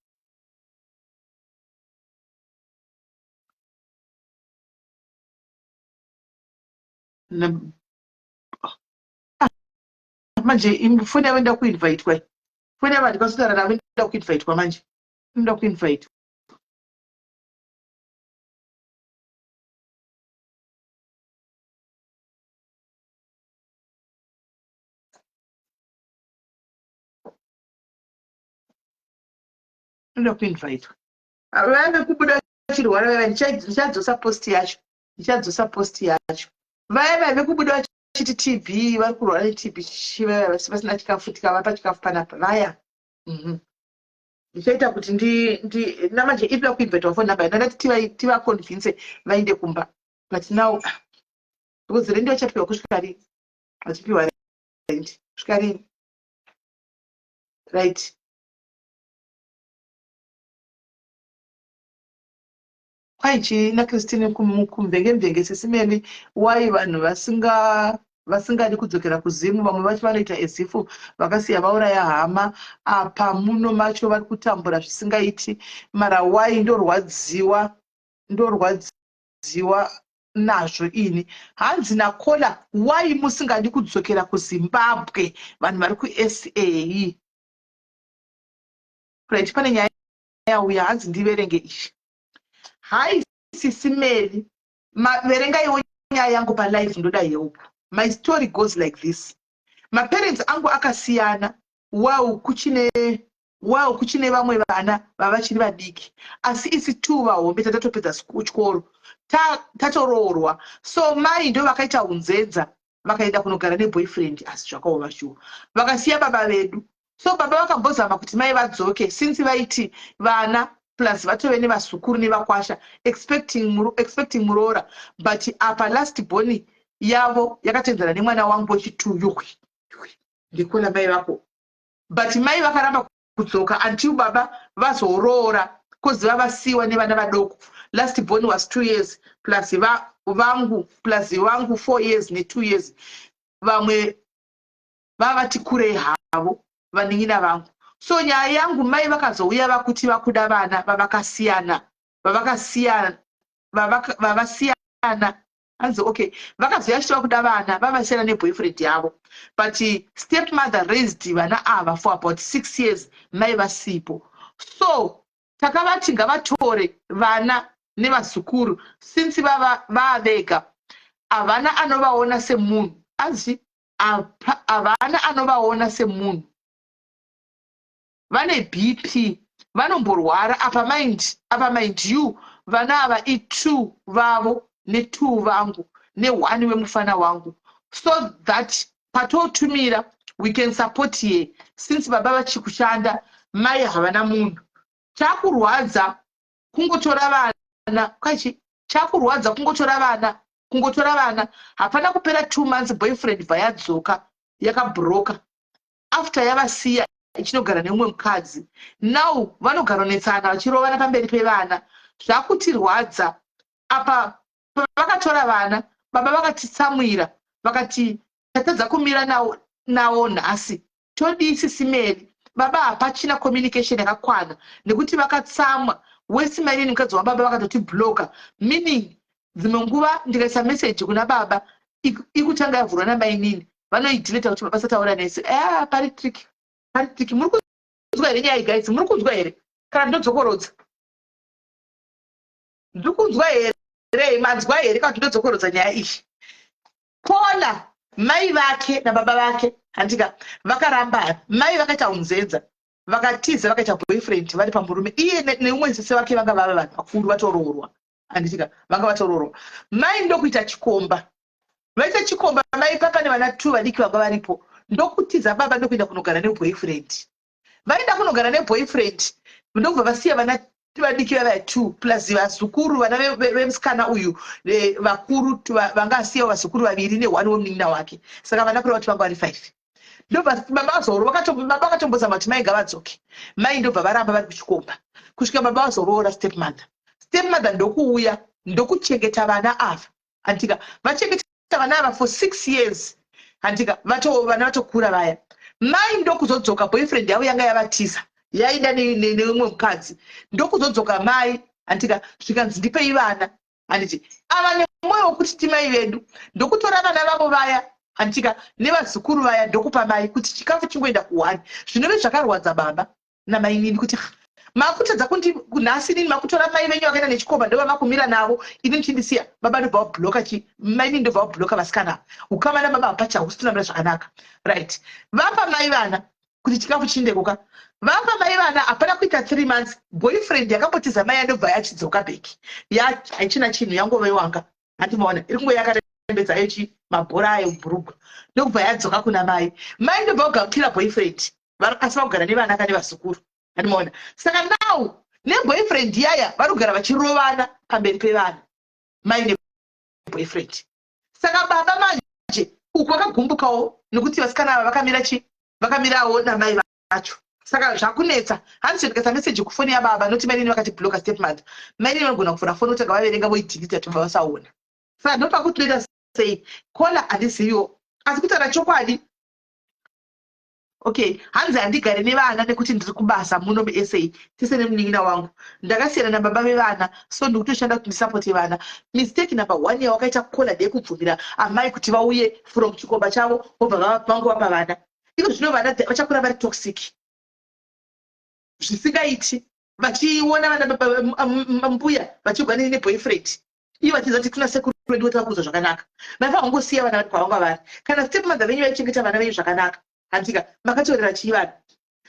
Manje foni yavo inoda kuinvitwa, foni yavo handikwanisi kutaura navo, inoda kuinvitwa manje, inoda kuinvitwa. Inoda kuinvitwa. Vaya vekubuda vachirwara vaya, ndichadzosa post yacho, ndichadzosa post yacho. Vaya vaya vekubuda vachiti TB, vari kurwara neTB, vaya vasina chikafu, tikavapa chikafu panapa vaya. Ndichaita kuti ndi namanje inoda kuinvitwa phone number. Ndandati tivaconvince vaende kumba, but now because rendi vachapiwa kusvika rini? Vachipiwa rendi kusvika rini? Right, kwaichi naChristine kumvenge mvenge. Sisi Meli, wai vanhu vasingadi kudzokera kuZimu? Vamwe vacho vanoita as if vakasiya vauraya hama. Apa muno macho vari kutambura zvisingaiti. Mara wai? Ndorwadziwa, ndorwadziwa nazvo ini. Hanzi nakola, wai musingadi kudzokera kuZimbabwe, vanhu vari kuSA? Right, pane nyaya yauya, hanzi ndiverenge izvi. Hai Sisi Meli, verengaiwo nyaya yangu palive, ndoda help. My story goes like this: maparents angu akasiyana. Wow, kuchine vamwe vana vavachiri vadiki, asi isi two vahombe tatatopedza chikoro, tatoroorwa. So mai ndo vakaita unzenza, vakaenda kunogara neboyfriend, asi zvakaoma shuwa, vakasiya baba vedu. So baba vakambozama kuti mai vadzoke, since vaiti vana plus vatove nevazukuru nevakwasha, expecting muroora. But apa last born yavo yakatenzana nemwana wangu wechituyu. Ndikona mai vako, but mai vakaramba kudzoka until baba vazoroora, 'cause vavasiyiwa nevana vadoko. Last born was 2 years, plus vangu, plus vangu 4 years ne2 years. Vamwe vavati kurei havo, vanin'ina vangu. So nyaya yangu, mai vakazouya vakuti vakuda vana vavakasiyana, vavakasiyana, vavasiyana. Hanzi okay, vakazouya vachiti vakuda vana vavasiyana neboyfriend yavo, but step mother raised vana ava for about 6 years mai vasipo. So takavati ngavatore vana nevazukuru, since vava vavega, havana anovaona semunhu. Azi havana anovaona semunhu. Vane BP, vanomborwara. Apa mind you, vana ava i2 vavo ne2 vangu ne1 wemufana wangu, so that patotumira we can support here, since baba vachikushanda, mai havana munhu. Chakurwadza kungotora vana kachi, chakurwadza kungotora vana, kungotora vana. Hapana kupera 2 months, boyfriend bva yadzoka yakabhuroka, after yavasiya ichinogara neumwe mukadzi. Now vanogaronetsana vachirovana pamberi pevana. Zvakutirwadza. Apa pavakatora vana, baba vakatitsamwira, vakati tatadza kumira nawo nhasi, todii? Sisi Meli, baba hapachina communication yakakwana nekuti vakatsamwa wesi. Mainini mukadzi wababa vakatotibloka, meaning dzimwe nguva ndikaisa meseji kuna baba, ikutanga yavhurwa namainini, vanoidhileta kuti baba sataura nesi. A pari tricky, pari tricky. Muri kunzwa here nyaya, guys? Muri kunzwa here kana ndodzokorodza? Ndiri kunzwa here? Manzwa here kana kuti ndodzokorodza nyaya iyi? Kola mai vake nababa vake, handika, vakaramba. Mai vakaita unzenza, vakatiza, vakaita boyfriend vari pamurume. Iye neumwe sese vake vanga vava vanhu vakuru, vatoroorwa, handitika? Vanga vatoroorwa. Mai ndokuita chikomba, vaita chikomba mai papa nevana two vadiki vanga varipo, ndokutiza baba, ndokuenda kunogara neboyfriend. Vaenda kunogara neboyfriend, ndokubva vasiya vana vadiki vava two plus vazukuru, vana vemusikana uyu vakuru vanga asiyawo vazukuru vaviri neone wemunin'ina wake. Saka vana, kureva kuti vanga vari five. Ndobva baba vazoro, baba vakatombozama kuti mai ngavadzoke, mai ndobva varamba vari kuchikomba kusvika baba vazoroora step mother. Step mother ndokuuya, ndokuchengeta vana ava, handika? Vachengeta vana ava for 6 years, handika? Vana vatokura vaya. Mai ndokuzodzoka, boyfriend yavo yanga yavatiza, yaida neumwe mukadzi. Ndokuzodzoka mai, handika? Zvikanzi ndipei vana, handiti? Ava nemwoyo wekuti timai vedu, ndokutora vana vavo vaya, handitika, nevazukuru vaya, ndokupa mai kuti chikafu chingoenda kuone. Zvinove zvakarwadza baba namainini kuti makutadza kundi nhasi inini makutora mai venyu vakaenda nechikomba, ndova makumira navo, ini ndichindisiya. Baba ndobva vabhuloka chi, mainini ndobva vabhuloka vasikana. Ukama nababa hapacha, hausi tunamira zvakanaka. Right, vapa mai vana. Kuti chikafu chiindeko ka. Vapa mai vana, hapana kuita 3 months, boyfriend yakambotiza mai yandobva yachidzoka back. Haichina chinhu, yangove wanga, handimaona iri kungo yakarembedza ayo chi mabhora ayo bhurugwa, ndokubva yadzoka kuna mai. Mai ndobva kugamuchira boyfriend, asi vakugara nevana kane vazukuru, handimaona. Saka now neboyfriend yaya vari kugara vachirovana pamberi pevana, mai neboyfriend. Saka baba manje uku vakagumbukawo nekuti vasikana ava vakamira chi vakamirawo namai vacho. Saka zvakunetsa. Hanzi ndikaisa meseji kufoni yababa noti mainini vakati blocka stepmother, mainini vanogona kuvhura foni kutanga vaverenga, voidhilita, tobva vasaona. Saka ndopakuti toita sei? Kola, handiziviwo, asi kutaura chokwadi, okay, hanzi handigare nevana nekuti ndiri kubasa muno muSA tese nemunin'ina wangu. Ndakasiyana nababa vevana, so ndikutoshanda kuti ndisapote vana. Mistake number one yawakaita, Kola, ndeyekubvumira amai kuti vauye from chikomba chavo, vobva vangovapa vana. Iko zvino vana vachakura vari toxic zvisingaiti, vachiona vana mbuya vachigwa neboyfriend, ivo vachiziva kuti kuna sekuru vedu votavakuudza zvakanaka. Maifanira kungosiya vana vari kwavanga vari. Kana stepmother venyu vaichengeta vana venyu zvakanaka, handika makatorera chii vana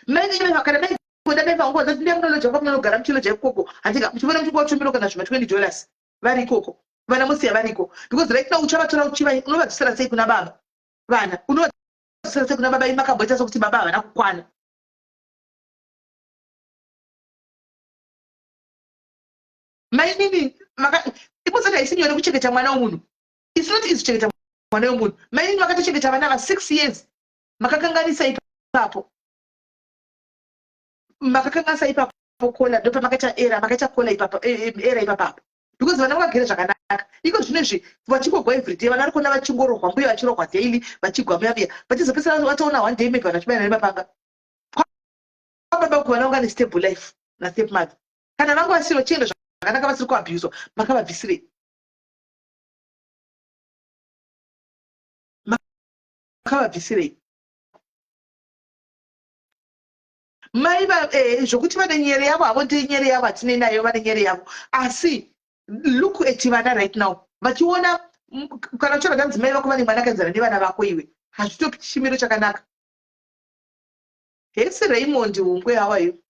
mai venyu? Kana maigoda, maifanira kuti ndee munoloja kwamunogara, muchiloja ikoko, handika muchivona muchingovatumira kana zvima $20 vari ikoko. Vana musiya variko, because right now uchavatora uchiva unovadzosera sei kuna baba? Vana unovadzosera sei kuna baba? Imi makamboita sokuti baba havana kukwana. Mainini, iposati haisi nyore kuchengeta mwana wemunhu. It's not easy kuchengeta mwana wemunhu. Mainini vakatochengeta vana va 6 years. Makakanganisa ipapo, makakanganisa ipapo, Kola. Ndopamakaita error, makaita kola ipapo, error ipapapo, because vana vakagere zvakanaka. Iko zvino izvi vachingogwa everyday, vana vari kuona vachingorohwa, mbuya vachirohwa daily, vachigwa muya muya, vachizopesera vatoona one day maybe vanhu vachibayana nemapanga. Kwababa kuvana vanga nestable life nastep mother. Kana vanga vasiri vachienda zvakanaka, vasiri kuabhuswa, makavabvisirei? Makavabvisirei mai zvokuti vane nyere yavo havo? Ndee nyere yavo, hatinei nayo, vane nyere yavo. Asi look at vana right now vachiona kana uchora danzi mai vako vane mwana akaenzana nevana vako iwe, hazvitopi chimiro chakanaka. Hesi Raymond Hungwe, how are you?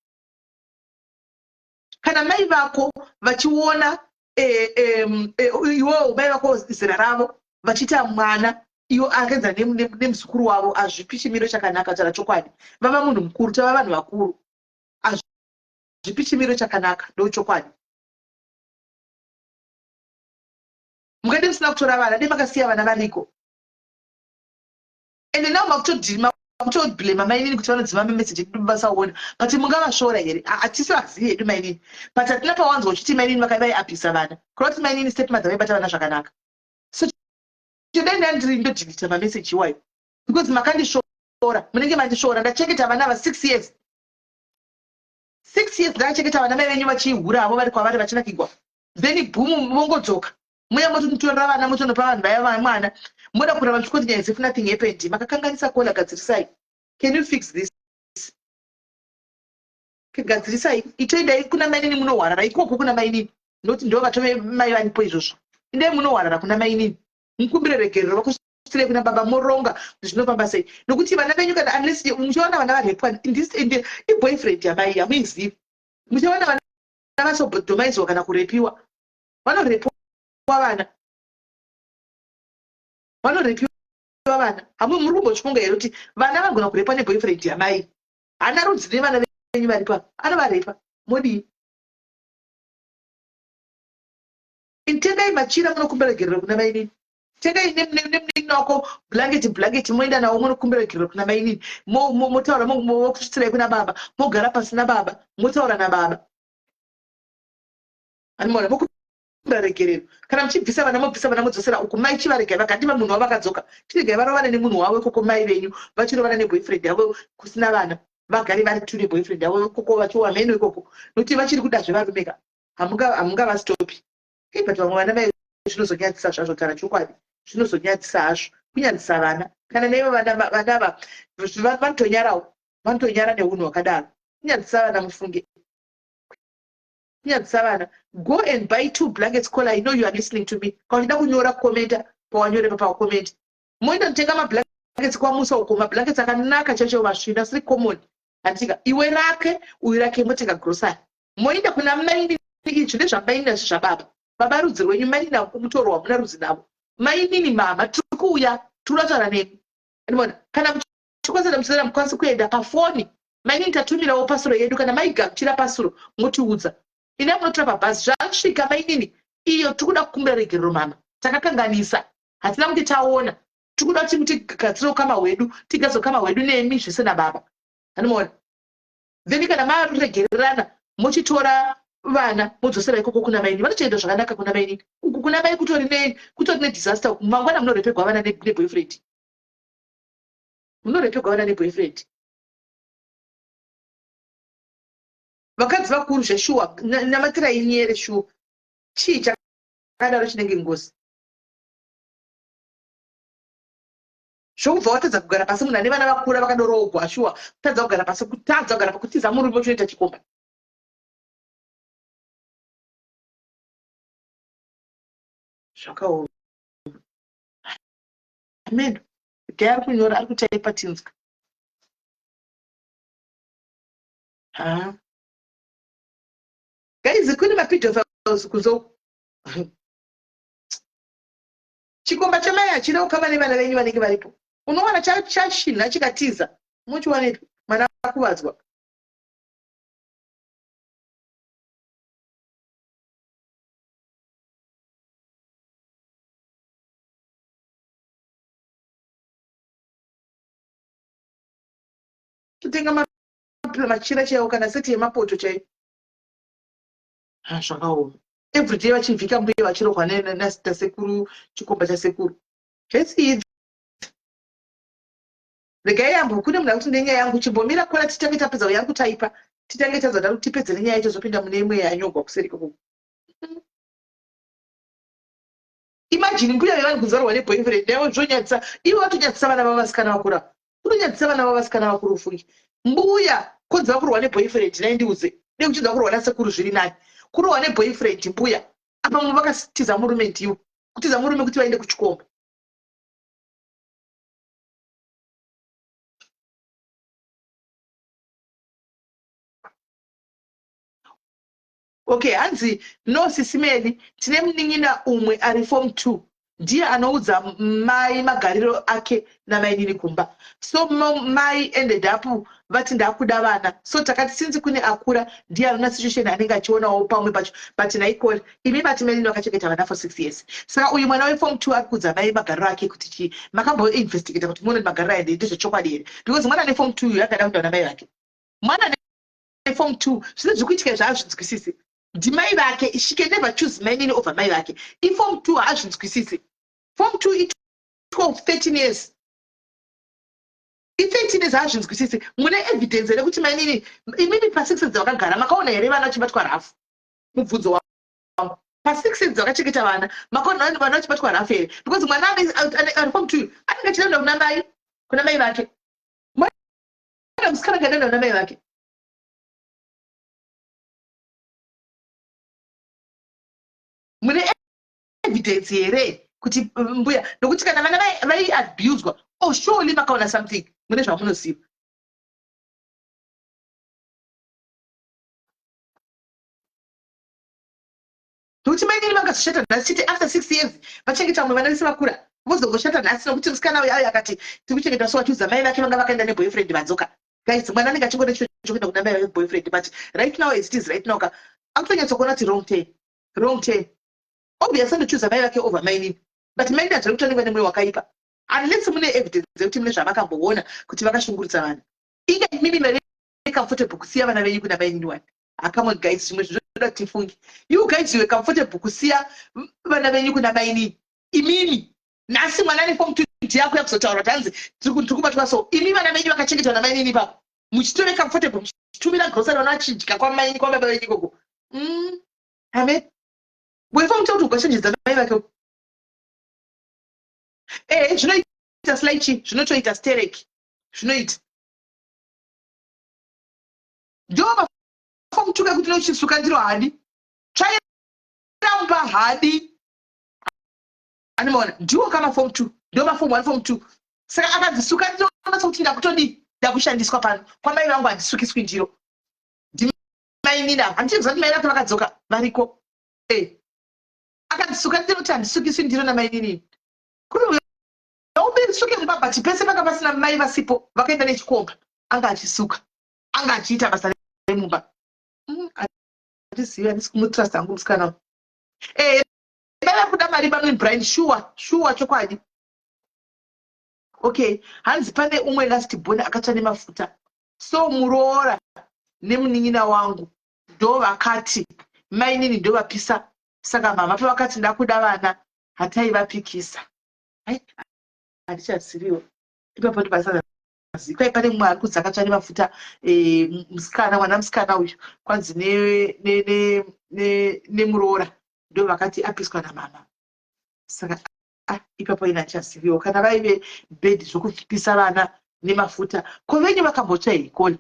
Kana mai vako vachiona iwewo mai vako zera ravo vachiita mwana iwo akaenzana nemuzukuru wavo, hazvipi chimiro chakanaka. Taura chokwadi, vava munhu mukuru, tava vanhu vakuru, hazvipi chimiro chakanaka, ndo chokwadi. Mukade musina kutora vana, dai makasiya vana variko. Ende now makutoblema mainini kuti vanodzima mameseji edu vasaona, but mungavasvora here? Hatisi vazivi hedu mainini, but hatina pawanzwa uchiti mainini vaiabhisa vana, kureva kuti mainini stepmother vaibata vana zvakanaka. So dai ndandiri ndodhilita mameseji iwayo, because makandisvora, munenge mandisvora. Ndachengeta vana va 6 years, 6 years ndakachengeta vana mai venyu vachihura havo vari kwavari vachinakigwa. Then boom, mongodzoka muya motonotorera vana, motonopa vanhu vaya vamwana, moda kuramba muchikoti as if nothing happened. Makakanganisa, Kola. Gadzirisai. Can you fix this? Gadzirisai. Itoendai kuna mainini munohwarara ikoko kuna mainini, nokuti ndo vatove mai varipo izvozvo. Indai munohwarara kuna mainini, mukumbire regerero, vakusvitirei kuna baba, moronga kuti zvinofamba sei, nokuti vana venyu kana unless muchiona vana varepwa iboyfriend yamai, hamuizivi. Muchiona vana vasodomaizwa kana kurepiwa, vanorepiwa vana, vanorepiwa vana. Hamwe muri kumbochifunga here kuti vana vanogona kurepwa neboyfriend yamai? Hana rudzi nevana venyu varipo, anovarepa, modii? Tengai machira munokumbira regerero kuna mainini. Tengai nemunin'ina wako blanket, blanket, moenda nawo munokumbira regerero kuna mainini. Motaura, mokusvitsirai kuna baba, mogara pasi nababa, motaura nababa, animaona, mokumbira regerero. Kana muchibvisa vana, mobvisa vana, modzosera uku. Mai chivaregai vakandima munhu wavo vakadzoka, chiregai varovane nemunhu wavo ikoko. Mai venyu vachirovana neboyfriend yavo kusina vana, vagare vari two neboyfriend yavo ikoko, vachiwa mheno ikoko, nokuti vachiri kuda zvevarume ka. Hamungavastopi. But vamwe vana mai zvinozonyadzisa zvazvo, taura chokwadi, zvinozonyadzisa hazvo, kunyadzisa vana. Kana naivo vana ava vanotonyarawo, vanotonyara neunhu hwakadaro. Kunyadzisa vana, mufunge, kunyadzisa vana. Go and buy two blankets. Call, I know you are listening to me. Kana uchida kunyora, commenta pawanyore papakomenti, moenda kutenga mablanket. mablankets kwamusa uko, mablankets akanaka chaicho masvina asiri common. Handitika iwe rake uyu rake motenga grocery. Moenda kuna mainini izvi ndezvamainini asi zvababa. Baba rudzi rwenyu mainini mutoro wamuna rudzi navo. Mainini mama tiri kuuya tiri kutaura nemi. Andimona kana muchikwanisa muchizera mukwanisi kuenda pafoni. Mainini tatumirawo pasuro yedu kana maigamuchira pasuro motiudza. Ina munotora pabhazi zvasvika mainini iyo tiri kuda kukumbira regerero mama. Takakanganisa hatina kunge taona tiri kuda kuti mutigadzire ukama hwedu tigadzire ukama hwedu nemi zvese nababa. Andimona then kana maregererana mochitora vana modzosera ikoko kuna mainini vanotoenda zvakanaka kuna mainini uku kuna mai kutori ne kutori nedisaster uku mangwana munorepegwa vana neboyfriend munorepegwa vana neboyfriend vakadzi vakuru zveshuwa namatirai nyere shuwa chii chakadaro chinenge ngozi zvokubva watadza kugara pasi munhu ane vana vakura vakadoroogwa shuwa kutadza kugara pasi kutadza kugara pakutiza murume uchoita chikomba zvakaoma amen guy ari kunyora ari kutaipa tinzwa ha guys kune mapedophiles kunze uku Chikomba chamai hachina ukama nevana venyu vanenge varipo. Unowana chashinha chikatiza mochiwanepi mwana akuvadzwa. Kutenga machira chaiwo kana seti yemapoto chaiyo. Ha zvakaoma. Everyday vachivhika mbuya vachirohwa nasekuru chikomba chasekuru. Hesi idzi. Regai yambo kune munhu akuti nenyaya yangu chimbomira kona titange tapedza uyo ari kutaipa titange tanzwa daro tipedze nenyaya yacho zopinda mune imwe yanyogwa kuseri ikoko. Imagine mbuya vevanhu kuzvarwa neboyfriend yavo zvonyadzisa ivo vatonyadzisa vana vavo vasikana vakura kunonyadzisa vana vavo vasikana vakuru ufunge mbuya konzi vakurohwa neboyfriend nai ndiudze dei kuchinzi vakurohwa nasekuru zviri nani kurohwa neboyfriend mbuya apa mumwe vakatiza murume ndiwo kutiza murume kuti vaende kuchikomba Okay hanzi no sisi Melly tine munin'ina umwe ari form 2 ndiye anoudza mai magariro ake namainini kumba so mai ended up vati ndakuda vana so takati since kune akura ndiye anoona situation anenge achionawo pamwe pacho but naikole imi mati mainini vakachengeta vana for 6 years saka uyu mwana weform 2 ari kuudza mai magariro ake kuti chii makamboinvestigata kuti muone kuti magariro aya ndezvechokwadi here because mwana ane form 2 uyu akada kuenda kuna mai vake mwana form 2 zvese zviri kuitika izvi haazvinzwisisi ndimai vake she can never choose mainini over mai vake iform 2 haazvinzwisisi form 2 i 12 13 years i13 years haazvinzwisisi mune evidence here kuti mainini imimi pasix years vakagara makaona here vana vachibatwa rafu mubvunzo wangu pasix years vakachengeta vana makaona vana vachibatwa rafu here because mwana ari form 2 anenge achienda kuna mai kuna mai vake mwana musikana akaenda kuna mai vake mune evidence here kuti mbuya nokuti kana vana vaiabuswa oh surely makaona something mune zvamunoziva nokuti mainini vangazoshata nhasi chete after six years vachengeta vamwe vana vese vakura vozongoshata nhasi nokuti musikana uyo ayo akati tiri kuchengeta so vachiudza mai vake vanga vakaenda neboyfriend vadzoka guys mwana anenge achingode chido chokuenda kuna mai vake boyfriend but right now as it is right now ka akutonyatsokuona kuti wrong turn wrong turn obviously andochuza mai vake over mainini but mainini hazviri kutonengwa nemwoyo wakaipa unless mune evidence yekuti mune zvamakamboona kuti vakashungurudza vana inga imimi maive comfortable kusiya vana venyu kuna mainini wani ah, come on guys zvimwe zvinoda kuti tifunge you guys you were comfortable kusiya vana venyu kuna mainini imimi nhasi mwana ane form two ndiye akuya kuzotaura kuti hanzi tiri kubatwa so imi vana venyu vakachengetwa namainini ipapo muchitove comfortable muchitumira grocery vana vachidya kwamaini kwababa venyu ikoko amen weform two kuti ugachenjedza mai vake ehe zvinoita slichi zvinotoita stereki zvinoita ndo maform two kekuti nochisuka ndiro hadi tsvairamba hadi animaona ndiwo kama form 2 ndo ma form 1 form 2 Saka akanzi suka ndiro sokuti ndakutodii, ndakushandiswa pano. Kwamai vangu handisukiswi ndiro. Ndimainini ava. Handichiziva kuti mai vake vakadzoka variko. Eh. Akanzi suka ndiro kuti handisukiswi ndiro namainini. Kuri ubesuke mumba but pese panga pasina mai vasipo vakaenda nechikomba anga achisuka. Anga achiita basa remumba. Handizivi, handisi kumutrust hangu musikana. Eh, mai vari kuda mari bamwe Brian shuwa, shuwa chokwadi. Okay, hanzi pane umwe last born akatsva nemafuta. So muroora nemunin'ina wangu ndo vakati mainini ndovapisa saka mama pavakati ndakuda vana hataivapikisa. Ai, handichaziviwo. Ipapo ndopasana kwai pane mumwe ari kunzi akatsva nemafuta eh, musikana mwana musikana uyu kwanzi nemuroora ndo vakati apiswa namama. Saka ah, ipapo ina handichaziviwo kana vaive bed zvokupisa vana nemafuta. Ko venyu vakambotsva here koni?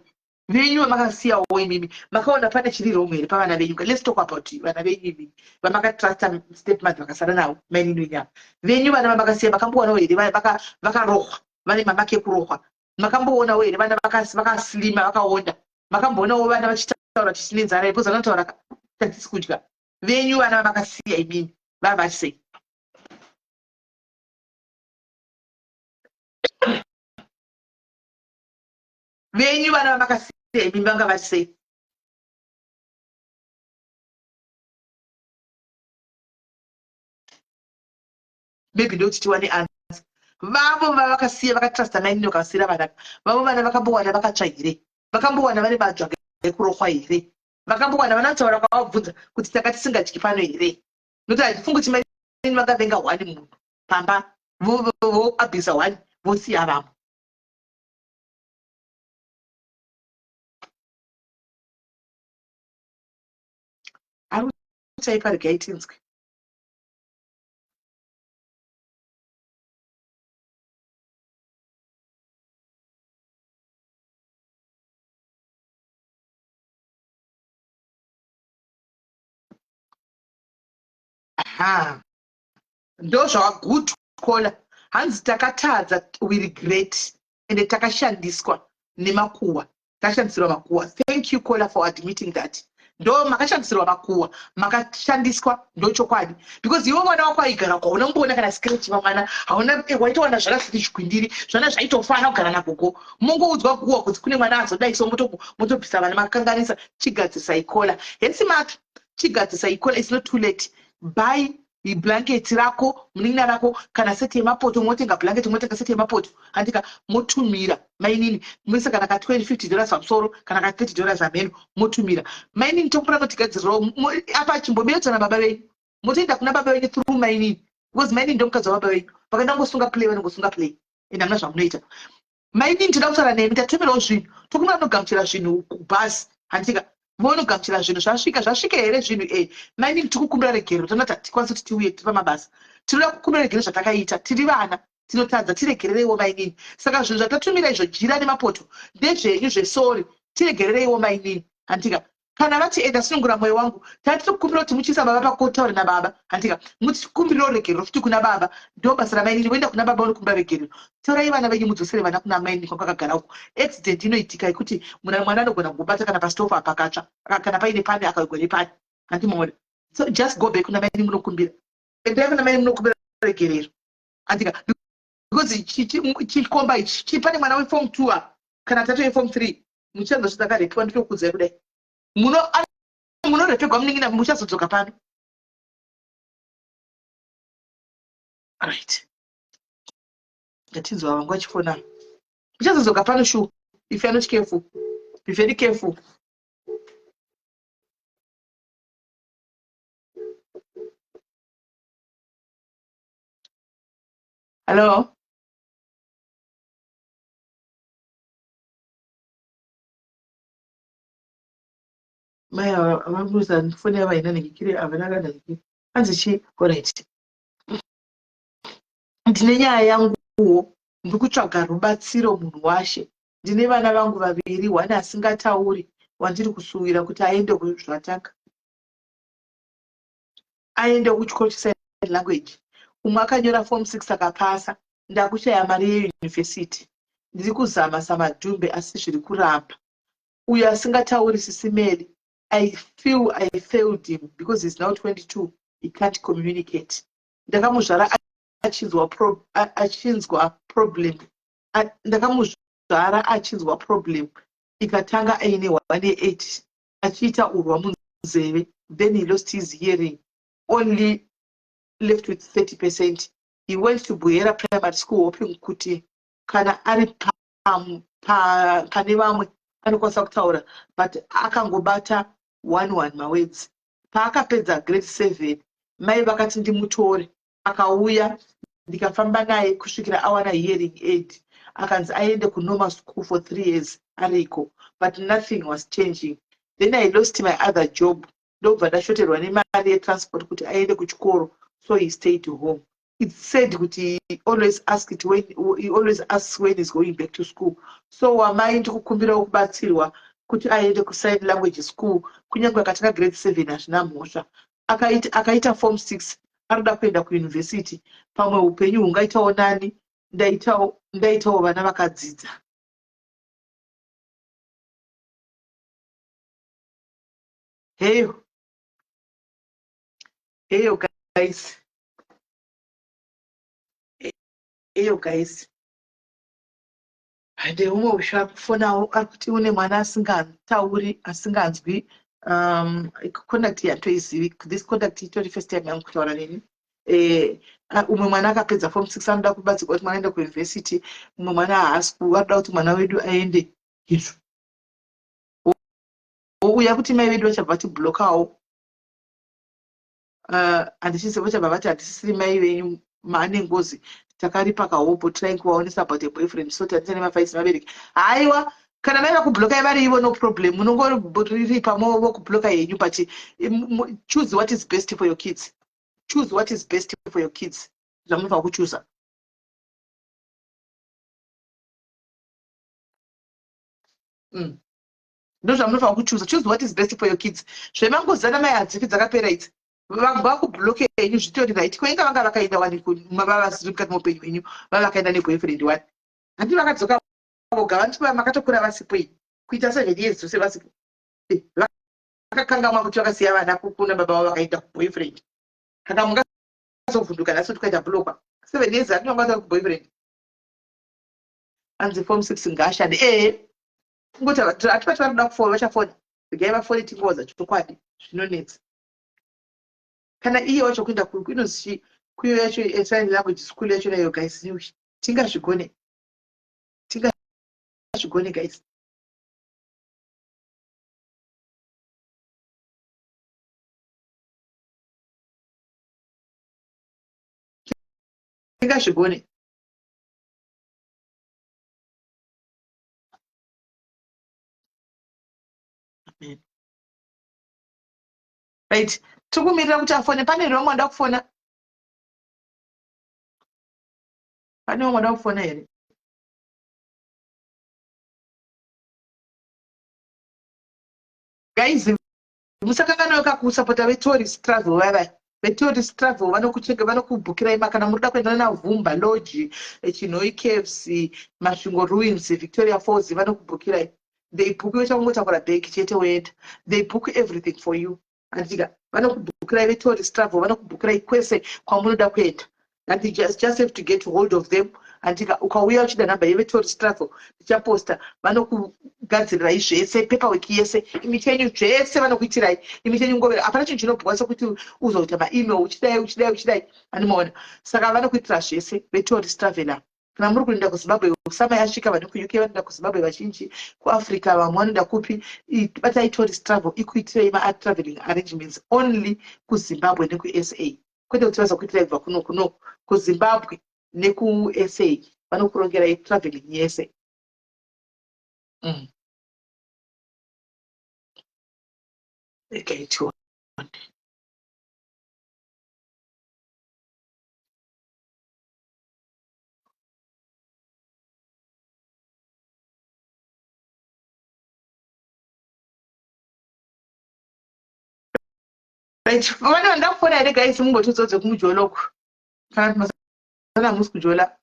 Venyu vamakasiyawo imimi makaona pane chiri wrong here pavana venyu? Let's talk about vana venyu imimi vamakatrusta stepmother vakasara navo mainini wenyama. Venyu vana vamakasiya makamboonawo here vakarohwa vane mamaki ekurohwa? Makamboonawo here vana vakaslima vakaonda? Makamboonawo vana vachitaura kuti tine nzara because vanotaura tatisi kudya? Venyu vana vamakasiya imimi vava sei? Venyu vana vamakasiya imimi vanga vari sei? Maybe ndokuti tiwane answer. Vavo vavakasiya vakatrusta mainini vakasiyira vana vavo vana vakambowana vakatsva here? Vakambowana vane madzvaga ekurohwa here? Vakambowana vanataura kwavabvunza kuti tanga tisingadyi pano here? Nokuti handifungi kuti mainini vakavenga one munhu pamba voabhisa one vosiya vamwe. Ari kutaipa, regai tinzwe. Aha. Ndozvava good caller. Hanzi takatadza, we regret ende takashandiswa nemakuhwa. Takashandisirwa makuhwa. Thank you caller for admitting that. Ndo makashandisirwa makuhwa, makashandiswa ndochokwadi. Because iwe mwana wako aigara uko hauna kumboona kana scratch pamwana, hauna waitowana zvana zviri zvikwindiri, zvana zvaitofana kugara nagogo. Mongoudzwa guhwa kuti kune mwana azodai so motobvisa vana makakanganisa. Chigadzisai caller. Hesi Mark, chigadzisai caller, it's not too late. Buy blanket rako munin'ina rako kana seti yemapoto, motenga blanket, motenga seti yemapoto handika, motumira mainini moisa kana ka 20 50 dollars pamusoro kana ka 30 dollars hameno, motumira mainini tokumbira motigadzirirawo apa. Chimbomiredzana baba venyu, motoenda kuna baba venyu through mainini because mainini ndomukadzi wababa venyu. Vakaenda kungosunga play, vanongosunga play ende hamuna zvamunoita. Mainini, toda kutaura nemi, tatumirawo zvinhu, tokumbira munogamuchira zvinhu kubhazi handika. Vonogamuchira zvinhu zvasvika, zvasvika here zvinhu? E mainini, tikukumbira regerero, tonati hatikwanisi kuti tiuye, tiri pamabasa. Tinoda kukumbira regerero zvatakaita, tiri vana tinotadza, tiregerereiwo mainini. Saka zvinhu zvatatumira izvo, jira nemapoto ndezvenyu zvesori, tiregerereiwo mainini handika. Kana vati enda sunungura mwoyo wangu, tati tiri kukumbira kuti muchiisa baba pakotaura nababa handika, mutikumbiriro regerero futi kuna baba. Ndo basa ramainini, voenda kuna baba vonokumbira regerero. Torai vana venyu mudzosere vana kuna mainini kwakagara uko. Accident inoitika yekuti mwana anogona kungobata kana pastofu apa akatsva kana paine pane akawigwa nepani handimaona. So just go back kuna mainini munokumbira, endai kuna mainini munokumbira regerero handika, because chikomba ichi pane mwana weform 2 apa kana tatu yeform 3 muchanzwa zvakarepiwa. Nditokuudzai kudai munorepegwa munin'ina, muchazodzoka pano. Right, ngatinzwa vangu vachifona. Muchazodzoka pano sure if you are not careful. Be very careful. Hello, mai ava vakuza foni yavo haina nhikikiri, havana kana nhikikiri. Hanzi chi alright, ndine nyaya yanguwo, ndiri kutsvaga rubatsiro munhu washe. Ndine vana vangu vaviri, one asingatauri wandiri kusuwira kuti aende kuzvataka, aende kuchikoro chesign language. Umwe akanyora form 6 akapasa. Ndakushaya mari yeyunivhesiti. Ndiri kuzama saMadhumbe asi zviri kuramba. Uyo asingatauri sisi Mary, I feel I failed him because he's now 22, he can't communicate. Ndakamuzvara achinzwa pro, achinzwa problem. Ndakamuzvara achinzwa problem ikatanga aine 1.8 achiita urwa munzeve then he lost his hearing only left with 30 percent. He went to Buhera Primary School hoping kuti kana ari pane vamwe anokwanisa kutaura but akangobata one one mawords. Paakapedza grade 7 mai vakati ndimutore akauya ndikafamba naye kusvikira awana hearing aid akanzi aende kunormal school for 3 years ariko but nothing was changing. Then I lost my other job ndokubva ndashoterwa nemari yetransport kuti aende kuchikoro so he stayed home. It's said kuti he always ask it when, he always asks when he's going back to school. So wamai ndikukumbirawo kubatsirwa kuti aende kusign language school kunyange akatanga grade 7 hazvina mhosva. Akaita, akaita form 6 arikuda kuenda kuuniversity pamwe upenyu hungaitawo nani ndaitawo ndaitawo vana vakadzidza. Heyo. Heyo guys. Heyo guys. Hande umwe usho ari kufonawo ari kuti une mwana asingatauri asinganzwi um contact yatoizivi this contact itori first time yangu kutaura neni eh, umwe mwana akapedza form 6 anoda kubatsirwa kuti mwana aende kuuniversity umwe mwana haasi anoda kuti mwana wedu aende izvo Wouya kuti mai vedu vachabva vatiblokawo handichisi uh, vachabva vati hatisisiri mai venyu maane ngozi takaripa kahopo trying kuvaonesa about a boyfriend so tanita nemafaisi vabereki haiwa kana mai vakublokai vari ivo no problem munongoriripa vokubloka henyu but choose what is best for your kids choose what is best for your kids zvamunofanira kuchuza mm. Ndozvamunofanira kuchuza. Choose what is best for your kids. Zvemangozi ana mai hadzifi dzakapera idzi. Vakubloke henyu zvitori right. Ko inga vanga vakaenda wani vavasiri mukati meupenyu hwenyu vava vakaenda neboyfriend wani. Handi vakadzoka voga vanti makatokura vasipo iyi. Kuita 7 years dzose vasipo. Eh, vakakangamwa kuti vakasiya vana kuna baba vavo vakaenda kuboyfriend. Saka mungazovhunduka nhasi kuti kwaita blockwa. 7 years handi vanga vari kuboyfriend. Hanzi form 6 ngaashande. Eh. Kungoti hatibati vari kuda kufona vachafona. Regai vafone tingowadza chokwadi zvinonetsa. Kana iye wacho kuenda inonzi chii kuyo yacho eh, sign language school yacho nayo guys tingazvigone. Tingazvigone guys. Tingazvigone. Right, tiri kumirira kuti afone. Pane here vamwe vanoda kufona? Pane vamwe vanoda kufona here? Guys, musakanganwe kakusapota vetourist travel vaya vaya. Vetourist travel vanokuchenge vanokubhukirai makana muri kuda kuenda nana Vumba Lodge, Chinhoyi Caves, Masvingo Ruins, Victoria Falls vanokubhukirai. They book iwe chakungotakura bag chete woenda. They book everything for you. Handika vanokubhukirai vetourist travel vanokubhukirai kwese kwamunoda kuenda. And you just have to get hold of them. Handika ukauya uchida nhamba yevetourist travel ndichaposta vanokugadzirirai zvese paperwork yese imi chenyu zvese vanokuitirai imi chenyu ngovera hapana chinhu chinobhowa sekuti uzoita maemail uchidai uchidai uchidai anomaona saka vanokuitira zvese vetourist traveler kana muri kuenda kuzimbabwe sama yasvika vanhu kuuk vanoenda kuzimbabwe vazhinji kuafrica vamwe vanoenda kupi batai tourist travel ikuitirei matraveling arrangements only kuzimbabwe nekusa kwete kuti vazokuitirai kubva kuno kuno kuzimbabwe nekusa vanokurongerai traveling yese mm. Regai tione. Right, vane vanoda kufona here guys mumbotiudzodze kumujolo uku kana kuti mazana hamusi kujola.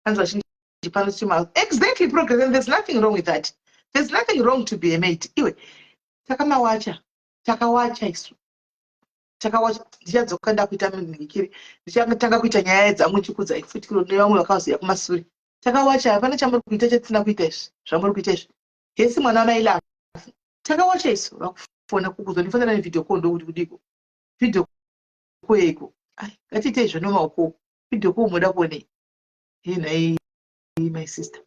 Hanzi vazhinji pano tiri exactly progress, and there's nothing wrong with that. There's nothing wrong to be a maid. Iwe, takamawacha, takawacha isu, takawacha. Ndichadzoka ndakuita munhikiri, ndichatanga kuita nyaya dzangu chikudzai futi nevamwe vakaziya kumasure. Takawacha, hapana chamuri kuita chatisina kuita izvi zvamuri kuita izvi. Hesi mwana wamailafu, takawacha isu. Vakufona kukuzondifonera nevideo call, ndokuti kudiko video call yeiko? Ai, ngatiitei zvenomaoko. Video call munoda kuonei? Hei nhai, my sister.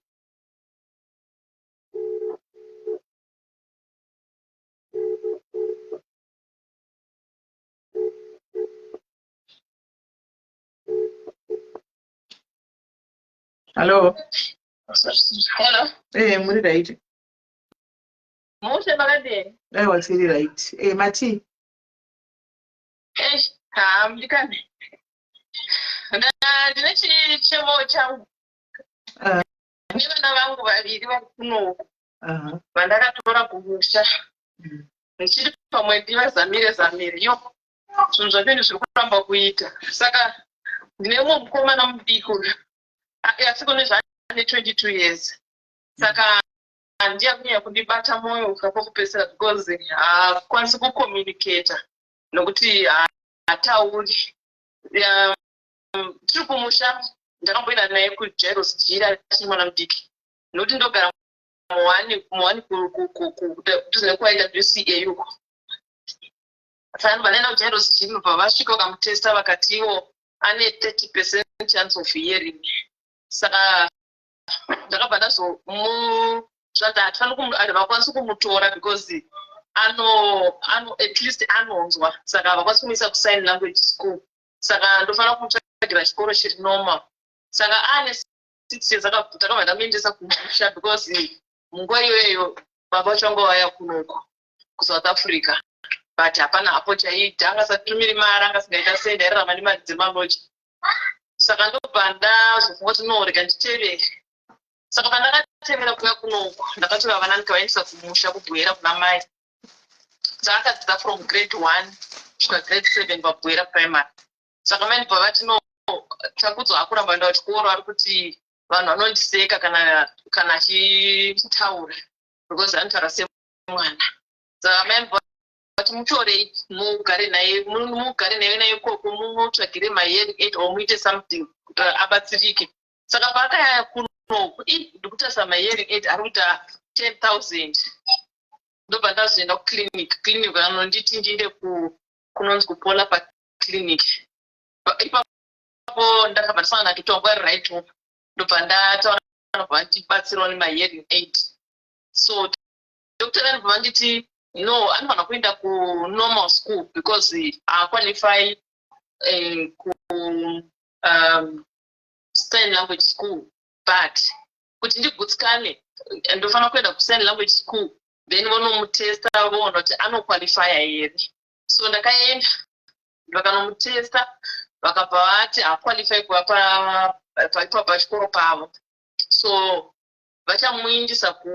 Hallo. Hello. Eh, muri right? Mushe, makadini? Aiwa, tiri right. Eh, mati? Eish, ha, mudikani. Ndine chichemo changu. Nevana vangu vaviri vari kunoku vandakatora kumusha. Ndichiri pamwe ndivazamire zamire. Yo, zvinhu zvacho ndi zviri kuramba kuita. Saka ndine mumwe mukomana mudiki uyu. Asi kune zvaane 22 years. Saka ndiye kunyanya kundibata mwoyo ukapokupedzisira because haakwanisi kucommunicata nokuti haatauri. Tiri kumusha, ndakamboenda naye kuJairos Jiri achiri mwana mudiki nokuti ndogara muwani muwani kudhuze nekuIWCA uko. Saka ndobva ndaenda kuJairos Jiri, ndobva vasvika vakamutesta, vakati iwo ane 30% chance of hearing. Saka ndakabva ndazomu zvanzi hatifaniri, havakwanisi kumutora because ano at least anonzwa, saka havakwanisi kumuisa kusign language school, saka ndofanira kumutsvagira chikoro chiri normal. Saka aane 6 years takabva ndamuendesa kumusha because munguva iyoyo baba vacho vanga vauya kunoko kuSouth Africa, but hapana hapo chaiita, angasatumiri mari, angasingaita sei, ndairarama nemari dzemaloji. Saka ndobva ndazofunga kuti no, rega nditevere. Saka pandakatevera kuuya kunoku, ndakatora vana ndikavaendesa kumusha kuBuhera kuna mai. Saka akadzidza from grade 1 kusvika grade 7 paBuhera Primary. Saka mai ndibva vati, "No, Takudzwa akuramba kuenda kuchikoro, ari kuti vanhu vanondiseka kana achitaura because anotaura semwana." Saka mai ndibva vati, "Mutorei mugare naye, mugare naye ikoko, mumutsvagire mahearing aid or muite something kuti abatsirike." Saka paakaya kunoku, i ndikutarisa mahearing aid ari kuita 10,000. Ndobva ndazoenda kuclinic. Clinic vanonditi ndiende kunonzi kuPola paclinic. Ipapo ndakabva ndasangana nadoctor wangu ari right up, ndobva ndataura, nobva vandibatsirawo nemahearing aid. So doctor vanobva vanditi no, anofanira kuenda kunormal school because haaqualify ku sign language school, but kuti ndigutsikane ndofanira kuenda kusign language school, then vonomutesta voona kuti anoqualifya here. So ndakaenda, vakanomutesta, vakabva vati haaqualify kuva ipapo pachikoro pavo, so vachamuindisa ku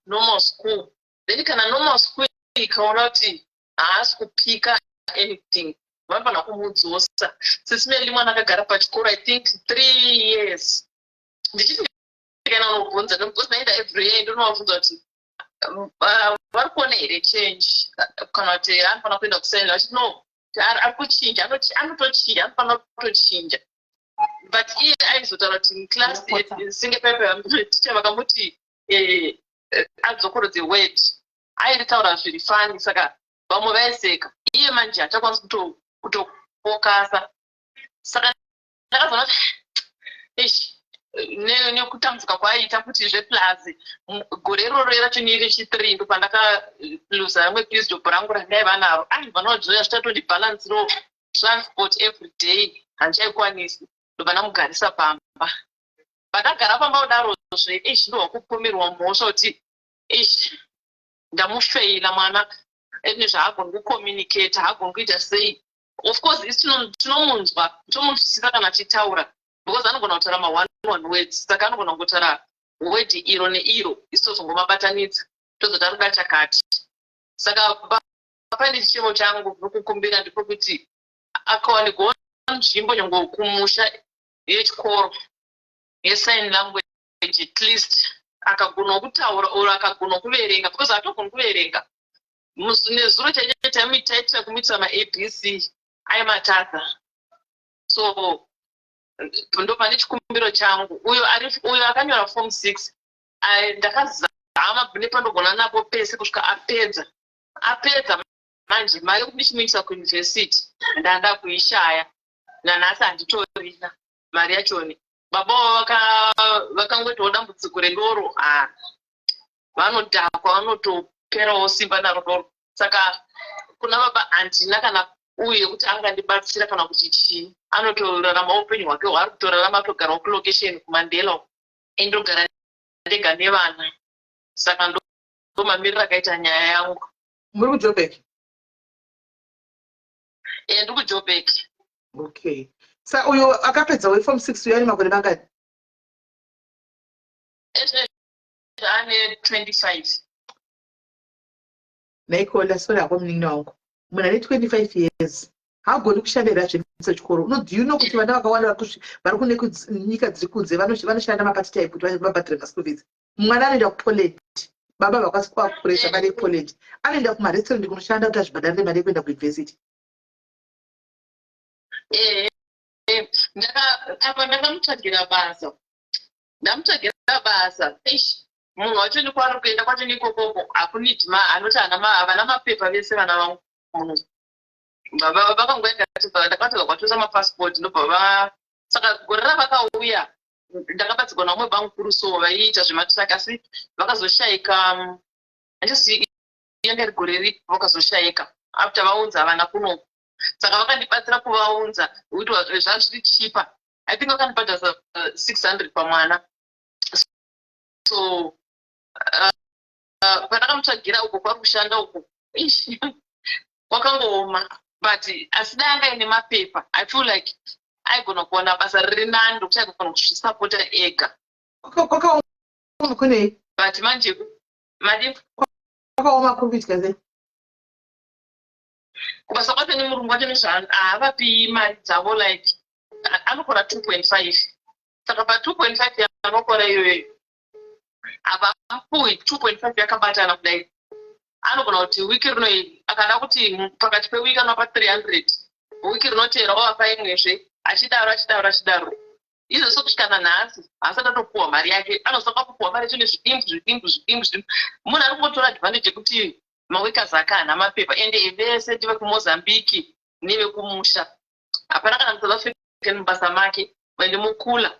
normal school. Then kana normal school ikaona kuti haasi kupika anything, vanofanira kumudzosa. Sisi Meli, mwana akagara pachikoro I think 3 years. Ndichiti ndikaenda unobvunza, because ndaenda every year ndonovabvunza kuti vari kuona here change kana kuti anofanira kuenda kusign. Vachiti no, ari kuchinja, anotochinja, anofanira kutochinja. But iye aizotaura kuti muclass singe paipa ticha vakamuti adzokorodze word, airitaura zviri funny, saka vamwe vaiseka. Iye manje hachakwanisi kutofokasa. Saka ndakazoona kuti ish, nekutambudzika kwaaiita kuti zveplus gore iroro racho rechi3 ndopandakaluza rimwe piece job rangu randaiva naro. Ai, vanodzvoya zvitatondibhalansirawo transport every day, handichaikwanisi. Ndobva ndamugarisa pamba. Pandagara pamba kudarozve, ish, ndohwa kupomerwa mhosva kuti ish, ndamufeila mwana ene zvaagoni kucommunicata, haagoni kuita sei. Of course isi tinomunzwa, tomunzwisisa kana achitaura because anogona kutaura ma-one one words. Saka anogona kungotaura word iro neiro, isi tozongomabatanidza, tozoti ari kuda chakati. Saka paine chichemo changu nokukumbira ndepekuti akawanikwawo nzvimbo nyongo kumusha yechikoro. Yesign language, at least akagona kutaura or akagona kuverenga, because haatogoni kuverenga. Nezuro chaicho taitira kumuitira maABC, aimatadza. So ndo pane chikumbiro changu. Uyo ari uyo akanyora Form 6, ndakazama nepandogona napo pese kusvika apedza. Apedza manje, mari yekuti ndichimuisa kuyunivhesiti ndanda kuishaya. Nanhasi handitorina mari yachoni. Baba vavo vakangoitawo dambudziko redoro, ha, vanodhakwa, vanotoperawo simba naro doro. Saka kuna baba handina kana uyu yekuti angandibatsira kana kuti chii. Anotorarama upenyu hwake hwaari kutorarama, atogarawo kulocation kuMandela uko. Indogara ndega nevana. Saka ndo mamiriro akaita nyaya yangu. Muri kuJobek? E, ndiri kuJobek. Okay, sa uyo akapedza weForm 6 uyo ane makore mangani? Ane 25. Naikola, sorry hako munin'ina wangu, munhu ane 25 years haagoni kushandira zvedzidzo chikoro. Do you know kuti vana vakawanda vari kune nyika dziri kunze vanoshanda mapart time kuti vabhadhare maschool fees? Mwana anoenda kuPoland, baba vakwanisi kuvakuresa mari yePoland, anoenda kumarestaurant kunoshanda kuti azvibhadharire mari yekuenda kuyunivhesiti. Apa ndakamutsvagira basa, ndamutsvagira basa. Eish, munhu wacho nekwaari kuenda kwacho nekokoko hakunidi. Anoti havana mapepa vese vana vangu. Muno vakangoenda, ndakatadza kuvatoresa mapasipoti, ndobva va saka gore ravakauya ndakabatsirwa navamwe bamukuru, so vaiita zvematraki, asi vakazoshayika. Handisi yanga iri gore ripi vakazoshayika after vaunza vana kunoku. Saka vakandibatsira kuvaunza kuti zvanga zviri cheaper. I think vakandibhadharisa 600 pamwana. So pandakamutsvagira uko kwari kushanda uko, ish, kwakangooma. But asi dai anga aine mapepa, I feel like aigona kuwana basa riri nani, ndokuti aigona kuzvisapota ega. Kwakaoma kunei? But manje madi Kwakaoma kuri kuitika sei? Kubasa kwacho nemurungu wacho haavapi mari dzavo. Like anokora 2.5, saka pa2.5 yaanokora iyoyo havapuwi 2.5 yakabatana kudai. Anogona kuti wiki rino akada kuti pakati pewiki anopa 300, wiki rinotera ovapa imwezve, achidaro, achidaro, achidaro. Izvozvo kusvika nanhasi haasati atopuhwa mari yake. Anosanga kupuhwa mari yacho nezvidimbu, zvidimbu, zvidimbu, zvidimbu. Munhu ari kungotora advantage yekuti maworkers ake haana mapepa, ende vese ndevekuMozambique nevekumusha. Hapana kana muSouth African mubasa make, ende mukula.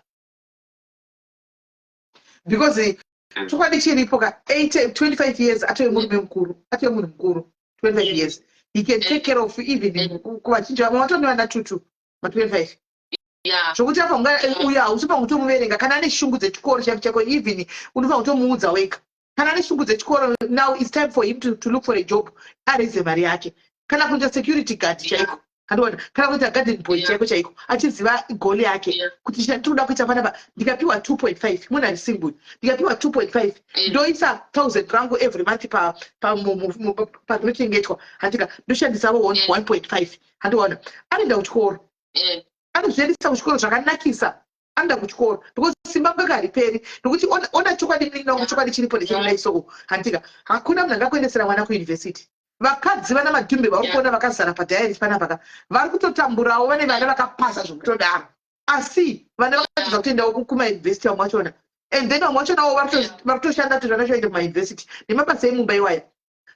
Because chokwadi chiripo ka, 25 years atove murume mukuru, atove munhu mukuru. 25 years, he can take care of even kuvachinji vamwe vatone vana tutu ma25. Zvokuti apa uyo hausipa kutomuverenga. Kana ane shungu dzechikoro chaiko chaiko, even unofanira kutomuudza wega kana ane shungu dzechikoro. Now it's time for him to look for a job, areze mari yake, kana kuita security guard chaiko, handiona, kana kuita garden boy chaiko chaiko, achiziva goal yake kuti tinoda kuita panapa. Ndikapiwa 2.5, munhu ari single, ndikapiwa 2.5, ndoisa 1000 rangu every month parinochengetwa, handika? Ndoshandisavo 1.5, handiona? Anoenda kuchikoro, anozviendesa kuchikoro zvakanakisa. Anoenda kuchikoro because simba ngaka hariperi. Nokuti ona chokwadi munin'ina, chokwadi chiripo ndechekudai so, handika? Hakuna munhu angakuendesera mwana kuyunivhesiti. Vakadzi vana madhumbe vari kuona vakazara padhayari panapa ka, vari kutotamburawo, vane vana vakapasa zvekutodaro, asi vana vakatadza kutoendawo kumayunivhesiti vamwe vachona. And then vamwe vachonawo vari kutoshanda kuti vana vaende kumayunivhesiti nemabasa emumba iwaya.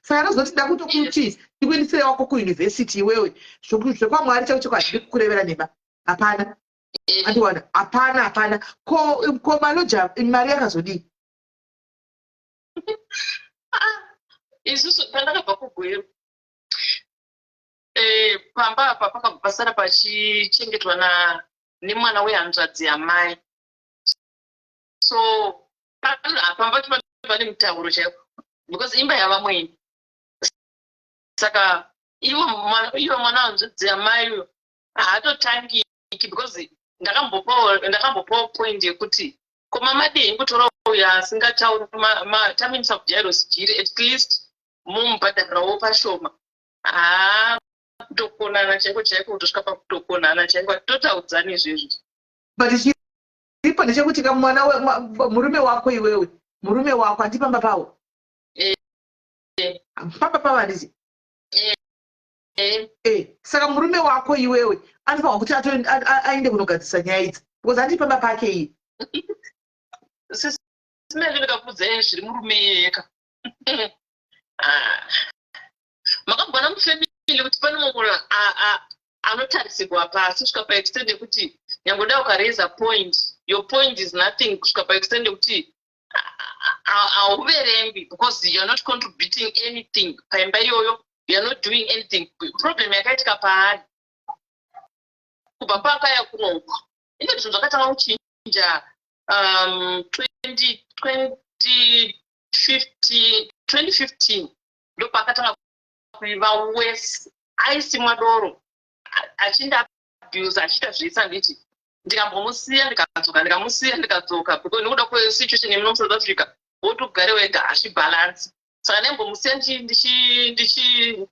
Saka anozoti ndakutokuti ndikuendesere wako kuyunivhesiti iwewe, zvekwamwari chako chako, handidi kukurevera nhema, hapana, andiwana, hapana, hapana. Ko maloja mari yakazodii? Isusu pandakabva kuGweru, pamba apa pakabva pasara pachichengetwa nemwana wehanzvadzi yamai. So pamba pane mutauro chaiko, because imba yavamweni. Saka ivo mwana wehanzvadzi yamai uyo haatotangiki, because ndakambopawo point yekuti ko mamadii kutora uyo asingatauri, tamuendesa kuJairos Jiri, at least mumubhadharirawo pashoma. Haa, kutokonana chaiko chaiko, kutosvika pakutokonana chaiko, totaudzani izvezvi. But chiripo Chiripo ndechekuti ka mwana murume wako iwewe, murume wako handi pamba pawo. Pamba pavo handiti? Saka murume wako iwewe anofanirwa kuti aende kunogadzirisa nyaya idzi because handi pamba pake iye. Sisi Mary, ndikakuudzai zviri murume iyeye ka. Ah. Makambona mufamily kuti pane mumwe munhu anotarisirwa pasi kusvika paextent yekuti nyange dai ukaraisa point, your point is nothing, kusvika paextent yekuti hauverengwi because you are not contributing anything paimba iyoyo, you are not doing anything. Problem yakaitika paari kubva paakaya kunoku, ine zvinhu zvakatanga kuchinja 2015, ndopaakatanga kuiva wese, aisimwa doro, achindiabuse, achiita zvese. Handiti ndikambomusiya ndikadzoka, ndikamusiya ndikadzoka, because nekuda kwesituation yemuno muSouth Africa, woti ugare wega hazvibhalansi. Saka ndaimbomusiya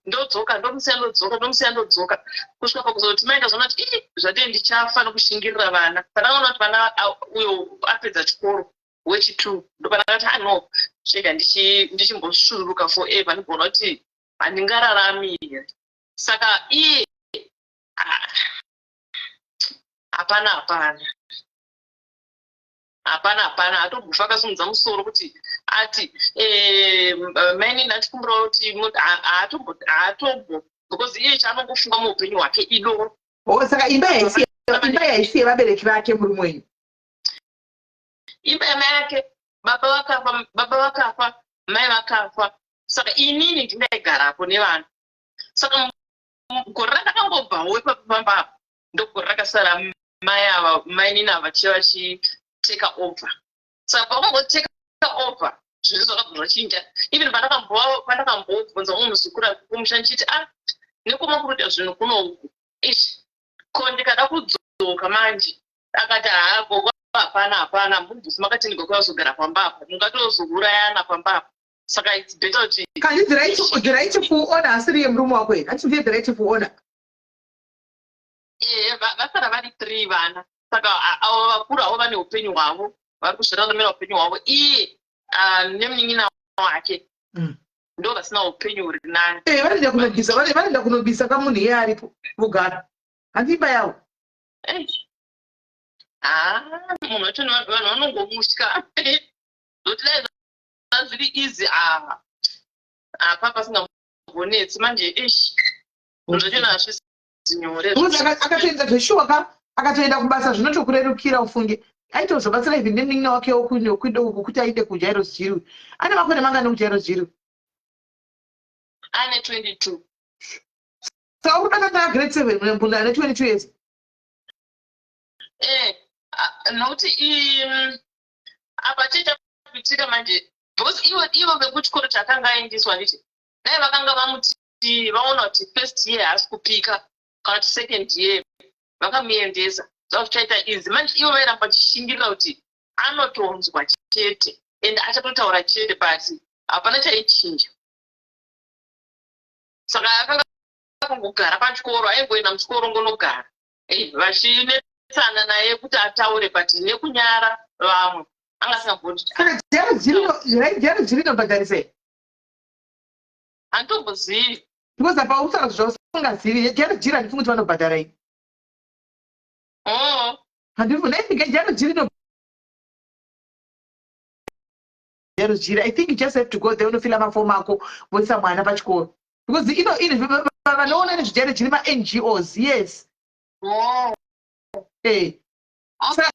ndodzoka, ndomusiya ndodzoka, ndomusiya ndodzoka, kusvika pakuzoti mai ndazoona kuti ii, zvadii, ndichafa nokushingirira vana. Pandakaona kuti vana uyo apedza chikoro wechi2, ndopandakati, ah no, zvega ndichimbosvuruka forever, ndigona kuti handingararami here. Saka iye, ah, hapana, hapana, hapana, hapana atombofa akasimudza musoro kuti ati, "Mainini, achikumbirawo kuti haatombo," because iye chaanongofunga muupenyu hwake idoro. Oh, saka imba yaisi yevabereki vake murume wenyu? Imba yamai ake. Baba vakafa, baba vakafa, mai vakafa, saka inini ndindaigarapo nevana. Saka gore randakangobvawo ipapo pamba apa, ndogore rakasara mai ava, mainini ava, vachiva vachitake over. Saka pavangotake over, zvinhu zvakabva zvachinja. Even pandakambobvunza mumwe muzukuru ari kumusha ndichiti, "Ah, nekoma kuri kuita zvinhu kuno uku ishi, ko ndikada kudzoka manje?" Akati, "Haa gogo, hapana, hapana, mubvusi makatenderwa kuyazogara pamba apa, mungatozourayana pamba apa, saka it's better kuti Kandi the rightful owner asiri yemurume wako here? Hati ndiye the rightful owner? Ehe, vasara vari three vana. Saka avo vakuru avo vane upenyu hwavo, vari kuzviraramira upenyu hwavo. Iye nemunin'ina wake ndo vasina upenyu huri nani. Vanoenda kunobisa, vanoenda kunobisa kamunhu iye aripo, vogara. Handi imba yavo? Haa, munhu wacho vanhu vanongomutya zoti dai zviri easy, apa pasingambonetsi. Manje ish, zvinhu zvachona hazvisi nyore. Because akatoenda zveshuwa ka, akatoenda kubasa zvinotokurerukira ufunge. Aitozobatsira even nemunin'ina wake wokudouku kuti aende kuJairos Jiri. Ane makore mangani kuJairos Jiri? Ane 22. Saka uri kuda grade 7, munhu ane 22 years? Nokuti apa chichakuitika manje, because ivo vekuchikoro chakanga aendeswa, nditi dai vakanga vamuti vaona kuti first year haasi kupika, kana kuti second year vakamuendesa, zvava zvichaita easy. Manje ivo vairamba vachishingirira kuti anotonzwa chete and achatotaura chete, but hapana chaichinja. Saka akanga akangogara pachikoro, aingoenda muchikoro ngonogara, vachinetsana naye kuti ataure, but nekunyara vamwe anga asingagoni. Saka Jairos Jiri inobhadharisei? Handitombozivi. Because apa utaura zvausingazivi. Jairos Jiri handifungi kuti vanobhadhara ini. Handifungi. I think Jairos Jiri ino, Jairos Jiri, I think you just have to go there, unofila mafomu ako, voisa mwana pachikoro, because ino vanoona nezveJairos Jiri maNGOs, yes. Saka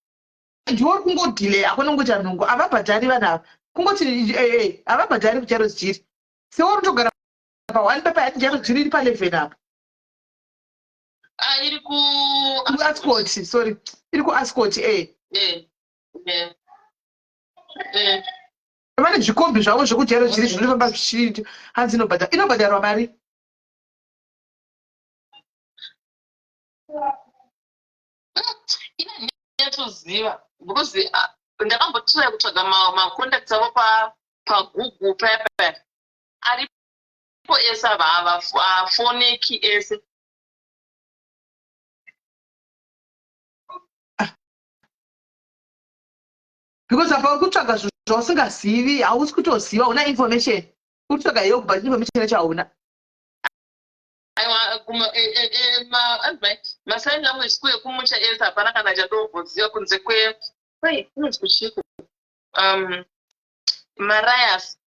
ndiwo uri kungodelay hakuna kungoita nhungo, havabhadhari vanhu ava. Kungoti havabhadhari kuJairos Jiri. Sewe unotogara pa1 pepa yati Jairos Jiri iri pa11 apa. Ah, iri ku kuAscot, sorry, iri kuAscot. Vane zvikombi zvavo zvekuJairos Jiri zvinofamba zvichii. Hanzi inobhadhara, inobhadharwa mari. Inanyatsoziva because ndakambotry kutsvaga macontacts avo paGoogle paya paya, aripo ese, havafoneki ese. Because apa uri kutsvaga zvinhu zvausingazivi, hausi kutoziva, hauna information. Uri kutsvaga help but information yacho hauna. Aiwa, masign language school ekumusha ese hapana kana chatomboziva kunze kwe, kwai kunonzi kuchiko, Marias,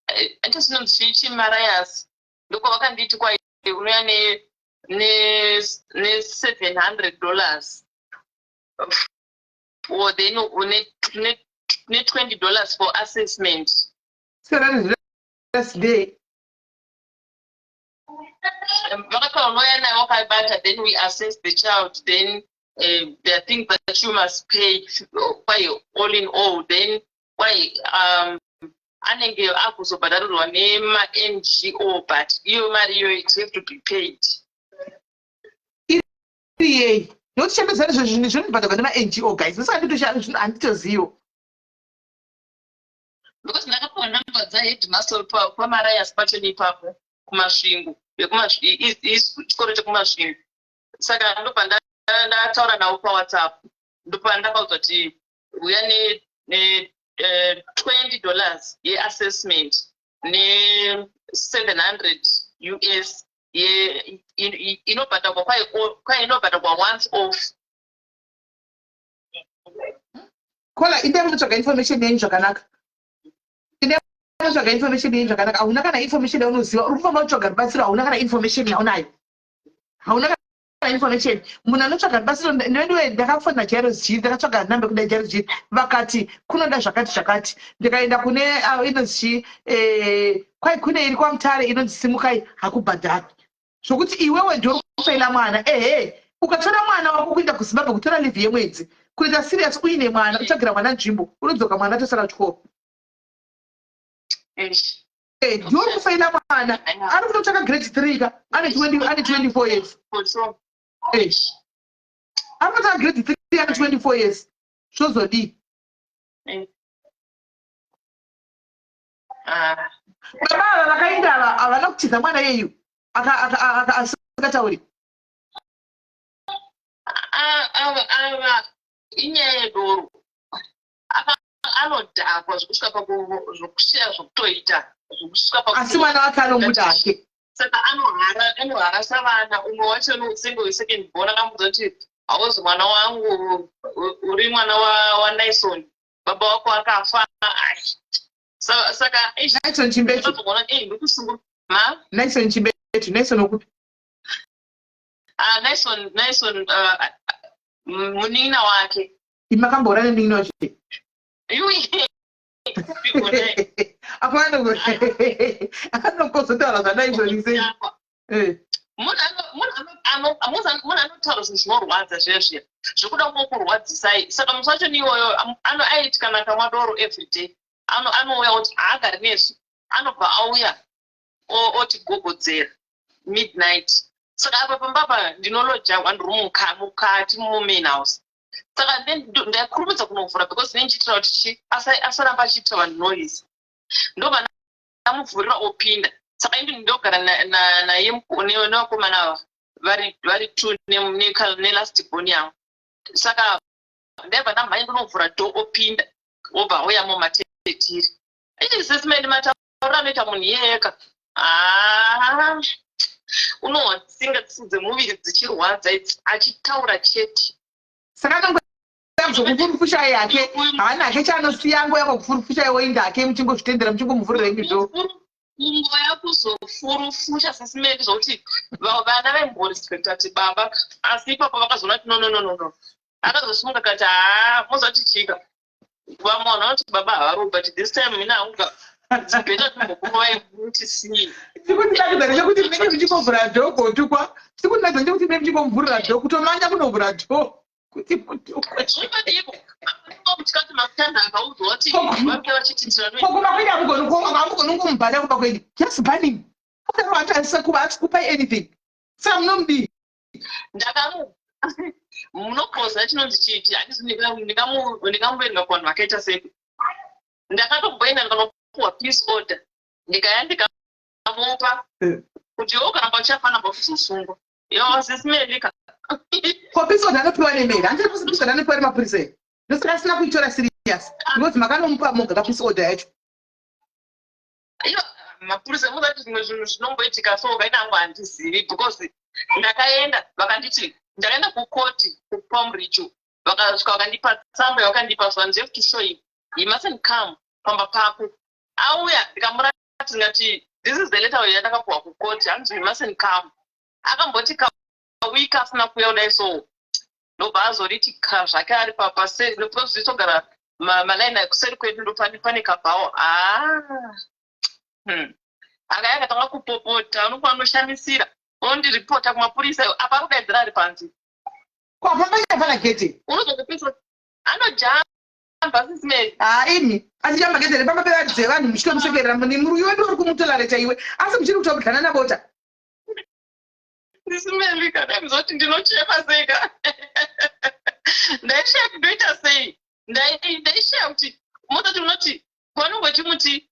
andisinonzi chii chi Marias, ndokwavakanditi kwai unouya ne $700 or then une $20 for assessment. $700 day? Vakataura unouya naye wakabata, then we assess the child, then there are things that you must pay kwai all in all, then kwai anenge akuzobhadharirwa nema-NGO, but iyo mari iyoyo, it have to be paid. Iri yei? Nokuti chambedzana izvo zvinhu zvinobhadharwa nema-NGO, guys. Saka handitozivo. Because ndakapiwa namba dzaheadmaster paMarias pacho ipapo kuMasvingo, chikoro chekuMasvingo. Saka ndobva ndataura navo paWhatsApp, ndopa ndakaudzwa kuti uya ne $20 yeassessment ne-700 US inobhadharwa kwai inobhadharwa once off. Kola, indai munotsvaga information yenyu zvakanaka. Indai munotsvaga information yenyu zvakanaka. Hauna kana information yaunoziva. Uri kufamba kutsvaga rubatsiro, hauna kana information yaunayo, hauna kana information. Munhu anotsvaga rubatsiro, ndoendiwe ndakafonera Jairos G, ndakatsvaga namba yekuda Jairos G, vakati kunoda zvakati zvakati. Ndikaenda kune inonzi chi, kwai kune iri kwaMutare inonzi Simukai, hakubhadharwi. Zvokuti iwewe ndiwe kufeila mwana. Ehe, ukatora mwana wako kuenda kuZimbabwe, kutora leave yemwedzi, kuita serious uine mwana, kutsvagira mwana nzvimbo, unodzoka mwana atosara kuchikoro. Ndiwe uri kufeila mwana. Ari kutotsvaka grade 3 ka, ane 20, ane 24 years. For sure. Ari kutotsvaka grade 3, ane 24 years, zvozodii? Baba ava vakaenda ava, havana kutiza mwana yeyu asingatauri. Ava inyaya yedoro. Anodhakwa zvekusvika zvokushiya zvokutoita, zvekusvika Asi mwana wake anomuda hake. Saka anoharasa vana. Umwe wacho senge wesecond born, akamudza kuti hauzi mwana wangu, uri mwana waNison, baba wako akafa. Ai. Saka Nison Chimbetu. Ndakazoona, ndikusungu ma Nison Chimbetu, Nison okupi? Ah, Nison, munin'ina wake. Imakamboona nemunin'ina wacho? Yui. Apo anokozotaura zvaNison sei? Munhu anotaura zvinhu zvinorwadza zviya zviya, zvekuda kungokurwadzisai. Saka musi wacho niiwoyo aiti kana akamwa doro everyday, anouya oti haagari nesu, anobva auya otigogodzera midnight. Saka apa pambapa ndinoloja one room mukati mumain house. Saka then ndakurumidza kunovhura because ndinenge ndichiitira kuti chi asaramba achiitira vanhu noise. Ndobva ndamuvhurira, opinda. Saka indi ndogara naye nevakomana ava vari two nelast born yangu. Saka ndaibva ndamhanya ndinovhura door, opinda, obva auya mumatetiri. Ichi matauriro anoita munhu iyeyeka, haa, unohwa tsinga dzemuviri dzichirwadza idzi achitaura chete. Saka anongoya yake, haana hake chaanosiya, angoya kwakufurufusha, oenda hake, muchingozvitendera, muchingomuvhurira imizvo. Kungoya kuzofurufusha sesimeri, zvokuti vana vaimborespekta kuti baba. Asi ipapo vakazoona kuti no, no, no, no, no. Akazosimuka kati, haa, mozati chika, vamwe vanhu vanoti baba havaro, but this time mina hangu better timbokurovai kuti sii. Chikundinakidza ndechekuti munenge muchingovhura door kotukwa. Chikundinakidza ndechekuti munenge muchingovhurira door, kutomanya kunovhura door kuti mutukwe. Zvokadipo mutikati makutanda akaudzwa kuti vange vachiti Ko kumba kwenyu hamugoni kungomubhana kumba kwenyu? Just ban him. Akadaro kuba asikupai anything, saka munomudii? Ndakamu munokoza chinonzi chiiti, handisi ndingamuverenga kuvanhu vakaita sepi. Ndakatomboenda ndikanopuwa peace order, ndikaya ndikamupa kuti iwe ukaramba uchafanira kuzosungwa yo sisimelika. Ko peace order anopiwa nemeri? Handiti peace order anopiwa nemapurisa here? Ndosaka asina kuitora serious. serious because makanomupa moga kapeace order yacho. Iyo mapurisa, muzati zvimwe zvinhu zvinomboitika so kainangu handizivi, because ndakaenda, vakanditi ndakaenda kukoti kuPalm Ridge, vakasvika vakandipa tsamba yavakandipa, zvanzi, "You have to show him, he mustn't come pamba pako." Auya, ndikamurati, ndikati, "This is the letter yandakapuwa kukoti." Hanzi, "He mustn't come." Akamboti kawiki asina kuuya kudai, so ndobva azoriti ka zvake ari papazitogara malaini kuseri kwedu, ndopane pane kabhawa. Akaya akatanga kupopota, unokuva anoshamisira, unondiripota kumapurisa, apa ari kudaidzira ari panze. Kwapamba chapana gete. Unozongopisa anojamba, Sis Meli. Ha, imi achijamba gete repamba pevaridzi vevanhu, muchitomusekerera muri iwe ndiwe uri kumutolerate iwe, asi muchiri kuta kudyanana bota. Sis Meli, kana muzoti ndinochema sei ka, ndaishaya kuti ndoita sei. Ndaishaya kuti mozati unoti paunongochimuti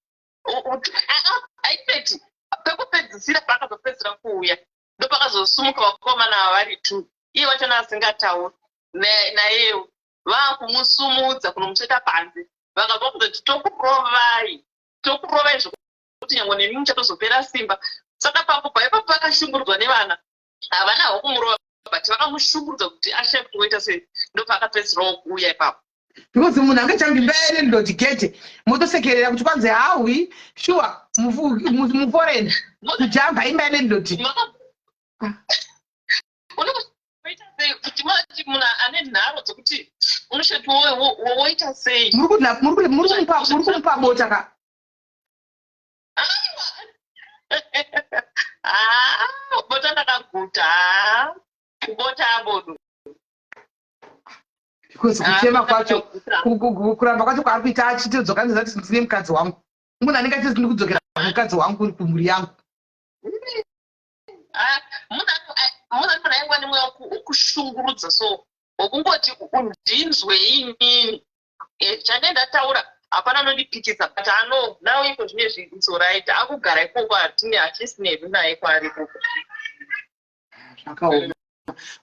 aipeti pekupedzisira, paakazopedzisira kuuya, ndopakazosumuka vakomana ava vari two, iye wachona asingatauri nayewo, vaakumusumudza kunomusveta panze, vakabva kuzoti, "Tokurovai, tokurovai zvokuti nyange nemi muchatozopera simba." Saka pakubva ipapo vakashungurudzwa nevana, havana hawo kumurova, but vakamushungurudza kuti ashaye kuti woita sei, ndopaakapedzisirawo kuuya ipapo. Because munhu angechange imba yelandlord gete, motosekerera kuti kwanzi hawi sure muforeign kujamba imba yelandlord. Unoita sei kuti mati munhu ane nharo dzekuti unoshati woita sei? Muri kumupa bota ka. Aiwa, ah, bota ndakaguta. Ah, bota abodo. Because kuchema kwacho, kuramba kwacho kwaari kuita, achitodzoka ndizati ndine mukadzi wangu, munhu anenge achiti ndiri kudzokera mukadzi wangu kumhuri yangu. Ah, munhu anofana aingwa nemweya wokushungurudza, so wokungoti undinzwe inini. Chandee ndataura hapana anondipikisa, but ano now iko zvinezvi it's alright, akugara ikoko, hatine hachisi nedu naye kwaari ikoko. Zvakaoma.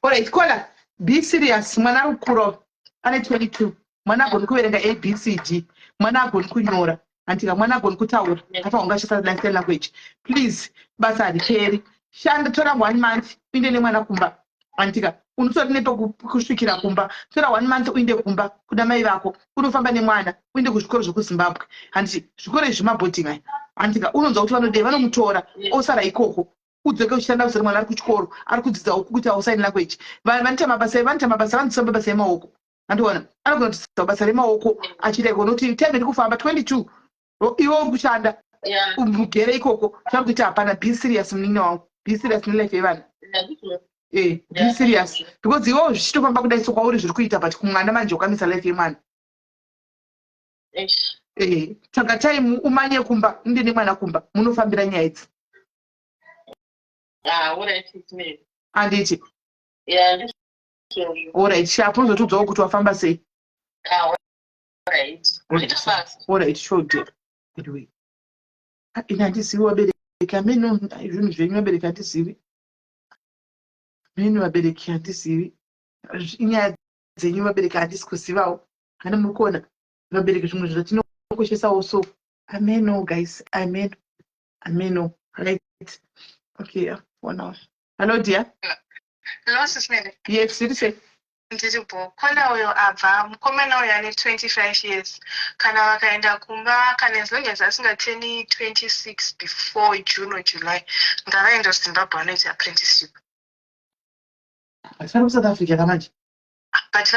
Alright caller, be serious. Mwana ari kukura, ane 22. Mwana agoni kuverenga ABCD, mwana agoni kunyora, andika mwana agoni kutaura, afa ungashandisa sign language. Please, basa hariperi, shanda. Tora one month uinde nemwana kumba, andika unotori nepekusvikira kumba. Tora one month uinde kumba kuna mai vako, unofamba nemwana, uinde kuzvikoro zvekuZimbabwe, handiti zvikoro izvi zvimaboarding aya, handika unonzwa kuti vanodei, vanomutora osara ikoko, udzoke uchishanda kuseri. Mwana ari kuchikoro, ari kudzidzawo kuitawo sign language. Vanoita mabasa, vanoita mabasa, vanodzidza mabasa emaoko, andiona anogona kudzidza basa remaoko achiita iko, nokuti time iri kufamba. 22, iwe uri kushanda mugere ikoko, chauri kuita hapana. Be serious, munin'ina wangu, be serious nelife yevana. Be serious, because iwewo zvichitofamba kudai, so kwauri zviri kuita, but kumwana manje ukamisa life yemwana. Tsvaga time umanye kumba, inde nemwana kumba, munofambira nyaya idzi. Ah, alright, it's me. Handiti? Yeah, ndizvozvo. Alright, sharp, unozotiudzawo kuti wafamba sei. Ah, alright. Kuita basa. Alright, sure dear. Anyway, ah, ini handizivi vabereki, ameno zvinhu zvenyu vabereki, handizivi ameno vabereki, handizivi inyaya dzenyu vabereki, handisi kuzivawo. Hani muri kuona vabereki zvimwe zvinhu zvatinokoshesa so ameno guys, ameno, ameno. Right, okay, yeah, one hour. Hello dear. Hello, Sis Meli. Yes, zviri sei? Ndiri bo. Kona uyo abva, mukomana uyo ane 25 years. Kana vakaenda kumba, kana as long as asingateni 26 before June or July, ngavaenda kuZimbabwe vanoita apprenticeship. Asi vari kuSouth Africa kamanje. But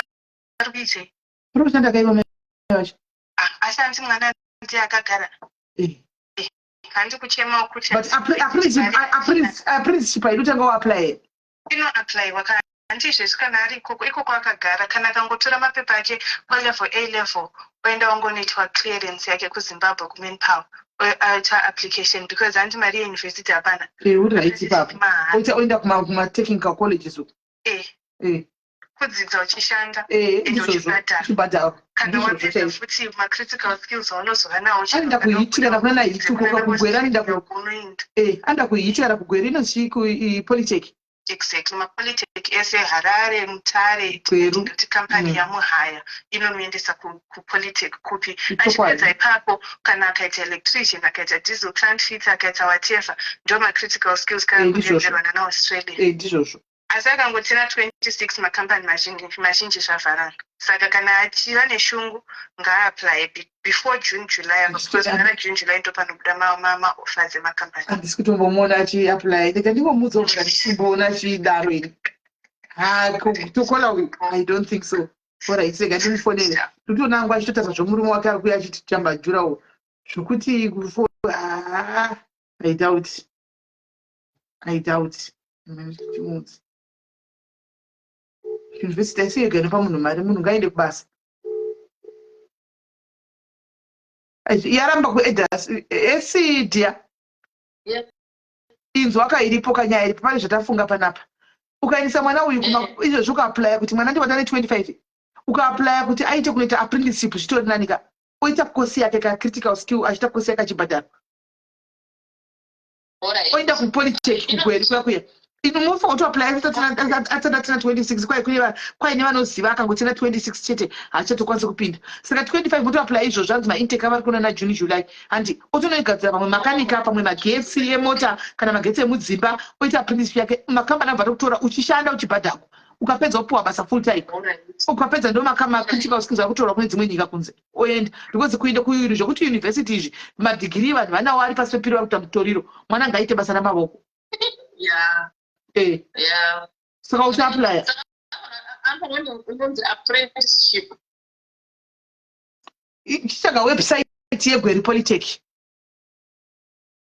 vari kuitei? Uri kushanda kaivo mai vacho. Ah, asi hanzi mwana ndiye akagara. Handi kuchema kuti But apprenticeship hainotanga waapply. Inoapplywa kana hanti izvezvi kana ari ikoko, ikoko akagara, kana akangotora mapepa ake kwalevel A level, oenda wangonoitwa clearance yake kuZimbabwe kumanpower, aita application, because hanti mari yeuniversity hapana. Uri right ipapo. Mahara. Oita oenda kumatechnical colleges uko. Kudzidza uchishanda ende ndizvozvo. Uchibhadhara. Uchibhadhara. Kana Ndizvozvo wapedza chaizvo. Futi macritical skills aunozova nawo. Anoenda kuHIT kana kuna naHIT uko, kugwera anoenda unoenda. Anoenda kuHIT kana kugwera, inonzi chii, kuPolytech. Exactly, mapolytech ese Harare, Mutare, Gweru. tingati company yamuhaya inomuendesa kupolytech kupi. Ichokwadi. Achipedza ipapo, kana akaita electrician, akaita diesel plant fitter, akaita whatever, ndo macritical skills kana Ndizvozvo. kudetserwa nana Australia. Ndizvozvo. Asi akangotena 26, makambani mazhinji mazhinji zvavharana. Saka kana achiva neshungu, ngaapply before June, July apa, because nana June, July ndo panobuda maoffers emakambani. Handisi kutombomuona achiapply. Ndika ndingomuudza kuti handisimboona achidaro ini. Ha, tokola uyu, I don't think so. Alright, rega ndimufonere. Ndikutoona angu achitotaura zvomurume wake ari kuuya achititamba jurawo zvokuti kufo. Ah, I doubt, I doubt. Chimuudze university haisi yega inopa munhu mari. Munhu ngaende kubasa. Yaramba kuedha esidya. Inzwa ka, iripo kanyaya iripo. Pane zvatafunga panapa. Ukaendesa mwana uyu izvozvi, ukaapplya kuti mwana ndibata ne25, ukaapplya kuti aite kunoita apprenticeship, zvitori nani ka. Oita kosi yake ka, critical skill, achiita kosi yake achibhadharwa, oenda kupolytech kuGweru kuya kuya. Ino mufa kutoapply asati atina 26. Kwai kune kwaine vanoziva, akangotena 26 chete haachatokwanisi kupinda. Saka 25 motoapply izvozvo. Zvanzi maintake avari kuona naJune, July, handi? Otonoigadzira pamwe makanika, pamwe magetsi emota kana magetsi emudzimba. Oita apprenticeship yake, makambani abva tokutora uchishanda uchibhadharwa. Ukapedza, wopiwa basa full time. Ukapedza, ndo macritical skills ari kutorwa kune dzimwe nyika kunze, oenda. Because kuenda kuyuri zvokuti university izvi, madhigiri vanhu vanawo ari pasi pepiri, vari kuita mutoriro. Mwana ngaaite basa ramavoko. Saka uchiapplya. Unonzi apprenticeship. Chitsvaga website yeGweru Polytech.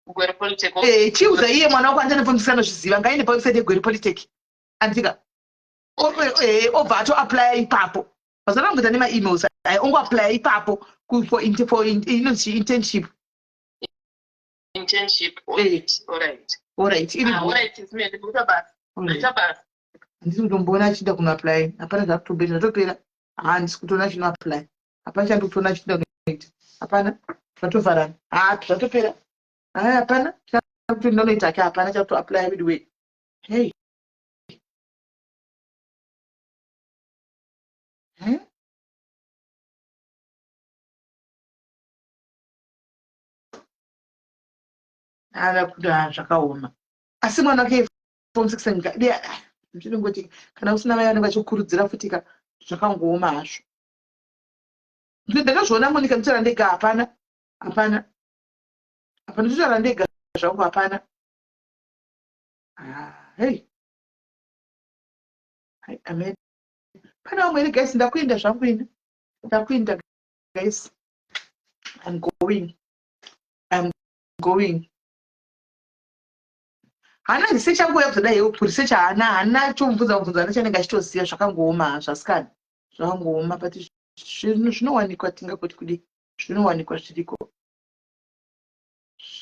Gweru Polytech. Chiudza iye mwana wako andinofundisa anozviziva, ngaende pawebsite yeGweru Polytech, andika? Obva atoapplya ipapo. Mazuva anongoita nemaemails aya, ongoapplya ipapo for inonzi internship. Internship. Alright. Alright, iri. Ah, alright, Ismail, kuita basa. Kuita basa. Handisi kutomboona achiita kunoapply. Hapana zvakutomboita, zvatopera. Handisi kutoona chinoapply. Hapana chandiri kutoona achiita kunoita. Hapana, zvatovharana. Ha, zvatopera. Hai, hapana chakuti ndinoita ke. Hapana chakutoapply anyway. Hey. Eh? Ana kuti ha, zvakaoma. Asi mwana wake form six, ndinongoti kana usina vai vanenge vachikurudzira futika, zvakangooma hazvo. Ndakazviona, Monica, nditaura ndega. Hapana, hapana, hapana. Nditaura ndega zvangu, hapana. Ah, hei. Hai, amen. Pane vamwe here, guys? Ndakuenda zvangu ini, ndakuenda, guys. I'm going, I'm going. Hana research yangu yakuzoda help. Research haana, haana chomubvunza mubvunzo, haana chanenge achitoziva. Zvakangooma zvasikana, zvakangooma, but zvinhu zvinowanikwa. Tingagoti kudii? Zvinowanikwa, zviriko,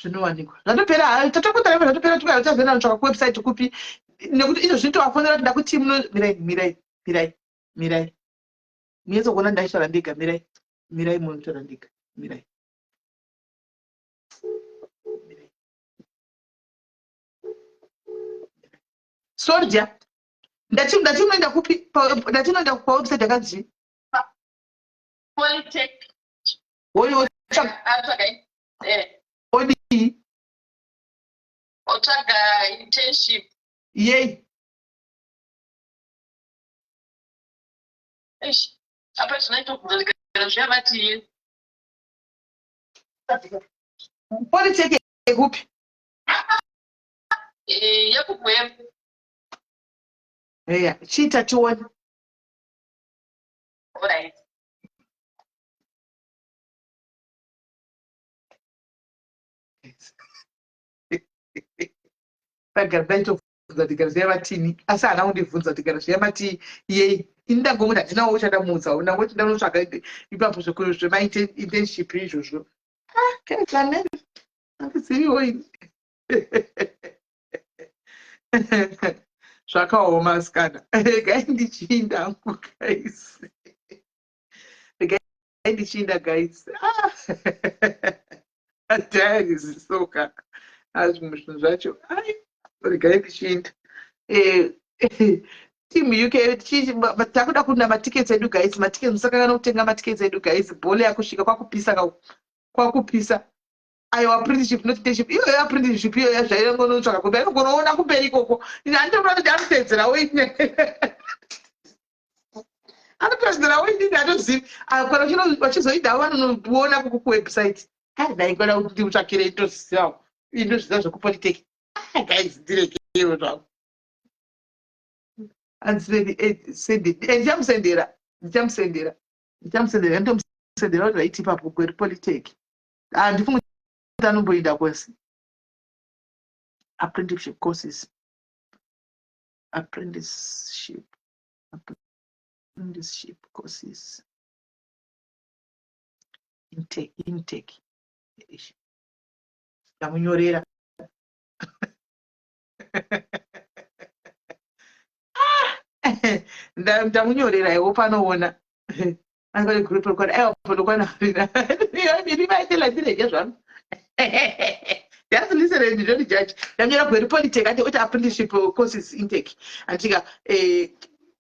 zvinowanikwa. Zvatopera, tatopotara, zvatopera. Tikachazoenda notsvaka kuwebsite kupi? Nekuti izvo zvinotovafonera kuti ndakuti muno. Mirai, mirai, mirai, mirai, munyatsokuona ndachitaura ndega. Mirai, mirai, munotaura ndega. Mirai, mirai. Sorry dear. Ndati unoenda kupi? Ndati unoenda pawebsite yakanzi Polytech. Otsvaga. Atsvaga Odii? Otsvaga internship. Yei? Eish, apa zvinoitobvunza ndikagara zviya vati Polytech yekupi? YekuGweru. Eya, chiita tione. Alright. Tagara ndaitobvunza kuti gara zviya vatini, asi haana kundibvunza kuti gara zviya mati yei. Ini ndangomuti handinawo uchandamuudzawo, ndangoti ndanotsvaga ipapo zvemainternship izvozvo. Ah, kaitane handiziviwo ini. Zvakaoma, asikana. Regai ndichiinda hangu, guys. Regai ndichiinda, guys. Ah, diaries soka, azvimwe zvinhu zvacho. Ai, regai ndichiinda. Eh, team UK takuda kuna matickets edu guys, matickets musakangana kutenga matickets edu guys. Bhole yakusvika kwakupisa ka kwakupisa. Aiwa apprenticeship not internship. Iyoyo apprenticeship iyoyo zvainongonotsvaka kumberi inogonoona kumberi ikoko. Handitoona kuti anoteedzerawo ini. Anoteedzerawo ini hatozivi. Ah, kana vachizoidawo vanonoona kuwebsite. Hai ndaigona kuti ndikutsvakire indozivawo. Indozviziva zvekupolitech. Ah, guys ndirekewo zvangu. Ndichamusendera ndichamusendera ndichamusendera nditomusendera kuti vaiti ipapo Gweru Polytech. Handifungi kuti anomboenda kwese. Apprenticeship courses, apprenticeship, apprenticeship courses, intake, intake. Ndamunyorera. Ndamunyorera iwo panoona anokwana group rekwana aiwa panokwana rivaitela ndirege zvangu. Just listen and don't judge. Ndanyora Gweru Polytech ati oti apprenticeship courses intake. Andika eh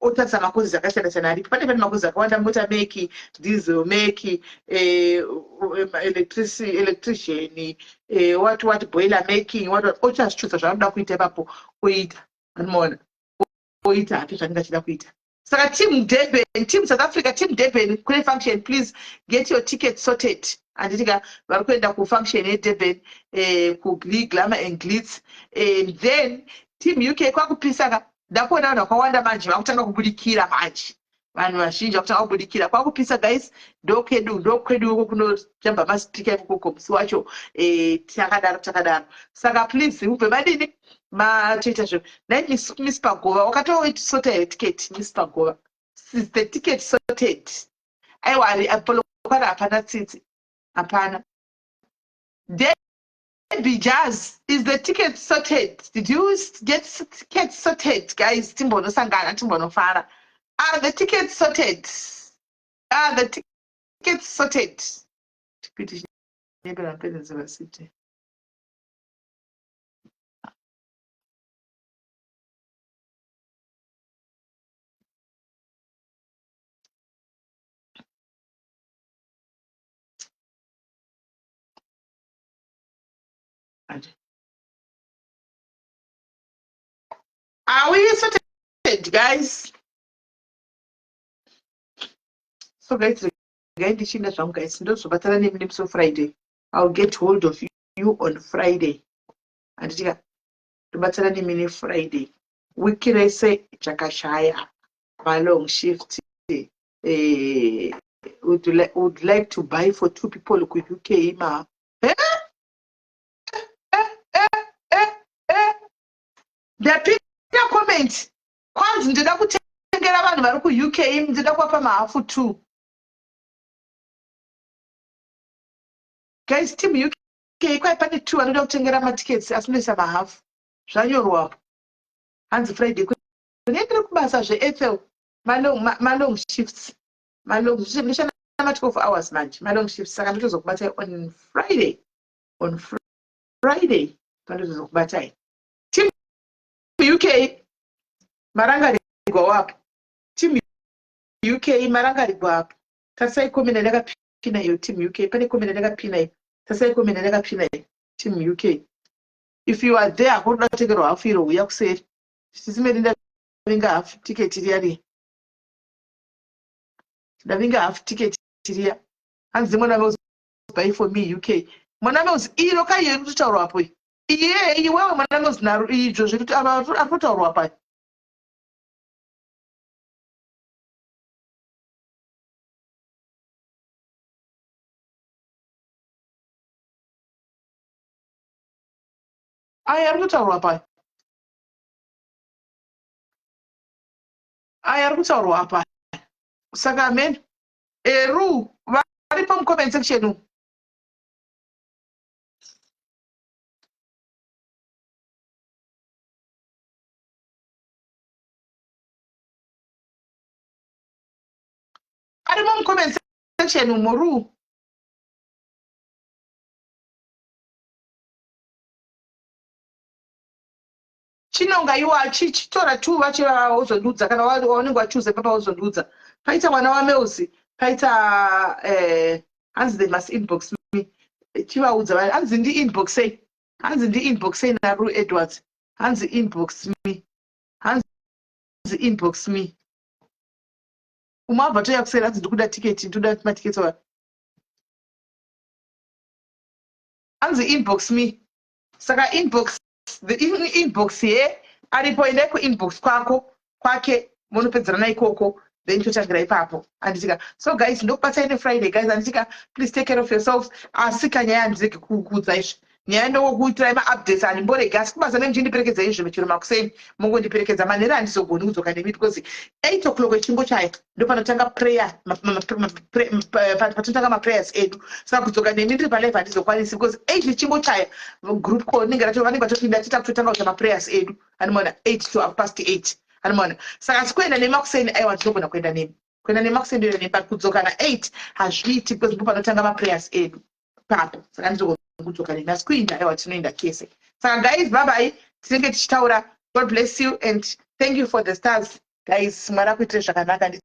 otarisa makozi akasiyana siyana aripo. Pane pane makozi akawanda, motor make, diesel make, eh, electricity, electrician, eh, what what boiler making, what what. Ochazvichuza zvaanoda kuita ipapo oita. Anomaona oita hake zvaanenge achida kuita. Saka team Durban, team South Africa, team Durban kune function, please get your ticket sorted. Handiti ka vari kuenda kufunction yeDurban, eh, kuGlee Glamour and Glitz. And then team UK kwakupisa ka. Ndakuona vanhu vakawanda manje vakutanga kubudikira manje. Vanhu vazhinji vakutanga kubudikira. Kwakupisa guys, ndokwedu, ndokwedu uko kunotamba maspeaker ikoko musi wacho, eh, takadaro takadaro. Saka please mubve madini matoita zvo. Nhai Miss Pagova, wakatosota here ticket Miss Pagova? Is the ticket sorted? Aiwa ari Polokwane hapana tsitsi. Hapana. Debbie Jazz, is the ticket sorted? Did you get ticket sorted, guys? Timbonosangana, timbonofara. Are the tickets sorted? Are the tickets sorted? Tipiti chinyepera mpedza city. Are we sorted, guys? So guys, regai ndichinda zvangu guys, ndozobatana nemi nemusi weFriday. I'll get hold of you on Friday. Handitika ndobatsana nemi neFriday. Wiki rese chakashaya malong shift. Eh, would, li would like to buy for 2 people kuUK ma. Eh? Eh, eh, eh, eh. Ndapinda comment kwanzi ndoda kutengera vanhu vari kuUK, ndoda kuvapa mahafu 2. Guys, team UK kwai pane 2 vanoda kutengera matickets asi ndoisa mahafu. Zvanyorwapo. Hanzi Friday kunendere kubasa zveEthel malong malong shifts. Malong ndoshanda ma 12 hours manje, malong shifts. Saka ndotozokubatai on Friday. On Friday pandotozokubatai. Team UK marangarigwa wapo. Team UK marangarigwa apo. Tarisai comment yandakapina iyo team UK. Pane comment yandakapina iyo. Tarisai comment yandakapina iyo team UK. If you are there, hakunoda kutengerwa hafu iro huya kuseri. Sisi ndavinga hafu ticket riya riya. Ndavinga hafu ticket riya. Hanzi mwana Mills buy for me UK. Mwana Mills iro kaiyo iri kutotaurwa apo iyi. Iye iwewe mwana Mills naro izvo zviri ari kutaurwa apa. Aya ari kutaurwa apa. Aya ari kutaurwa apa. Saka amen. Eru varipo mucomment section umu. Arimo mucomment section umo ru. Chinonga iwa chitora two vacho ivava wozondiudza kana waunenge wachuza ipapa wozondiudza. Paita mwana waMelsi, paita hanzi they must inbox me. Chivaudza hanzi ndi inboxei. Hanzi ndi inboxei naRu Edwards. Hanzi inbox me. Hanzi inbox me. Umwe abva toya kuseri hanzi ndikuda ticket, ndikuda matiketi wa. Hanzi inbox me. Saka inbox the inbox here aripo, endai kuinbox kwako kwake munopedzerana ikoko, then totangira ipapo, handitika? So guys, ndokubatsai neFriday, guys, handitika? Please take care of yourselves. Asi kanyaya handiregi kukuudza izvi, nyaya ndokuitirai maupdates, handimboregi. Asi kubasa nemuchindiperekedza izvo chero makuseni mongondiperekedza, manheru handizogoni kudzoka nemi because 8 o'clock echingochaya ndopanotanga prayer, patinotanga maprayers edu. Saka kudzoka nemi ndiri palive handizokwanisi because 8 ichingochaya, group call rinenge rato, vanenge vatopinda, tita kutotanga kuita maprayers edu, anomaona 8 to half past 8, anomaona. Saka asi kuenda nemi makuseni, aiwa, ndinogona kuenda nemi. Kuenda nemi makuseni ndoenda nemi, but kudzoka na8 hazviiti because ndipo panotanga maprayers edu papo. Saka ndizogona kudzoka nemi, asi kuinda, aiwa, tinoenda kese. Saka guys, bye bye, tinenge tichitaura. God bless you and thank you for the stars, guys. Mwari akuitire zvakanaka.